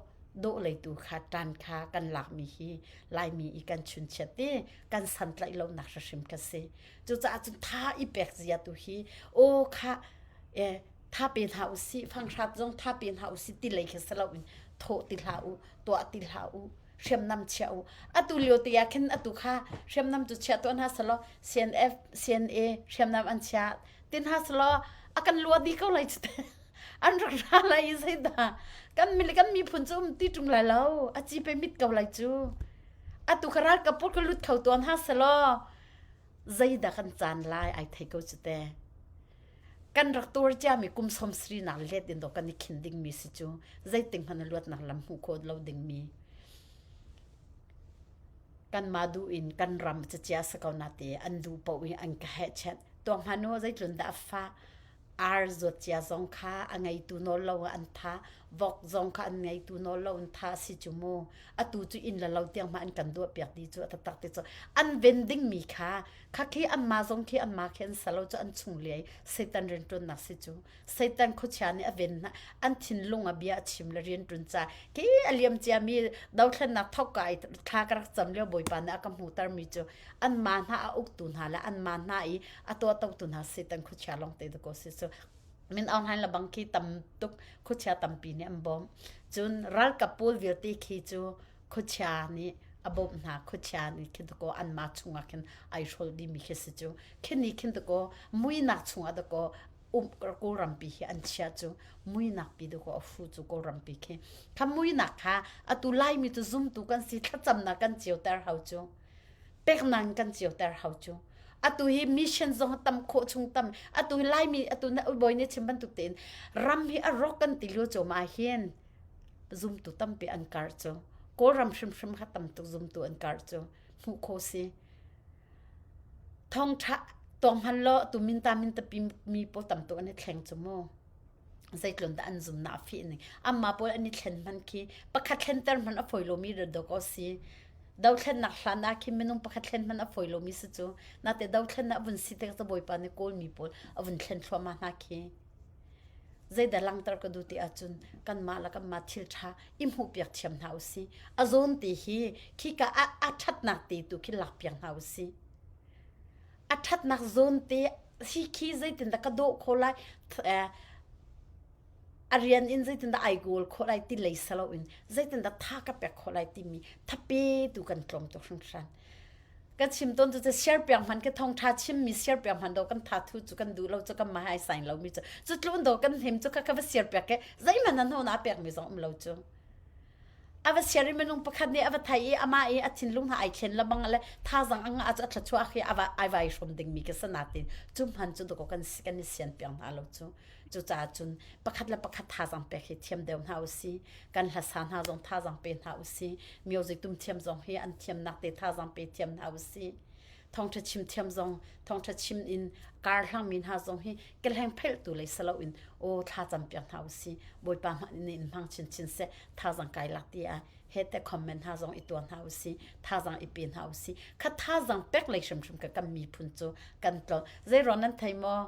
dawh lei tu kha ṭan kha kan lakmi hi laimi i kan chunchiat ti kan santlaih lonak hrim ka si cucaah cun tha i pek zia tu hi aw kha eh tha pe hna u si fanghrat zong tha pe hna u si ti lei kha salo in thawh ti hlah u tuah ti hlah u hriamnam chia u atu lio te ah khin atu kha hriamnam cu chia tuah hna selaw CNF CNA hriamnam an chia tin hna selaw a kan lua di ko lai cu an rak ra lai i zeidah kan mi kan miphun cu um ti ṭung lai lo a ci pe mit ko lai cu atu ka ralkap pawl ka lut kho tuan hna selaw zeidah kan caan lai ai thei ko cu te kan rak tuar ciami kum sawmsarih nak let in dawh kan i khin dingmi si cu zeiting hmanh luatnak lam hmuh khawh lo dingmi kanmah duh in kan ram cacia si ko na te an duh paoh i an ka hehchet tuang hmanh u zeitlun dah a fah. Ar zuat cia zong kha a ngeitu nawl lo ah an thah. Vok zong kha an ngeitu nawl lo in thah a si cu mu. Atu cu inn le lo tiang hmanh an kan duah piak dih cu a taktak ti cu. An ven dingmi kha kha khi anmah zong khi anmah khi an sa lo cu an chung liai Satan rianṭuannak si cu. Satan khuachia nih a ven hna. An thinlung ah bia a chim le rianṭuan ca khi a liam ciami dothlennak thawk ka i thla ka rak cam lio Bawipa nih a ka hmuhtermi cu anmah hna a uktu hna le anmah hna i a tuahtotu hna Satan khuachia lawngte dakaw si cu Min Aung Hlaing le bang khi tam tuk khuachia tampi nih an bawmh. Cun ralkap pawl vialte khi cu khuachia nih a bawmh hna khuachia nih khin dakaw anmah chungah khin ai hrol dihmi khi si cu khini khin dakaw muinak chungah dakaw um Kawlrampi hi an chia cu muinak pi dakaw a fu cu Kawlrampi khi kha muinak kha atu Laimi cu zumtu kan si thlacamnak kan cioter hau cu peknak kan cioter hau cu atu hi mission zong tam khawh chung tam atu hi Laimi atu na bawi nih chim bantuk tein ram hi a rawk kan ti lio cawm ah hin zumtu tampi an kar cu Kawlram hrimhrim kha tam tuk zumtu an kar cu hmuh khawh si thawngtha tawng hman lo tu minta minta pi mi pawl tam tuk an i thleng cu mu zeitlun dah an zumnak a fih ning amma pawl an i thlen hman khi pakhat thlenter hman a fawi lomi dawk aw si dothlennak hlan ah khin minung pakhat thlen hman a fawi lomi si cu nate dothlennak vun si tik ca bawipa nih kawl mi pawl a vun thlen thluahmah hna khi zeidah langter ka duh ti ahcun kanmah le kanmah thil ṭha i hmuhpiak thiam hna usih. A zawn te hi khika ah a ṭhatnak te tu khi lakpiak hna usih. A ṭhatnak zawn te hi khi zeitindah ka dawh khawh lai a rian in zeitindah ai goal khawh lai ti lei salo in zeitindah tha ka pek khawh lai timi thape tu kan tlawm tuk hringhran. Kan chim tawn cu share piak hman ke thong tha chim mi share piak hman do kan tha thu cu kan duh lo cu kan ma hai sain lo mi cu cu tlun do kan hnem cu ka ka va share piak ke zeihmanh nan ho na pek mi zong um lo cu a va share i minung pakhat nih a va thai i ama i a thinlung hna ai thlen lamang le thazang anga a cu a thla khi a va ai vai hrom ding mi ka sanatin cu hman cu do kan kan i sian piang hna lo cu cucaah cun pakhat le pakhat thazang pek hi thiam deuh hna usih kan hlasa hna zong thazang pe hna usih music tum thiam zong hi an thiamnak te thazang pe thiam hna usih thawngtha chim thiam zong thawngtha chim in kar hlangmi hna zong hi kehleng phelh tu lei salo in o thla cam piak hna usih bawipa hmanh in in hmang chin chin seh thazang kai lak ti ah he te comment hna zong i tuah hna usih thazang i pe hna usih kha thazang pek lei hrimhrim ka kan miphun cu kan tlon zeiruang nan thei maw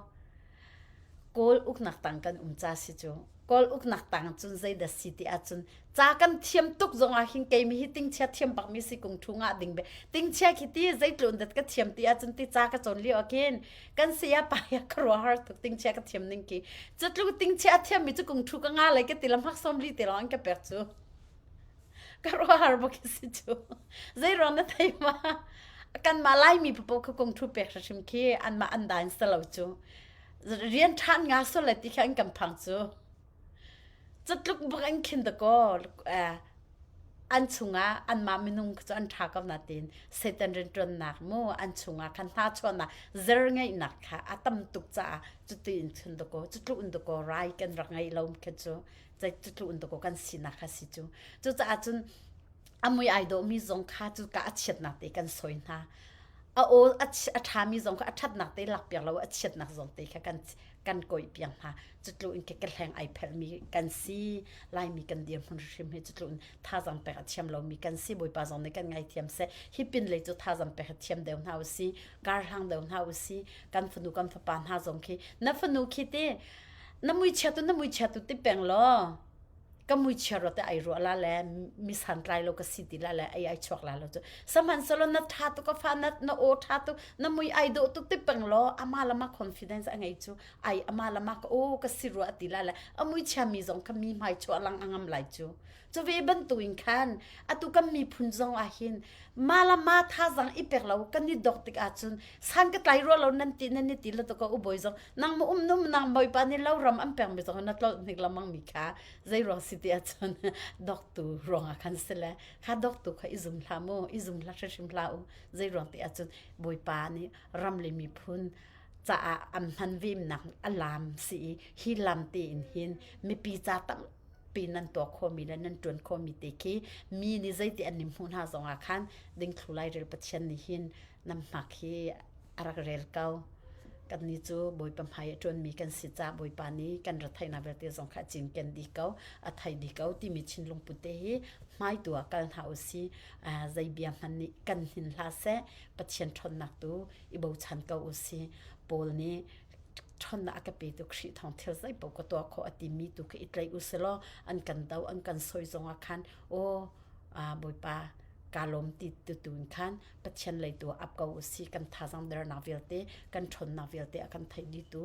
Kawl uknak tang kan um ca si cu. Kawl uknak tang cun zeidah si ti ahcun ca kan thiam tuk zong ah hin keimi hi tingchia thiam bakmi si kung thu ngah ding be. Tingchia khi ti zeitlun dat ka thiam ti ahcun ti ca ka cawn lio ah khin kan saya pa ya ka ruah har tuk tingchia ka thiam ning ki. Cu tingchia a thiammi cu kung thu ka nga lai ka ti lam hak som li te lawng an ka pek cu. Ka ruah har bak si cu. Zei ruang na thei ma? Kanmah Laimi papoh kha kung thu pek hrim khi anmah an dain salo cu. Rian ṭhan nga sol le ti kha an kan phang cu. Catluk bak an khin dakaw an chungah anmah minung cu an ṭha ko natin Satan rianṭuannak mu an chungah khan hna chuahnak zer ngeihnak kha a tam tuk caah cuti in chun dakaw cutluk in dakaw rai kan rak ngei lo kha cu cutluk in dakaw kan sinak kha si cu. Cucaah cun a mui ai dawhmi zong kha cuka a chiatnak te kan sawi hna a aw a ṭhami zong kha a ṭhatnak te lakpiak lo a chiatnak zong te kha kan kan kawih piak hna cutlu in ke hleng ai phelhmi kan si laimi kan dirhmun hrim hi cutlu in thazang pek a thiam lomi kan si bawipa zong nih kan ngaithiam seh hi pin lei cu thazang pek a thiam deuh hna usi kar hlang deuh hna usi kan fanu kan fapa hna zong khi na fanu khi te na mui chia tu na mui chia tu ti peng law ka muichia ruat ai ruah la le mi santlai lo ka si ti la le ai ai chuak la lo cu sihmanhsehlaw na tha tuk ka fa na na aw tha tuk na mui ai dawh tuk ti peng law ama lama confidence a ngei cu ai ama lama ka aw ka si rua ti la le a muichia mi zong kha mi hmai chuah lang a ngam lai cu cu ve bantuin khan atu kan miphun zong ah hin ma la ma thazang i pek lo kan i dok tik ahcun san ka tlai rua lo nan ti nan i ti la to ka u bawi zong nang ma um num nang bawipa nih lo ram an pek mi zong na tlolh hnik lamang mi kha zei ruang si ti ahcun doktu ruang ah khan si le kha doktu kha i zum hlah mu i zum hlah hrimhrim hlah u zei ruang ti ahcun bawipa nih ram le miphun caah an hman vimnak a lam si i hi lam tein hin mipi ca tampi nan tuah khawhmi le nan ṭuan khawhmi te khi mi nih zeiti an nim hmuh hna zongah khan dingthlu lairel Pathian nih hin nan hmak hi a rak rel ko. Kannih cu Bawipa hmai a ṭuanmi kan si caah Bawipa nih kan retheihnak vialte zong kha a cinken dih ko, a thei dih ko timi thinlung put te hi hmai tu ah kal hna u si. Zei bia hmanh nih kan hnin hlah seh, Pathian ṭhawnnak tu i bochan ko u si. Paul nih ṭhawnnak a ka petu Khrih thawng thil zeipaoh ka tuah khawh a timi tu khi i tlaih u si law an kan do an kan soi zongah khan aw Bawipa kaa lawm ti tu tu in khan Pathian lei tu ap ko usi kan thazang dernak vialte kan ṭhawnnak vialte a kan theih dihtu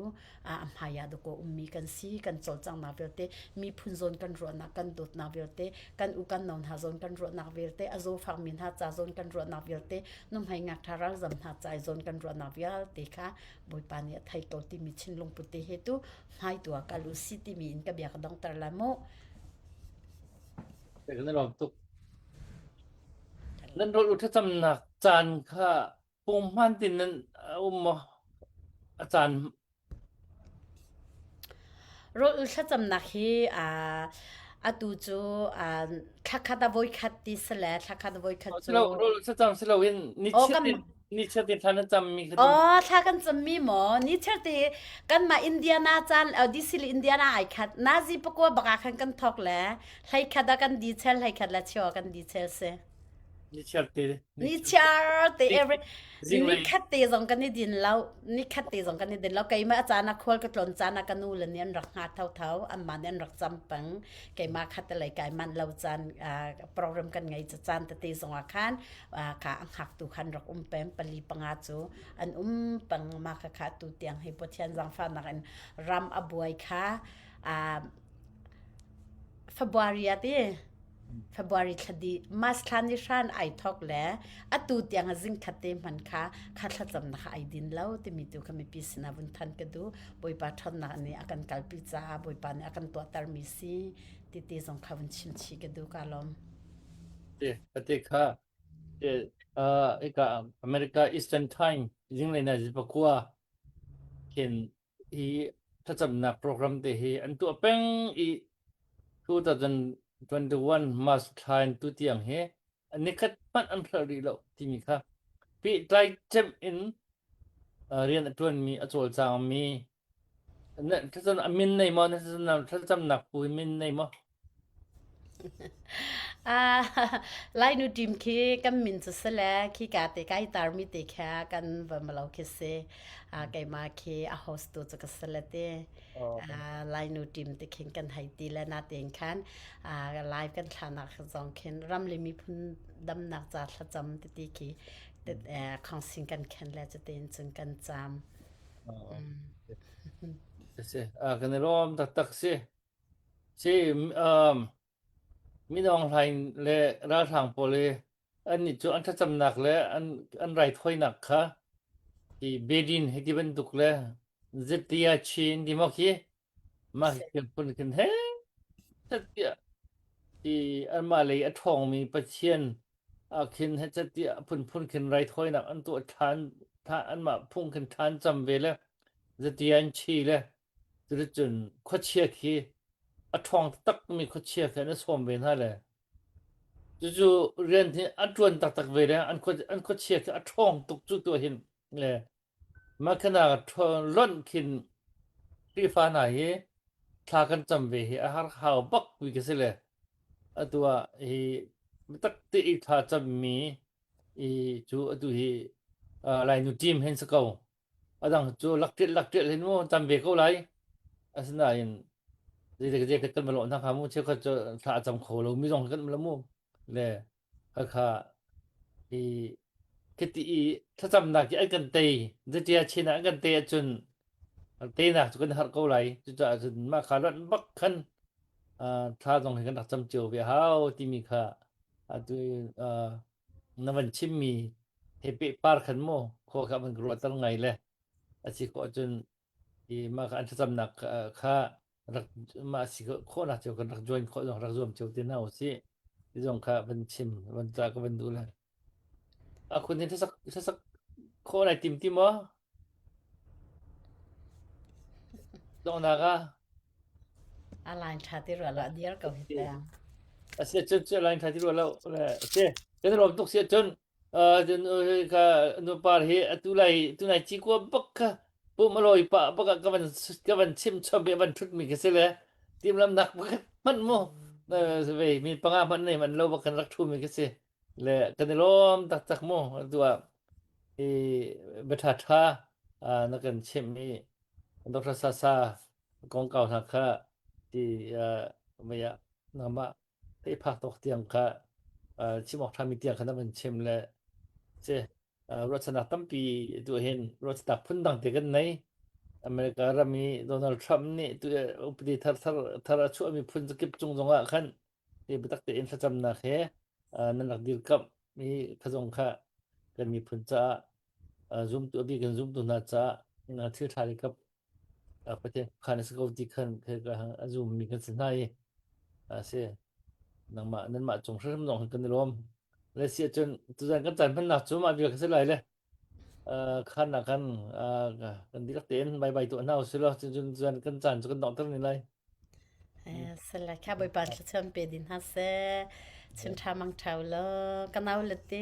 a hmai ah dakaw ummi kan si kan cawlcanghnak vialte miphun zawn kan ruahnak kan dawtnak vialte kan u kan no hna zawn kan ruahnak vialte a zawfakmi hna ca zawn kan ruahnak vialte nuhmei ngakṭha ralzam hna ca zawn kan ruahnak vialte kha Bawipa nih a thei ko timi thinlung put te he tu hmai tu ah kal usi timi in ka bia ka dongter lai mu. Kan i lawm tuk. Nan rawl u thlacamnak caan kha punghman tin nan um maw? A caan Rawl ul thlacamnak hi aa atu cu aa thlakhat ah voikhat ti si le thlakhat voikhat cu Silo rawl thlacam si loin Aw nichiat kan in nichiat in thla nan cammi kha Aw thla kan cammi maw nichiar te kanmah Indiana caan DC le Indiana ai khat nazi pakua bak ah khan kan thok le Hleikhat ah kan di chel, hlei le cheu ah kan di chel si. Nichiar te. Nichiar te every nikhat te zong kan i din lo. Nikhat te zong kan i din lo. Keimah a caan ah khual ka tlon caan ah ka nu le nih an rak hnga thotho. Anmah nih an rak cam peng. Keimah khat te lei kai manh lo caan program kan ngei ca caan tete zong ah khan ka a hngaktu khan rak um peng. Pali panga cu an um peng. Mah kha kha tu tiang hi Pathian zaangfahnak in ram a buai kha February ah ti February thla dih March thla ni hran ai thok le atu tiang ah zingkhat te hman kha kha thlacamnak kha ai din lo timi tu kha mipi sinah vun than ka duh Bawipa ṭhawnnak nih a kan kalpi caah Bawipa nih a kan tuahtermi si ti ti zong kha vun chim chih ka duh ka lawm. Te te kha uh, ika America Eastern Time zinglei na pakua khin hi thlacamnak program te hi an tuah peng i 2021 March thla in tu tiang hi nikhat hmanh an hrelh rih lo timi kha pehtlai cem in rian a ṭuanmi a cawlcangmi thlacam a min nei maw na thlacamnak pu min nei maw Ah, Lainu team khi kan min cu si le khi ka te kai tarmi te kha kan va malo khi si. Ah, keimah khi a host tu cu ka si le te. Ah, Lainu team te khin kan hei ti le na tein khan ah, live kan thlanak zong khin ram le miphun damnak ca thlacam titi khi eh, khongsin kan khen le cutin cun kan cam. Mm. Si, ah, kan i lawm taktak si. Si, um, Min Aung Hlaing le ralhrang pawl hi annih cu an thlacamnak le an, an raithawinak kha hi bedin hei ti bantuk le zetia chin ti maw khi mah hi phun khin he tiah ti anmah lei a ṭhawngmi Pathian ah khin he tiah phunphun khin raithawinak an tuah ṭhan anmah phung khin ṭhan cam ve le zetia an chi le Cuticun khuachia khi a ṭhawng taktakmi khuachia khi an i sawm ve hna le cucu rian hi an ṭuan taktak ve le an khua an khuachia khi a ṭhawng tuk cu tuah hin le mah khanak lonh khin Khrihfa hna hi thla kan cam ve hi a har hau bak mi ka si le atu ah hi biatak te i thla cammi i cu atu hi Lainu team hen si ko. A dang cu lakṭial lakṭial hin mu tam ve ko lai. Asinain zeitik zeitik kan va lawh hna hnga mu cheukhat cu thla a cam kho lo mi zong kan um lo mu. Le khakha i khiti i thlacamnak hi an kan tei zetia chin ah an kan tei ahcun teinak cu kan harh ko lai. Cucaah cun mah kha lonh bak khan thla zong hi kan rak cam cio ve hau timi kha atu na van chimmi he pehpar khan mu khua kha van ka ruahter ngai le a si khawh cun i mah kha an thlacamnak kha rak mah si khawhnak cio kan rak join khawh zong rak zuam cio te hna usih ti zong kha van chim van ca ka van duh le a khun hin thlasak thlasak khawh lai tim ti maw donghnak ah A line ṭha ti rua lo, a dir ko hi tang. A si cun cu line ṭha ti rua lo. Le si kan rom tuk si cun ka nu par hi atu lai tu nai ci kua bak kha. Pum a lawi pah bak ah ka van ka van chim chom i a van ṭhut mi ka si le timhlamhnak pakhat hmanh mu vei mi panga hmanh nei manh lo bak kan rak ṭhu mi ka si le kan i lawm taktak mu atu ah i bia ṭha ṭha na kan chimh i Dr. Sasa kongkau hna kha ti mei ah nangmah theihphak tawk tiang kha chim awk ṭhami tiang kha na van chim le si ruahchannak tampi tu hin ruahchannak phundang te kan nei. America ram i Donald Trump nih tu upadi thar thar thar a chuahmi phun kip cung zongah khan ti biatak tein thlacamnak he nan rak dirkamh mi kha zong kha kan miphun caah zumtu a bik in zumtu hna caah thil ṭha kap Pathian khan a si ko ti khan a zummi kan si hna i a si. Nangmah nanmah cung hrimhrim zong kan i lawm. Le si ahcun tuzan kan caan hmannak cu mah vial ka si lai le khan ah khan kan dihlak tein bye bye tuah hna usih law cun cun kan caan cu kan donghter ni lai. Sala kha Bawipa thlacam pe din hna seh. Chun ṭha mang ṭhau law ka nau le te.